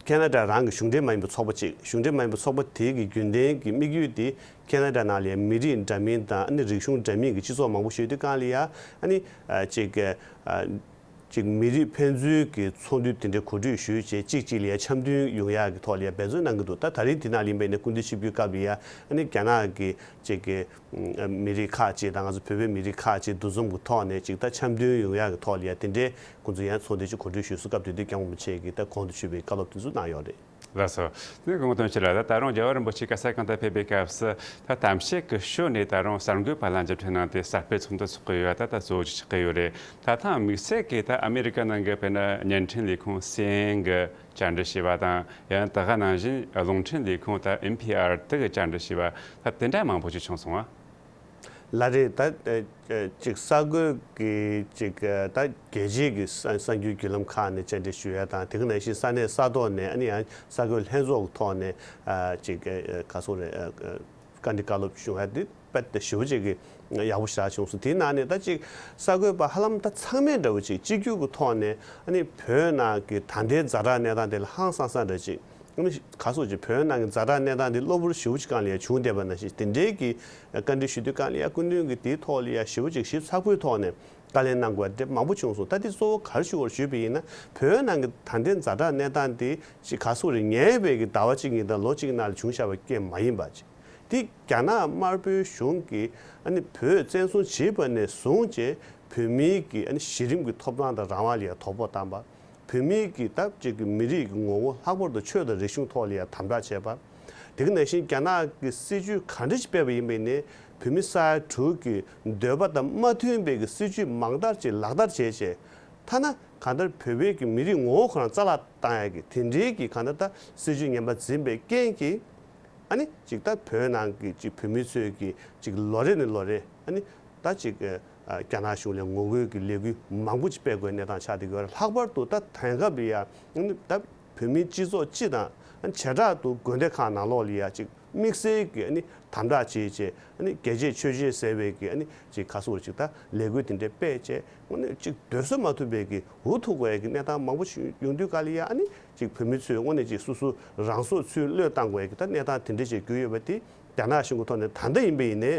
ཁེ་ན་ཌ་རང་གི་གཞུང་འབྲེལ་མ་ཡིན་པའི་ཚོགས་པ་ཅིག། གཞུང་འབྲེལ་མ་ཡིན་པའི་ཚོགས་པ་དེ་གི་རྒྱུན་ལྡན་གྱི་དམིགས་ཡུལ་དེ་ཁེ་ན་ཌ་ནང་ལ་ཡ་མི་རིགས་འདྲ་མིན་དང་ཨ་ནི་རིག་གཞུང་འདྲ་མིན་གྱི་སྤྱི་ཚོགས་མང་པོ་ཞིག་ཡོད་དུས་གང་ལ་ཡ་ཨ་ནི་ཅིག་ཅིག་མི་རིགས་ཕན་ཚུན་གྱི་ཚོགས་འདུ་དེ་འདྲ་གོ་སྒྲིག་ཞུས་བྱས་གཅིག་གཅིག་ལ་ཡ་འཆམ་མཐུན་ཡོང་ཡག་གི་ཐོག་ལ་ཡ་འབད་བརྩོན་གནང་གི་འདུག། ད་ད་རིང་འདི་ནང་ལ་ཡིན་པ་ཡིན་ན་སྐུ་མདུན་ཆིབས་བསྒྱུར་སྐབས་ལ་ཡ་ཨ་ནི་རྒྱ་ནག་གི་ཅིག་གི་མི་རིགས་ཁག་ཅིག་དང་ང་ཚོ་བོད་པའི་མི་རིགས་ཁག་ཅིག་འདུ་འཛོམས་ཀྱི་ཐོག་ནས་ཅིག་ད་འཆམ་མཐུན་ཡོང་ཡག་གི་ཐོག་ལ་ཡ་དེ་འདྲའི་ཁོང་ཚོ་ཡང་ཚོགས་འདུ་ཅིག་གོ་སྒྲིག་ཞུས་སོང་། སྐབས་དེ་དུས་སྐྱབས་མགོན་རིན་པོ་ཆེ་གིས་ད་གོང་དུ་ཞུས་པའི་བཀའ་སློབ་དེ་ཚོ་གནང་ཡོད་རེད། ལགས་སོ། དེ་ནས་སྐུ་ངོ་དོན་གཅོད་ལགས། ད་ད་རུང་རྒྱལ་བ་རིན་པོ་ཆེ་ག་ས་གང་དུ་ཕེབས་པའི་སྐབས་སུ་ད་གཏམ་བཤད་ཀྱི་ཞོར་ནས་ད་རུང་གསར་འགོད་པ་ལ་མཇལ་འཕྲད་གནང་སྟེ་གསར་སྤེལ་ཚོགས་འདུ་ཚོགས་ཀྱི་ཡོད་པ་ད་ད་གཙོ་བོ་ཅིག་ཆགས་ཀྱི་ཡོད་རེད། ད་ཐེངས་དམིགས་བསལ་གྱིས་ད་ཨ་མེ་རི་ཀ་ནང་གི་དཔེར་ན་བརྙན་འཕྲིན་ལས་ཁུངས་སི་ཨེན་ཨེན་གྱིས་བཅར་འདྲི་བྱས་པ་དང་། ཡང་ད་ག་ནང་བཞིན་རླུང་འཕྲིན་ལས་ཁུངས་ད་ཨེན་པི་ཨར་དེ་གིས་བཅར་འདྲི་བྱས་པ་ད་དེ་འདྲ་མང་པོ་ཅིག་བྱུང་སོང་ང་། ལགས་རེད། ད་ཨ་ཨ་ཅིག་གསར་འགོད་ཀྱི་ཅིག་ཨ་ད་རྒྱལ་སྤྱིའི་གི་གསར་གསར་འགྱུར་བརྒྱུད་ལམ་ཁག་ནས་བཅར་འདྲི་ཞུ་ཡ་དང་། དེ་ག་ནང་བཞིན་ས་གནས་ས་ཐོག་ནས་ཨ་ནི་ཡང་གསར་འགོད་ལྷན་ཚོགས་ཀྱི་ཐོག་ནས་ཨ་ཅིག་ཨ་ག་སོ་རེད། ཨ་ཨ་བཀའ་འདྲི་བཀའ་སློབ་ཞུ་ཡ་དེ་དཔེ་ད་ཞེ་པོ་ཅིག་གི་ཡག་པོ་ཞེ་དྲག་བྱུང་སོང་། དེའི་ནང་ནས་ད་ཅིག་གསར་འགོད་པ་ཧ་ལམ་ད་ཚང་མས་འདྲ་བོ་ཅིག་གཅིག་གྱུར་གྱི་ཐོག་ནས་ཨ་ནི་བོད་ནང་གི་ད་ལྟའི་ཛ་དྲག་གནས་སྟངས་དེ་ལ་ཧང་སང་ས་འདྲ་ཅིག། ཨ་ནི་ག་སོ་ཅིག་བོད་ནང་གི་ཛ་དྲག་གནས་སྟངས་དེ་གློ་བུར་ཞེ་པོ་ཅིག་སྒང་ལ་ཡ་བྱུང་བསྡད་པ་ནང་བཞིན་དེ་འདྲའི་གི་བཀའ་འདྲི་ཞུ་དུས་གང་ལ་ཡ་སྐུ་མདུན་གྱིས་དེའི་ཐོག་ལ་ཡ་ཞེ་པོ་ཅིག་ཞིབ་ཚགས་པོའི་ཐོག་ནས་བཀའ་ལན་གནང་དགོས་པ་དེ་མང་པོ་བྱུང་སོང་། ད་དེ་གཙོ་བོ་ག་རེ་ཞུ་དགོས་རེད་ཞུས་པ་ཡིན་ན། བོད་ནང་གི་ད་ལྟའི་ཛ་དྲག་གནས་སྟངས་དེ་ཅིག་ག་སོ་རེད། ཉེ་བའི་གི་ཟླ་བ་གཅིག་གཉིས་དང་ལོ་གཅིག་ནང་ལ་བྱུང་བཞག་པའི་རྐྱེན་མ་ཡིན་པ་ཅིག། དེ་རྒྱ་ནག་དམར་པོའི་གཞུང་གིས་ཨ་ནི་བོད་བཙན་བཟུང་བྱས་པ་ནས་བཟུང་བྱས་བོད་མིའི་གི་ཨ་ནི་གཞི་རིམ་གྱི་ཐོབ་ཐང་དང་རང་དབང་ལ་ཡ་དོ་ཕོག་བཏང་པ། བོད་མིའི་གི་ད་ཅིག་གི་མི་རིགས་ཀྱི་ངོ་བོ་ལྷག་པར་དུ་ཆོས་དང་རིག་གཞུང་ཐོག་ལ་ཡ་དམ་དྲག་བྱས་པ། དེ་ག་ནང་བཞིན་རྒྱ་ནག་གི་སྲིད་ཇུས་ག་འདྲ་ཞིག་སྤེལ་བ་ཡིན་པ་ཡིན་ནའི་བོད་མི་ས་ཡ་དྲུག་གི་འདོད་པ་དང་མ་མཐུན་པའི་གི་སྲིད་ཇུས་མང་དག་ཅིག་ལག་བསྟར་བྱས་བྱས། ཐ་ན་གང་ལྟར་བོད་པའི་གི་མི་རིགས་ངོ་བོ་ཁོ་རང་རྩ་བརླག་བཏང་ཡ་གི་དེ་འདྲའི་གི་གང་ལྟར་ད་སྲིད་ཇུས་ངན་པ་འཛིན་པའི་རྐྱེན་གྱིས། ཨ་ནི་ཅིག་ད་བོད་ནང་གི་ཅིག་བོད་མི་ཚོས་ཀྱི་ཅིག་ལོ་རེ་ནས་ལོ་རེ་ཨ་ནི་ད་ཅིག་ཨ་རྒྱ་ནག་གཞུང་ལ་ངོ་རྒོལ་གྱི་ལས་འགུལ་མང་པོ་ཅིག་སྤེལ་དགོས་གནས་སྟངས་ཆགས་བསྡད་ཡོད་རེད། ལྷག་པར་དུ་ད་དེང་སྐབས་ལ་ཡ་ཨ་ནི་ད་བོད་མིའི་སྤྱི་ཚོགས་སྤྱི་དང་ཨ་ནི་བྱེ་བྲག་ཏུ་དགོན་སྡེ་ཁག་ནང་ལོགས་ལ་ཡ་ཅིག་དམིགས་བསལ་གྱི་ཨ་ནི་དམ་དྲག་བྱེད་བྱས། ཨ་ནི་རྒྱལ་གཅེས་ཆོས་གཅེས་ཟེར་བའི་གི་ཨ་ནི་ཅིག་ག་སོ་ཅིག་ད་ལས་འགུལ་དེ་འདྲ་སྤེལ་བྱས། དངོས་གནས་ཅིག་སྡོད་ས་མ་ཐུབ་པའི་གི་འུ་ཐུག་པའི་གི་གནས་སྟངས་མང་པོ་ཞིག་ཡོང་དུས་ག་ལ་ཡ་ཨ་ནི་ཅིག་བོད་མི་ཚོས་དངོས་གནས་ཅིག་སོ་སོ་རང་སྲོག་ཚུར་བློས་བཏང་དགོས་ཀྱི་ད་གནས་སྟངས་དེ་འདྲ་ཅིག་གྱུར་ཡོད་པ་དེ་རྒྱ་ནག་གཞུང་གི་ཐོག་ནས་ད་ལྟ་ཡིན་པ་ཡིན་ནའི་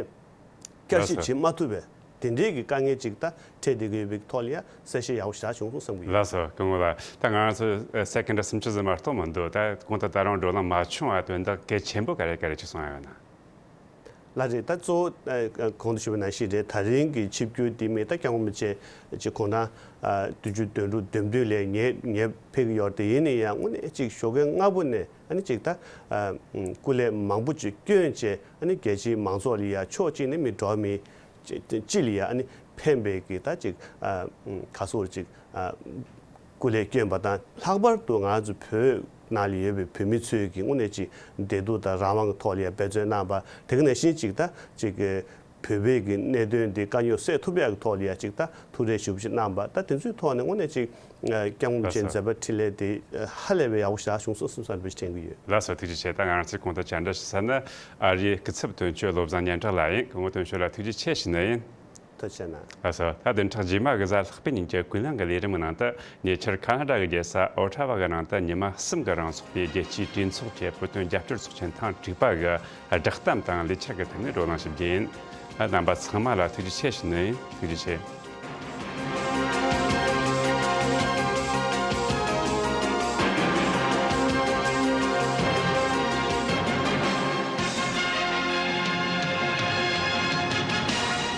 བསྐྱར་ཞིབ་བྱེད་མ་ཐུབ་པའི་དེ་འདྲའི་གི་དཀའ་ངལ་ཅིག་ད་འཕྲད་བསྡད་ཀྱི་ཡོད་པའི་ཐོག་ལ་ཡ་གསལ་བཤད་ཡག་པོ་ཞེ་དྲག་བྱུང་སོང་བསམ་གྱི་ཡོད། ལགས་སོ། སྐུ་ངོ་ལགས། ད་ང་རང་ཚོ་སེ་ཀན་ཌ་སུམ་ཅུ་ཙམ་མ་གཏོགས་མི་འདུག། ད་གོང་དུ་ད་རུང་བགྲོ་གླེང་མ་བྱུང་བ་དོན་དག་གལ་ཆེན་པོ་ག་རེ་ག་རེ་ཅིག་གསུངས་ཡོད་ན། ལགས་རེད། ད་གཙོ་བོ་ཨ་གོང་དུ་ཞུས་པ་ནང་བཞིན་རེད། ད་རིང་གི་ཆིབས་བསྒྱུར་འདི་མི་ད་སྐྱབས་མགོན་རིན་པོ་ཆེ་ཅིག་དགུང་གྲངས་ཨ་བདུན་ཅུ་དོན་དྲུག་འདེམས་ཐོན་ལས་ཉེ་ཉེ་ཕེབས་ཀྱི་ཡོད་རེད། དེ་ཡིན་ན་ཡང་དངོས་གནས་ཅིག་ཞོགས་ཀས་སྔ་པོ་ནས་ཨ་ནི་ཅིག་ད་ཨ་སྐུ་ལས་མང་པོ་ཅིག་བསྐྱོན་བྱས། ཨ་ནི་རྒྱལ་སྤྱིའི་མང་ཚོགས་ལ་ཡ་ཕྱོགས་གཅིག་ནས་མི་འགྲོ་བ་མི་ཅི་ཅི་ལ་ཡ་ཨ་ནི་ཕན་པའི་གི་ད་ཅིག་ཨ་ག་སོ་ཅིག་ཨ་སྐུ་ལས་བསྐྱོན་པ་དང་། ལྷག་པར་དུ་ང་ཚོ་བོད་ ནང་ལ་ཡོད་པའི་བོད་མི་ཚོས་ཀྱི་དངོས་གནས་ཅིག་བདེ་སྡུག་དང་རང་དབང་གི་ཐོག་ལ་ཡང་འབད་བརྩོན་གནང་པ། དེ་ག་ནང་བཞིན་ཅིག་ད་ཅིག་གི་བོད་པའི་གི་གནད་དོན་འདི་དཀའ་རྙོག་སེལ་ཐུབ་ཡག་གི་ཐོག་ལ་ཡང་ཅིག་ད་ཐུགས་རེ་ཞུ་བ་ཞིག་གནང་པ། ད་དེ་ཚོའི་ཐོག་ནས་དངོས་གནས་ཅིག་སྐྱབས་མགོན་ལགས་ཆེན་སོ། མཛད་པ་འཕྲིན་ལས་དེ་ཧ་ལས་པའི་ཡག་པོ་ཞིག་བྱུང་སོང་བསམ་པ་ཞིག་དྲན་གྱི་ཡོད། ལགས་སོ། ཐུགས་རྗེ་ཆེ། ད་ང་རང་ཚོའི་གོང་དུ་བཅར་འདྲི་ཞུ་ས་ནི་ཨ་རིའི་སྐུ་ཚབ་དོན་གཅོད་བློ་བཟང་སྙན་གྲགས་ལགས་ཡིན། སྐུ་ངོ་དོན་གཅོད་ལགས་ཐུགས་རྗེ་ཆེ་ཞུ་ནི་ཡིན། ཐུགས་རྗེ་གནང་། ལགས་སོ། ད་བདུན་ཕྲག་རྗེས་མ་གི་གཟའ་ལྷག་པའི་ཉིན་གྱི་ཀུན་གླེང་གི་ལས་རིམ་གི་ནང་དུ་ཉེ་ཆར་ཁ་ན་ཌ་གི་རྒྱལ་ས་ཨོ་ཊ་ཝ་གི་ནང་དུ་ཉི་མ་གསུམ་གི་རིང་འཚོགས་པའི་རྒྱལ་སྤྱིའི་གྲོས་ཚོགས་ཀྱི་བོད་དོན་རྒྱབ་སྐྱོར་ཚོགས་ཆེན་ཐེངས་དྲུག་པ་གི་བསྒྲགས་གཏམ་དང་ལས་འཆར་གྱི་ཐད་ནས་བགྲོ་གླེང་ཞུ་རྒྱུ་ཡིན། རྣམ་པ་ཚང་མ་ལ་ཐུགས་རྗེ་ཆེ་ཞུ་ནི་ཡིན། ཐུགས་རྗེ་ཆེ།